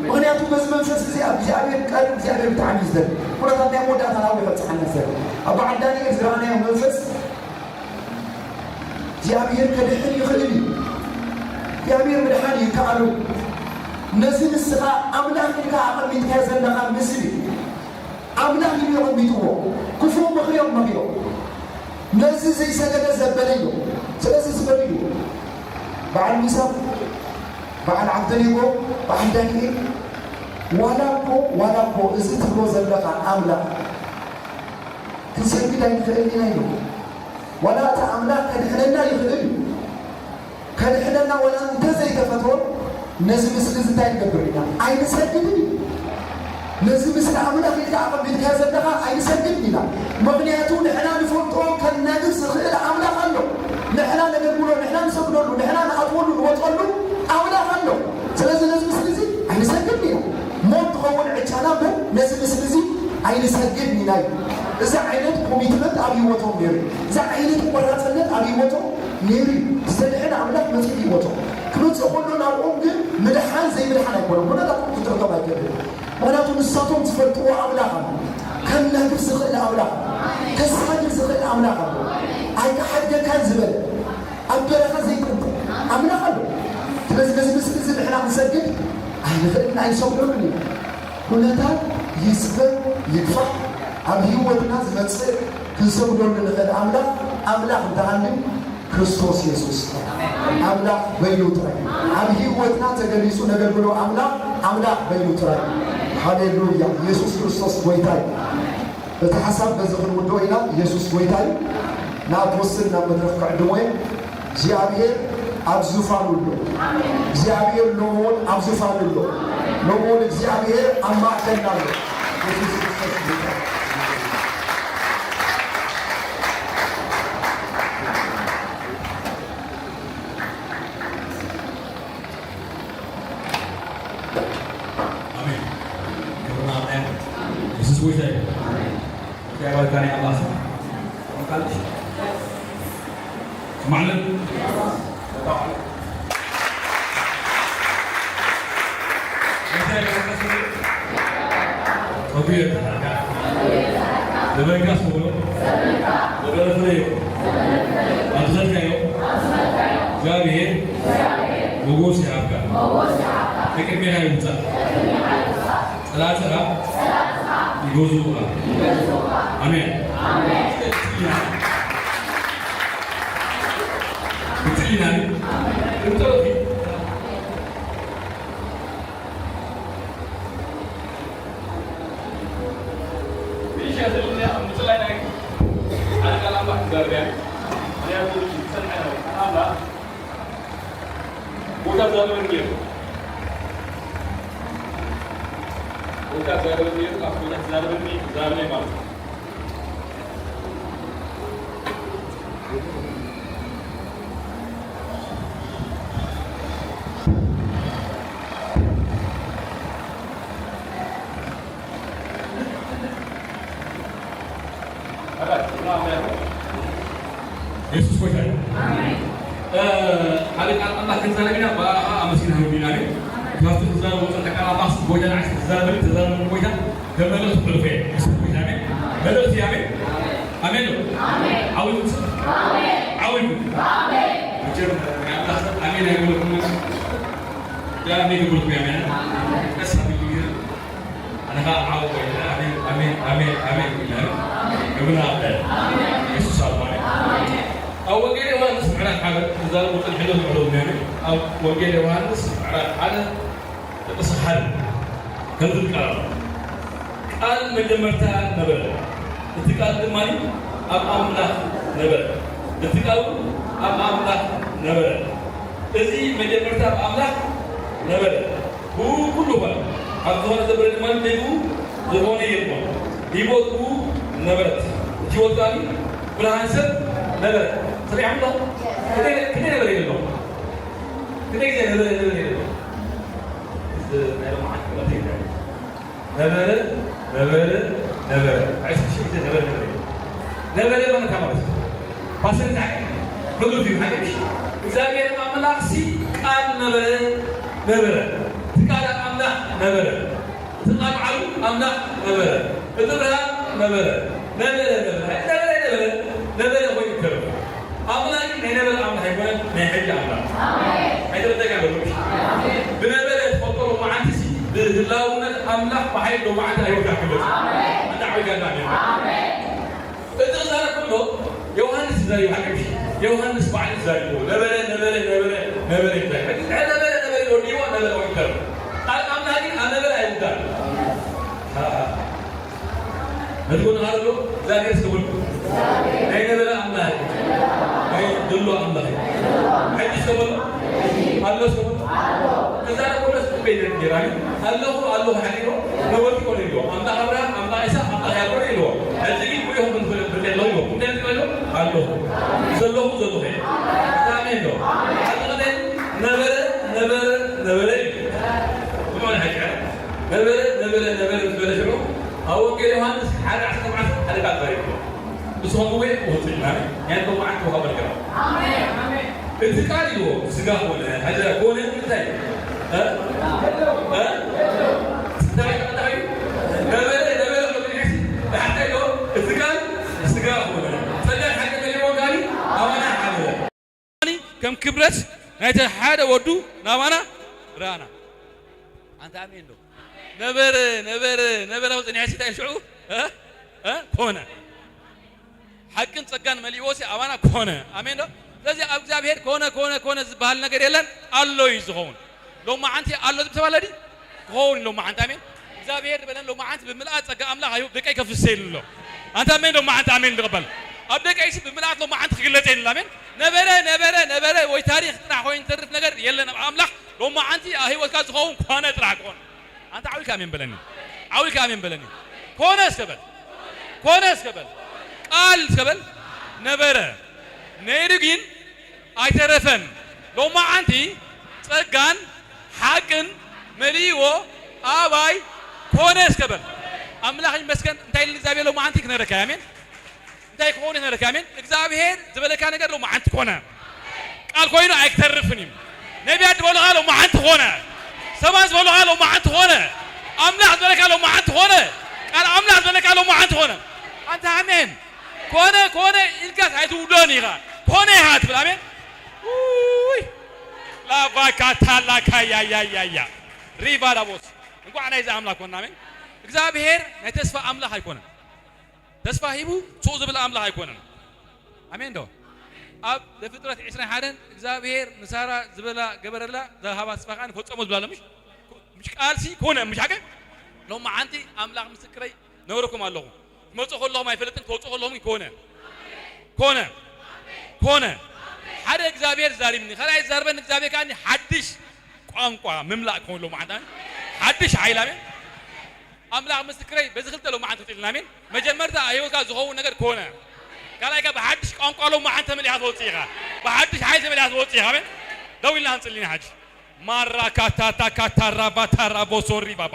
ምኽንያቱ በዚ መንፈስ እዚ ኣብ እግዚኣብሔር ቀርብ እግዚኣብሔር ብጣዕሚ እዩ ዝደሊ። ኩነታት ናይ መወዳእታ ናብኡ ይኸብጽሓና ሰብ ኣብ በዓል ዳንኤል ዝረኣናዮ መንፈስ እግዚኣብሔር ከድሕን ይኽእል እዩ። እግዚኣብሔር ምድሓን ይከኣሉ። ነዚ ንስኻ ኣምላኽ ኢልካ ኣቐሚጥካዮ ዘለኻ ምስሊ ኣምላኽ ኢሉ የቐሚጥዎ። ክፉእ ምኽሪ እዮም መኺሮም። ነዚ ዘይሰገደ ዘበለ እዩ። ስለዚ ዝበሉ እዩ በዓል ሚሳቅ፣ በዓል ዓብደኔጎ፣ በዓል ዳንኤል፣ ዋላ እኮ ዋላ እኮ እዚ ትብሎ ዘለኻ ኣምላኽ ክንሰግድ ኣይንኽእልን ኢና ኢሉ። ዋላ እቲ ኣምላኽ ከድሕነና ይኽእል እዩ። ከድሕነና ዋላ እንተዘይተፈትዎ ነዚ ምስሊ እዚ እንታይ ንገብር ኢና? ኣይንሰግድን እዩ። ነዚ ምስለ ኣምላኽ ኢልካ ኣቐሚጥካዮ ዘለኻ ኣይንሰግድን ኢና። ምኽንያቱ ንሕና ንፈልጦ ከናግፍ ዝኽእል ኣምላኽ ኣሎ። ንሕና ነገልግሎ፣ ንሕና ንሰግደሉ፣ ንሕና ንኣትወሉ ንወፀሉ ኣምላኽ ኣሎ። ስለዚ ነዚ ምስለ እዚ ኣይንሰግድን ኢና። ሞት ትኸውን ዕጫና እምበር ነዚ ምስለ እዚ ኣይንሰግድን ኢና እዩ። እዚ ዓይነት ኮሚትመንት ኣብ ህይወቶም ነይሩ እዩ። እዚ ዓይነት ቆራፅነት ኣብ ህይወቶም ነይሩ እዩ። ዝተድሕነ ኣምላኽ መፂኡ ህይወቶም ክመፅእ ከሎ ናብኦም ግን ምድሓን ዘይምድሓን ኣይኮነን። ኩነታቶም ክትርቶም ኣይክእልን። ምኽንያቱ ንሳቶም ዝፈልጥዎ ኣምላኽ ኣሎ። ከናግፍ ዝኽእል ኣምላኽ ኣሎ። ከሳግር ዝኽእል ኣምላኽ ኣሎ። ኣይክሓድገካን ዝበለ ኣብ በረኻ ዘይጥንቁ ኣምላኽ ኣሎ። ስለዚ ነዚ ምስል እዚ ንሕና ክንሰግድ ኣይንኽእልን ኣይንሰግደሉን ኢና። ኩነታት ይስበር ይግፋሕ ኣብ ህይወትና ዝመፅእ ክንሰግደሉ ንኽእል ኣምላኽ ኣምላኽ እንተሃልዩ ክርስቶስ የሱስ ኣምላኽ በይኑ ጥራይ ኣብ ህይወትና ተገሊጹ ነገልግሎ ኣምላኽ ኣምላኽ በይኑ ጥራይ። ሃሌሉያ! የሱስ ክርስቶስ ጎይታ እዩ። እቲ ሓሳብ በዚ ክንውድኦ ኢና። የሱስ ጎይታ እዩ። ንኣብ ወስን ናብ መድረኽ ክዕድሞ እየ። እግዚኣብሔር ኣብ ዙፋኑ ኣሎ። እግዚኣብሔር ሎምውን ኣብ ዙፋኑ ኣሎ። ሎምውን እግዚኣብሔር ኣብ ማእከልና ኣሎ። የሱስ ክርስቶስ ጎይታ እዩ። ኣሜን። ክብርና ኣምላኽ። የሱስ ጎይታ እዩ። እንታይ ባርካኒ ኣምላኽ። ማለት ማለት እንታይ ባርካኒ። ጸጉ ይበርካልካ። ዘበንካ ስሙሎ። ዘበነ ፍሬ ይኹን። ኣብ ዝኸድካዮ። እግዚኣብሔር ሞጎስ ይሃብካ። ከቅድሜኻ ይውጻእ። ጸላእትኻ ይገዝኡኻ። ኣሜን። ክትልና። ክትልና። ቦታ ዛረበኒ ነይሩ። ቦታ ዛረበኒ ነይሩ። ካብ ቦታ ዛረበኒ ዛረበኒ ማለት እዩ። የሱስ ጎይታ እዩ። እ፣ ሓደ ቃል ኣምላኽ ክንዛረብ ኢና፣ ብኣኻ ኣመስግና ህብና። ኣሜን። ካብቲ ክዛረብ ወፅእ ቃል ኣምላኽ ጎይታ ንዓይ ክዛረብ ተዛረብ ጎይታ ከም መልእኽቲ ክሕልፎ እየ። የሱስ ጎይታ። ኣሜን። መልእኽቲ እዩ። ኣሜን። ኣሜን። ዓውዩ። ዓውዩ። መቸም ናይ ኣምላኽ ሰብ ኣሜን ኣይብለኩም። ዳ ኣሜን ይብልኩም። ኣሜን። ቀስ ኣቢሉ ኣነ ኸዓ ዓው ኮይነ ኣሜን፣ ኣሜን፣ ኣሜን፣ ኣሜን ኢለ። ክብሪ ንኣብ። የሱስ ኣብ ማርያም። ኣብ ወንጌል ዮሃንስ ምዕራፍ ሓደ ክዛረቡ ጸኒሐ ዶ ትዕለሙ ነይሩ? ኣብ ወንጌል ዮሃንስ ምዕራፍ ሓደ ጥቕሲ ሓደ ከምዚ ዝብል ቃል ኣሎ። ቃል መጀመርታ ነበረ፣ እቲ ቃል ድማ ኣብ ኣምላኽ ነበረ፣ እቲ ቃል እውን ኣብ ኣምላኽ ነበረ። እዚ መጀመርታ ኣብ ኣምላኽ ነበረ። ብኡ ኩሉ ኾነ። ኣብ ዝኾነ ዘበለ ድማ ብኡ ዝኾነ የልቦን። ህይወት ብኡ ነበረት። እቲ ህይወት ከኣ ብርሃን ሰብ ነበረ። ሰሚዕኩም ዶ? ክንደይ፣ ክንደይ ነበረ የልቦን? ክንደይ ግዜ ነበረ፣ ነበረ የልቦን? እዚ ናይ ሎማዓንቲ ክመት ይታይ። ነበረ፣ ነበረ፣ ነበረ። ዕስራ ሺሕ ግዜ ነበረ፣ ነበረ። ነበረ ማለት እንታይ ማለት እዩ? ፓስት ታይም። ሕሉፍ እዩ፣ ሓቂ ምሽ? እግዚኣብሔር ኣምላኽ ሲ ቃል ነበረ፣ ነበረ። እቲ ቃል ኣምላኽ ነበረ። እቲ ቃል ባዕሉ ኣምላኽ ነበረ። እቲ ብርሃን ነበረ። ነበረ፣ ነበረ። ኣይ፣ ነበረ፣ ነበረ። ነበረ ኮይኑ ይተርፍ። ኣምላኽ ግን ናይ ነበረ ኣምላኽ ኣይኮነን፣ ናይ ሕጂ ኣምላኽ። ኣይተረዳእካን ዘሎ። ብነበረ ትፈልጦ ሎማዓንቲ ሲ፣ ብህላውነት ኣምላኽ ብሓይሊ ሎማዓንቲ ኣይወዳእክን። ኣንታ ዓቢይ ጋና ኣሜን። እቲ ክዛረብ ከሎ ዮሃንስ ይዛረብ፣ ሓቂ ምሽ? ዮሃንስ ባዕሉ ይዛረብ። ነበረ፣ ነበረ፣ ነበረ፣ ነበረ ይዛረብ። ሕጂ ነበረ፣ ነበረ ኢሉ ወዲእዎ፣ ነበረ ኮይኑ ይተርፍ። ቃል ኣምላኽ ግን ኣብ ነበረ ኣይውዳእን። ነቲ ጎንኻ ዘሎ እግዚኣብሔር እስከ በሎ። ናይ ነበረ ኣምላኽ እዩ። ናይ ዘሎ ኣምላኽ እዩ። ሕጂ እስከ በሎ። ኣሎ እስከ በሎ። ክዛረብ ከሎ እስከ በይነ ጌራ እዩ። ኣለኹ፣ ኣለኹ ሓሊፎ ነበርቲ ኮነ ኢልዎ። ኣምላኽ ኣብርሃም፣ ኣምላኽ ይስሐቅ፣ ኣምላኽ ያዕቆብ ኢልዎ። ሕጂ ግን ኩሉ ይኹን ብትብል ብትብል ኣለኹ ኢልዎ። እንታይ ትብል ኣለኹ? ኣለኹ። ዘለኹ፣ ዘለኹ እየ። ኣሜን ዶ? ሓቂ ነበረ፣ ነበረ፣ ነበረ እዩ። ብመን ሓቂ? ነበረ፣ ነበረ፣ ነበረ ምስ በለ ሽዑ፣ ኣብ ወንጌል ዮሃንስ ሓደ ዓሰርተ ኣርባዕተ ሓደ ቃል ተዛሪቡ ኣሎ። ንስኹም እውን ውፅእ ኢልና፣ ናይ ሎማዓንቲ ውሃ በርገራ። እቲ ቃል ኢልዎ ስጋ ኮነ፣ ሀዘ ኮነ እንታይ? እ? እ? እንታይ? እንታይ? ነበረ፣ ነበረ፣ ነበረ፣ ብሓቂ ኢልዎ፣ እቲ ቃል ስጋ ኮነ። ጸጋን ሓቅን መሊእዎ ጋኒ ኣባና ሓደረ። ከም ክብረት ናይቲ ሓደ ወዱ ናባና ረኣና። ኣንታ ኣሜን ዶ? ነበረ፣ ነበረ፣ ነበረ፣ ኣብ ጽኒሐ ሲታይ ሽዑ፣ እ? እ? ኮነ። ሓቅን ጸጋን መሊእዎ ሲ ኣባና ኮነ። ኣሜን ዶ? ስለዚ ኣብ እግዚኣብሔር ኮነ፣ ኮነ፣ ኮነ ዝበሃል ነገር የለን፣ ኣሎ እዩ ዝኸውን። ሎማዓንቲ ኣሎ ዝብል ሰብ ኣሎ ድዩ? ክኸውን እዩ ሎማዓንቲ። ኣሜን። እግዚኣብሔር ዝበለን ሎማዓንቲ ብምልኣት ጸጋ ኣምላኽ ኣብ ደቀይ ከፍስሰ ኢሉ ኣሎ። ኣንታ ኣሜን ሎማዓንቲ ኣሜን ንቕበል። ኣብ ደቀይሲ ብምልኣት ሎማዓንቲ ክግለጽ የለን። ኣሜን። ነበረ፣ ነበረ፣ ነበረ ወይ ታሪኽ ጥራሕ ኮይኑ ዝተርፍ ነገር የለን። ኣብ ኣምላኽ ሎማዓንቲ ኣብ ህይወትካ ዝኸውን ኮነ ጥራሕ ክኾን። ኣንታ ዓው ኢልካ ኣሜን በለኒ። ዓው ኢልካ ኣሜን በለኒ። ኮነ እስከ በል። ኮነ እስከ በል። ቃል እስከ በል። ነበረ። ነይሩ ግን ኣይተረፈን። ሎማዓንቲ ጸጋን ሓቅን መሊእዎ ኣባይ ኮነ እስከ በል። ኣምላኽ ይመስገን። እንታይ ኢሉ እግዚኣብሔር ሎማዓንቲ ክነረካ ኣሜን። እንታይ ክኸውን ክነረካ ኣሜን። እግዚኣብሔር ዝበለካ ነገር ሎማዓንቲ ኮነ። ቃል ኮይኑ ኣይክተርፍን እዩ። ነቢያት ዝበሉኻ ሎማዓንቲ ኮነ። ሰባት ዝበሉኻ ሎማዓንቲ ኮነ። ኣምላኽ ዝበለካ ሎማዓንቲ ኮነ። ቃል ኣምላኽ ዝበለካ ሎማዓንቲ ኮነ። ኣንታ ኣሜን። ኮነ፣ ኮነ ኢልካስ ኣይትውደን ኢኻ። ኮነ ኢኻ ትብል። ኣሜን። ውይ። ላቫካታላካያያያያ። ሪቫ ዳቦስ። እንኳዕ ናይዚ ኣምላኽ ኮና። ኣሜን። እግዚኣብሔር ናይ ተስፋ ኣምላኽ ኣይኮነን። ተስፋ ሂቡ ስቕ ዝብል ኣምላኽ ኣይኮነን። ኣሜን ዶ? ኣብ ዘፍጥረት ዕስራን ሓደን እግዚኣብሔር ንሳራ ዝበላ ገበረላ፣ ዝሃባ ተስፋ ከኣ ፈጸሞ ዝብላ ኣሎ። ምሽ? ምሽ ቃልሲ ኮነ፣ ምሽ ሓቂ? ሎማዓንቲ ኣምላኽ ምስክረይ ነግረኩም ኣለኹ። ትመጹ ከለኹም ኣይፈልጥን፣ ትወጹ ከለኹም ኮነ። ኮነ። ኮነ። ሓደ እግዚኣብሔር ዛሪብኒ፣ ካልኣይ ዝዛርበኒ እግዚኣብሔር ከኣ ሓድሽ ቋንቋ ምምላእ ክኸውን ሎማዓንቲ። ኣሜን። ሓድሽ ሓይል፣ ኣሜን። ኣምላኽ ምስክረይ፣ በዚ ክልተ ሎማዓንቲ ክጥልና፣ ኣሜን። መጀመርታ ኣብ ህይወትካ ዝኸውን ነገር ኮነ። ካልኣይካ ብሓድሽ ቋንቋ ሎማዓንቲ ተመሊኻ ትወጽእ ኢኻ። ብሓድሽ ሓይል ተመሊኻ ትወጽእ ኢኻ፣ ኣሜን። ደው ኢልና ክንጽሊ ኢና ሕጂ። ማራካታታ ካታራቫታራ ቦሶሪ ባባ።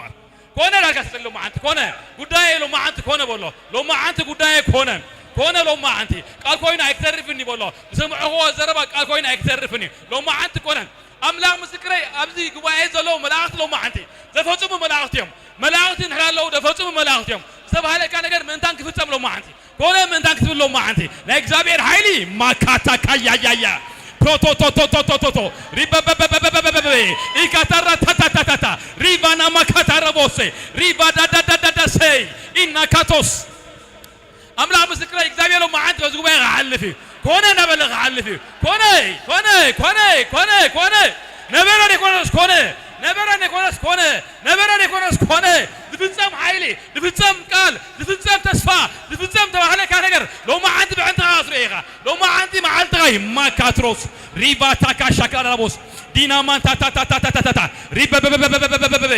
ኮነ ዳልካ ትጽሊ ሎማዓንቲ ኮነ። ጉዳየ ሎማዓንቲ ኮነ በሎ። ሎማዓንቲ ጉዳየ ኮነ። ኮነ ሎማዓንቲ። ቃል ኮይኑ ኣይክተርፍን እዩ በሎ። ዝሰምዕኽዎ ዘረባ ቃል ኮይኑ ኣይክተርፍን እዩ። ሎማዓንቲ ኮነ። ኣምላኽ ምስክረይ፣ ኣብዚ ጉባኤ ዘለዉ መላእኽቲ ሎማዓንቲ ዘፈጽሙ መላእኽቲ እዮም። መላእኽቲ እንድሕር ኣለዉ፣ ዘፈጽሙ መላእኽቲ እዮም። ዝተባህለካ ነገር ምእንታን ክፍጸም ሎማዓንቲ። ኮነ ምእንታን ክትብል ሎማዓንቲ። ናይ እግዚኣብሔር ሓይሊ ማካታካያያያ። ፕሮቶቶቶቶቶቶቶ። ሪበበበበበበበበበ። ኢካታራ ታታታታታ። ሪቫና ማካታራ ቦሴ። ሪቫዳዳዳዳዳሰይ። ኢናካቶስ። ኣምላኽ ምስክረይ፣ እግዚኣብሔር ሎማዓንቲ በዚ ጉባኤ ክሓልፍ እዩ። ኮነ እናበለ ክሓልፍ እዩ። ኮነ፣ ኮነ፣ ኮነ፣ ኮነ፣ ኮነ። ነበረ ዘይኮነስ ኮነ። ነበረ ዘይኮነስ ኮነ። ነበረ ዘይኮነስ ኮነ። ዝፍጸም ሓይሊ፣ ዝፍጸም ቃል፣ ዝፍጸም ተስፋ፣ ዝፍጸም ተባህለካ ነገር ሎማዓንቲ ብዕንትኻ ኣስርዮ ኢኻ። ሎማዓንቲ መዓልትኻ እዩ። ማካትሮስ፣ ሪቫታካ ሻካራቦስ፣ ዲናማንታታታታታታታ፣ ሪበበበበበበበበበበ፣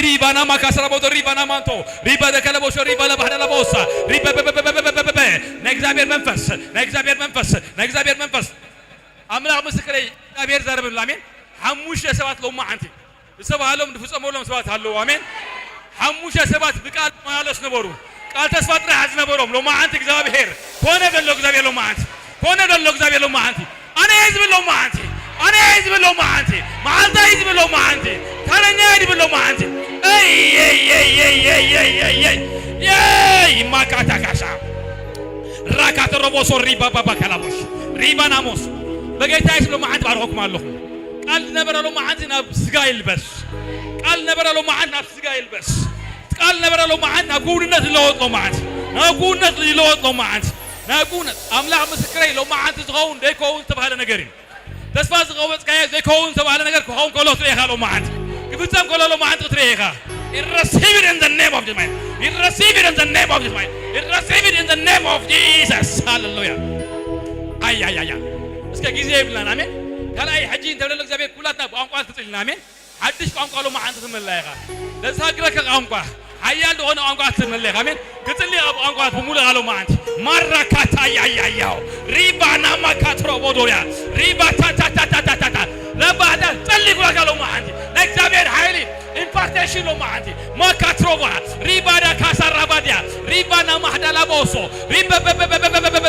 ሪባና ማካስራቦቶ፣ ሪባና ማንቶ፣ ሪባ ደከለቦሾ፣ ሪባ ለባህደለቦሳ፣ ሪበበበበበበበበበ። ናይ እግዚኣብሔር መንፈስ፣ ናይ እግዚኣብሔር መንፈስ፣ ናይ እግዚኣብሔር መንፈስ። ኣምላኽ ምስክረይ፣ እግዚኣብሔር ዘረብሉ። ኣሜን። ሓሙሽተ ሰባት ሎማዓንቲ ዝተባህሎም ዝፍጸመሎም ሰባት ኣለዉ። ኣሜን። ሓሙሽተ ሰባት ብቃል መላለስ ነበሩ። ቃል ተስፋ ጥራሕ ዝነበሮም ሎማዓንቲ እግዚኣብሔር ኮነ ዘሎ እግዚኣብሔር ሎማዓንቲ ኮነ ዘሎ እግዚኣብሔር ሎማዓንቲ ኣነ እየ ዝብል ሎማዓንቲ ኣነ እየ ዝብል ሎማዓንቲ፣ መዓልታ እየ ዝብል ሎማዓንቲ፣ ተረኛ እየ ዝብል ሎማዓንቲ። እይ፣ እይ፣ እይ፣ እይ፣ እይ፣ እይ፣ እይ፣ እይ። የይ፣ ማካታ ካሻ። ራካተ ሮቦሶ ሪባ ባባ ካላቦሽ። ሪባ ናሞስ። በጌታ እየ ዝብል ሎማዓንቲ ባርኾኩም ኣለኹ። ቃል ዝነበረ ሎማዓንቲ ናብ ስጋ ይልበስ። ቃል ዝነበረ ሎማዓንቲ ናብ ስጋ ይልበስ። ቃል ዝነበረ ሎማዓንቲ ናብ ክውንነት ይለወጥ ሎማዓንቲ። ናብ ክውንነት ይለወጥ ሎማዓንቲ። ናብ ክውንነት። ኣምላኽ ምስክረይ ሎማዓንቲ ዝኸውን ደይከውን ዝተባህለ ነገር እዩ። ተስፋ ዝቆረጽካዮ ዘይከውን ዝተባህለ ነገር ክኸውን ከሎ ትርኢ ኢኻ ሎማዓንቲ። ክፍጸም ከሎ ሎማዓንቲ ክትርኢ ኢኻ። You receive it in the name of Jesus. You receive it in the name of Jesus. You receive it in the name of Jesus. ሃሌሉያ። ኣይ፣ ኣይ፣ ኣይ፣ ኣይ። እስከ ግዜ የብልናን። ኣሜን። ካልኣይ ሕጂ እንተብለሎ እግዚኣብሔር ኩላትና ብቋንቋ ትጽልና። ኣሜን። ሓድሽ ቋንቋ ሎማዓንቲ ክትምለላ ኢኻ። ለዝሃግረካ ቋንቋ፣ ሓያል ዝኾነ ቋንቋ ክትምለላ ኢኻ። ኣሜን። ክጽሊ ኣብ ቋንቋ ብምሉእ ሎማዓንቲ። ማራካታ ያያያው። ሪባ ናማ ካትሮ ቦዶሪያ። ሪባ ታታታታታታ። ለባዳ ጸሊ ጓጋ ሎማዓንቲ። ናይ እግዚኣብሔር ሓይሊ ኢምፓርቴሽን ሎማዓንቲ። ማካትሮባ። ሪባ ዳ ካሳ ራባዲያ። ሪባ ናማ ሕዳላ ቦሶ። ሪባ በበበበበበበበ።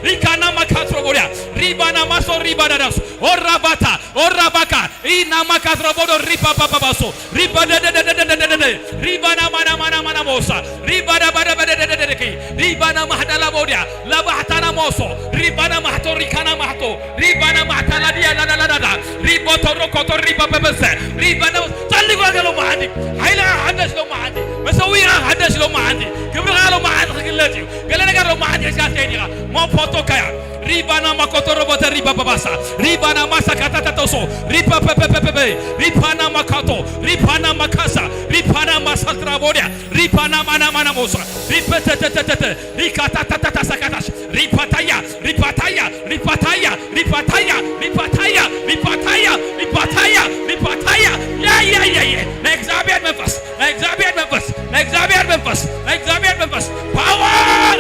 ሪካ ናማ ካትሮ ቦሪያ። ሪባ ናማ ሶ ሪባ ዳዳስ። ኦራባታ። ኦራባካ። ሪናማካትሮቦዶ ሪፓፓፓባሶ ሪባደደደደደደደ ሪባናማናማናማናሞሳ ሪባዳባዳባደደደደደኪ ሪባና ማህዳላቦዲያ ላባሕታና ሞሶ ሪባና ማህቶ ሪካና ማህቶ ሪባና ማህታላዲያ ላላላላዳ ሪቦቶሮኮቶ ሪባበበሰ ሪባና ጸልይ ጓገ ሎማዓንቲ ሓይልኻ ሓደሽ ሎማዓንቲ መሰዊእኻ ሓደሽ ሎማዓንቲ ክብርኻ ሎማዓንቲ ክግለጽ እዩ። ገለ ነገር ሎማዓንቲ ሒዝካ ትከይድ ኢኻ። ሞፎቶካያ ሪባና ማኮቶ ሮቦተ ሪባ ባባሳ ሪባና ማሳ ካታታቶሶ ሪፓ ፐፐፐፐ ሪፓና ማካቶ ሪፓና ማካሳ ሪፓና ማሳትራ ቦዲያ ሪፓና ማና ማና ሞሳ ሪፐተተተተተ ሪካታታታታ ሳካታሽ ሪፓታያ ሪፓታያ ሪፓታያ ሪፓታያ ሪፓታያ ሪፓታያ ሪፓታያ ሪፓታያ ያያያየ ናይ እግዚኣብሔር መንፈስ ናይ እግዚኣብሔር መንፈስ ናይ እግዚኣብሔር መንፈስ ናይ እግዚኣብሔር መንፈስ ፓወር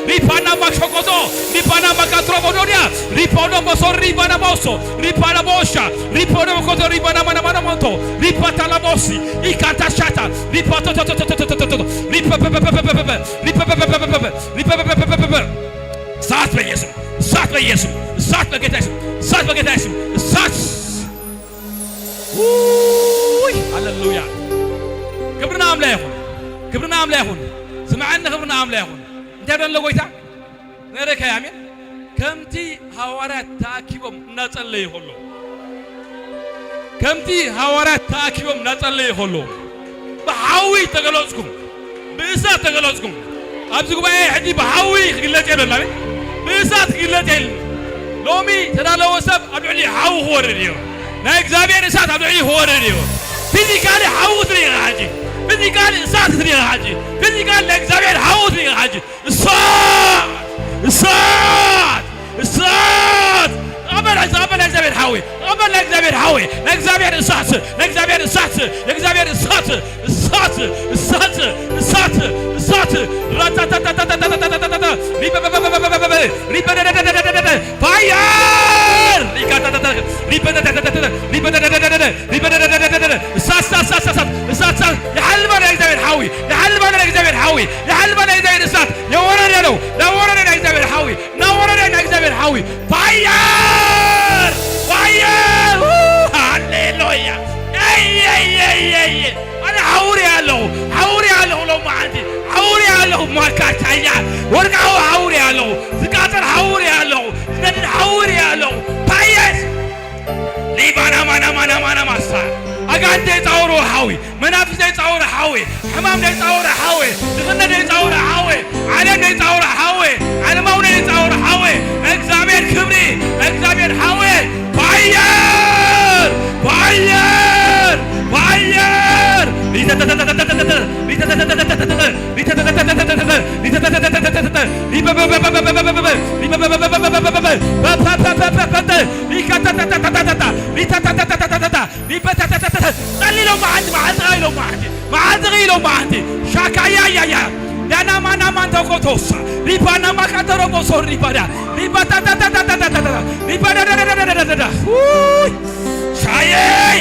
ሪፓናማ ሾቆዞ ሪፓናማ ካትሮቦዶዲያ ሪፓናማ ካትሮቦዶዲያ ሪፓናማ ካትሮቦዶዲያ ሪፓኖ ሞሶ ሪፓና ሞሶ ሪፓና ሞሻ ሪፓኖ ኮቶ ሪፓናማ ናማና ሞንቶ ሪፓታላ ሞሲ ሪካታሻታ ሪፓቶቶቶቶቶቶቶቶ ሪፓፓፓፓፓፓ ሪፓፓፓፓፓ ሪፓፓፓፓፓ እሳት በኢየሱስ እሳት በኢየሱስ እሳት በጌታ ኢየሱስ እሳት በጌታ ኢየሱስ እሳት ውይ ሃሌሉያ ክብርና ኣምላ ይኹን ክብርና ኣምላ ይኹን ስምዓኒ ክብርና ኣምላ ይኹን እንታይ ደሎ ጎይታ ነረከ ኣሜን ከምቲ ሃዋርያት ተኣኪቦም እናጸለዩ ከሎ ከምቲ ሃዋርያት ተኣኪቦም እናጸለዩ ከሎ ብሓዊ ተገለጽኩም ብእሳት ተገለጽኩም ኣብዚ ጉባኤ ሕጂ ብሓዊ ክግለጽ የለን ኣሜን ብእሳት ክግለጽ የለን ሎሚ ተዳለወ ሰብ ኣብ ልዕሊ ሓዊ ክወርድ እዩ ናይ እግዚኣብሔር እሳት ኣብ ልዕሊ ክወርድ እዩ ፊዚካሊ ሓዊ ክትርኢ ኢኻ ሕጂ ፊዚካሊ እሳት ክትርኢ ኢኻ ሕጂ ፊዚካሊ ናይ እግዚኣብሔር ሓዊ ክትርኢ ኢኻ ሕጂ እሳት እሳት እሳት ኣመን ኣመን ናይ እግዚኣብሔር ሓዊ ኣመን ናይ እግዚኣብሔር ሓዊ ናይ እግዚኣብሔር እሳት ናይ እግዚኣብሔር እሳት ናይ እግዚኣብሔር እሳት እሳት እሳት እሳት እሳት ራታታታታታታታታታታ ሪበበበበበበበበ ሪበደደደደደደደደ ፋየር ሪካታታታ ሪበደደደደደደ ሪበደደደደደደ ሪበደደደደደደ እሳት እሳት እሳት እሳት እሳት እሳት የሓልባ ናይ እግዚኣብሔር ሓዊ የሓልባ ናይ እግዚኣብሔር ሓዊ የሓልባ ናይ እግዚኣብሔር እሳት የወረደ ነው ናወረደ ናይ እግዚኣብሔር ሓዊ ናወረደ ናይ እግዚኣብሔር ሓዊ ፋየር ፋየር ሃሌሉያ ኣየየየየ ኣነ ሓውር ያለሁ ሓውር ያለሁ ሎማዓንቲ ሓውር ያለሁ ማካቻያ ወርቃዊ ሓውር ያለሁ ዝቃጠር ሓውር ያለሁ ዝነድድ ሓውር ያለሁ ፋየር ሊባናማናማናማናማሳ ኣጋንንት የጻወርዎ ሓዊ መናፍስት የጻወረ ሓዊ ሕማም የጻወረ ሓዊ ድኽነት የጻወረ ሓዊ ዓለም የጻወረ ሓዊ ዓለማዊ የጻወረ ሓዊ እግዚኣብሔር ክብሪ እግዚኣብሔር ሓዊ ፋየር ፋየር ፋየር ጸሊሎም መዓልቲ መዓልቲ ኢሎም መዓልቲ መዓልቲ ኢሎም መዓልቲ ሻካያያያ ዳናማናማንተኮቶሳ ሪባናማካተሮቦሶ ሪባዳ ሪባታታታታታታታ ሪባዳዳዳዳዳዳዳ ሻየይ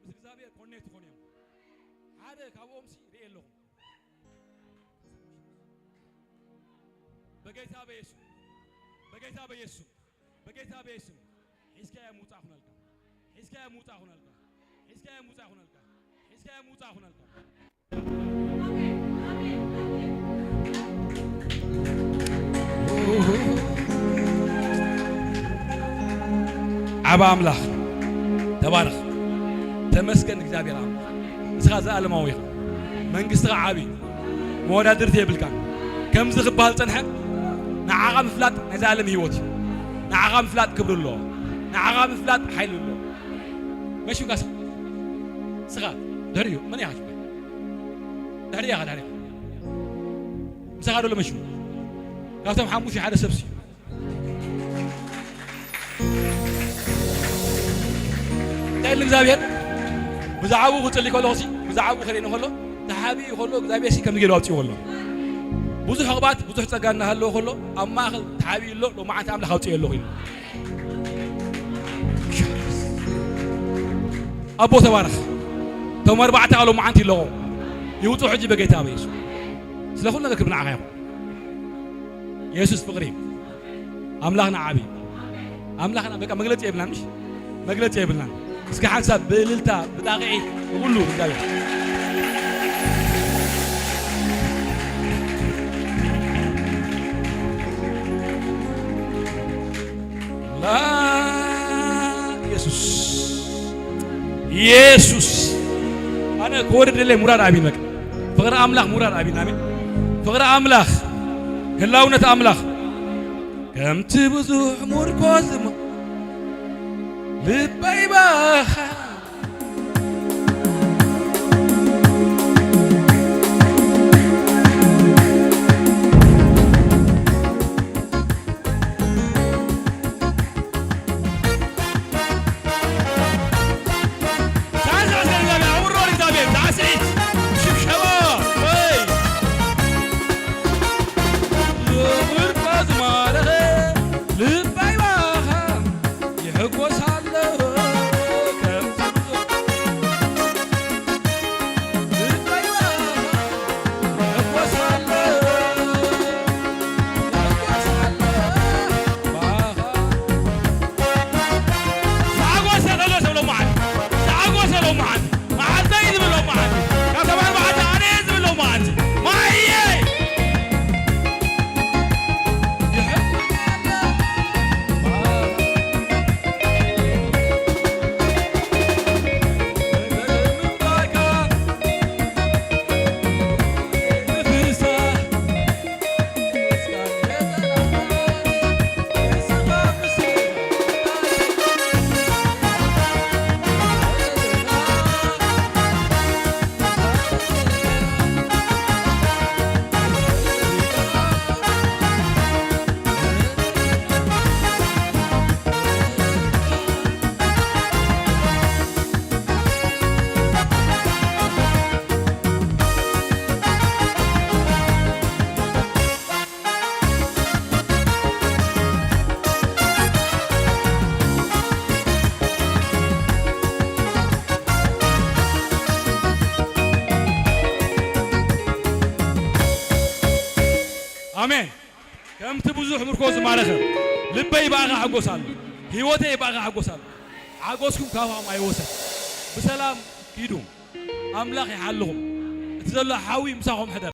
ምስ እግዚኣብሔር ኮኔክት ይኾኑ እዮም። ሓደ ካብኦም ሲ ርእየ ኣለኹ። በጌታ በየሱስ፣ በጌታ በየሱስ፣ በጌታ በየሱስ ሒዝካዮ ምውጻእ ኩነልካ። ሒዝካዮ ምውጻእ ኩነልካ። ሒዝካዮ ምውጻእ ኩነልካ። ሒዝካዮ ምውጻእ ኩነልካ። ዓባ ኣምላኽ ተባረኽ። ተመስገን እግዚኣብሔር ኣምላኽ። ንስኻ ዘለኣለማዊ ኢኻ። መንግስትኻ ዓቢ እዩ። መወዳድርቲ የብልካን። ከምዚ ክበሃል ዝጸንሐ ንዓኻ ምፍላጥ ናይ ዘለኣለም ህይወት እዩ። ንዓኻ ምፍላጥ ክብሪ ኣለዎ። ንዓኻ ምፍላጥ ሓይሊ ኣለዎ። መሽም ካሳ ስኻ ድሕሪኡ መን ኢኻ? ድሕሪ ኢኻ፣ ድሕሪ ኢኻ። ምሳኻ ዶ ለመሽሙ? ካብቶም ሓሙሽተ ሓደ ሰብሲ እንታይ ኢሉ እግዚኣብሔር? ብዛዕባኡ ክጽሊ ከለኹ ሲ፣ ብዛዕባኡ ከደይኑ ከሎ፣ ተሓቢኡ ከሎ እግዚኣብሔር ሲ ከም ገይሩ ኣውጽእዎ ኣሎ። ብዙሕ ዕቕባት፣ ብዙሕ ጸጋ እናሃለዎ ከሎ፣ ኣብ ማእከል ተሓቢኡ ኣሎ፣ ሎማዓንቲ ኣምላኽ ኣውጽእዮ ኣለኹ ኢሉ። ኣቦ ተባረኽ። እቶም ኣርባዕተ ቃል ሎማዓንቲ ኣለኹ። ይውጹ ሕጂ በጌታ በየሱስ። ስለ ኩሉ ነገር ክብሪ ንዓኻ ይኹን። የሱስ ፍቕሪ እዩ። ኣምላኽና ዓቢ እዩ። ኣምላኽና በቃ መግለጺ የብልናን፣ ምሽ? መግለጺ የብልናን። እስኪ ሓንሳብ ብእልልታ፣ ብጣቕዒት፣ ብኹሉ እግዚኣብሔር። ላ-፣ የሱስ፣ የሱስ። ኣነ ክወርድ ደለይ ሙራድ ኣቢን በቃ። ፍቕሪ ኣምላኽ ሙራድ ኣቢን፣ ኣሜን። ፍቕሪ ኣምላኽ፣ ህላውነት ኣምላኽ። ከምቲ ብዙሕ ምርኮስ ሞ-፣ ልበይ ባኻ። ሳዕስዕ እስከ ንእግዚኣብሔር፣ ኣውርዶ ንእግዚኣብሔር፣ ሳዕስዒት፣ ሽብሸባ፣ ወይ። ክብርካ ዝማረኸ ልበይ ባኻ ይሕጎስ ኣሎ፣ ከምቲ ብዙሕ ኣሜን። ከምቲ ብዙሕ ምርኮ ዝማረኸ ልበይ ብኣኻ ሕጎስ ኣሎ፣ ህይወተይ ብኣኻ ሕጎስ ኣሎ። ሓጎስኩም ካባኹም ኣይወሰድ። ብሰላም ኪዱ። ኣምላኽ ይሓልኹም። እቲ ዘሎ ሓዊ ምሳኹም ሕደር።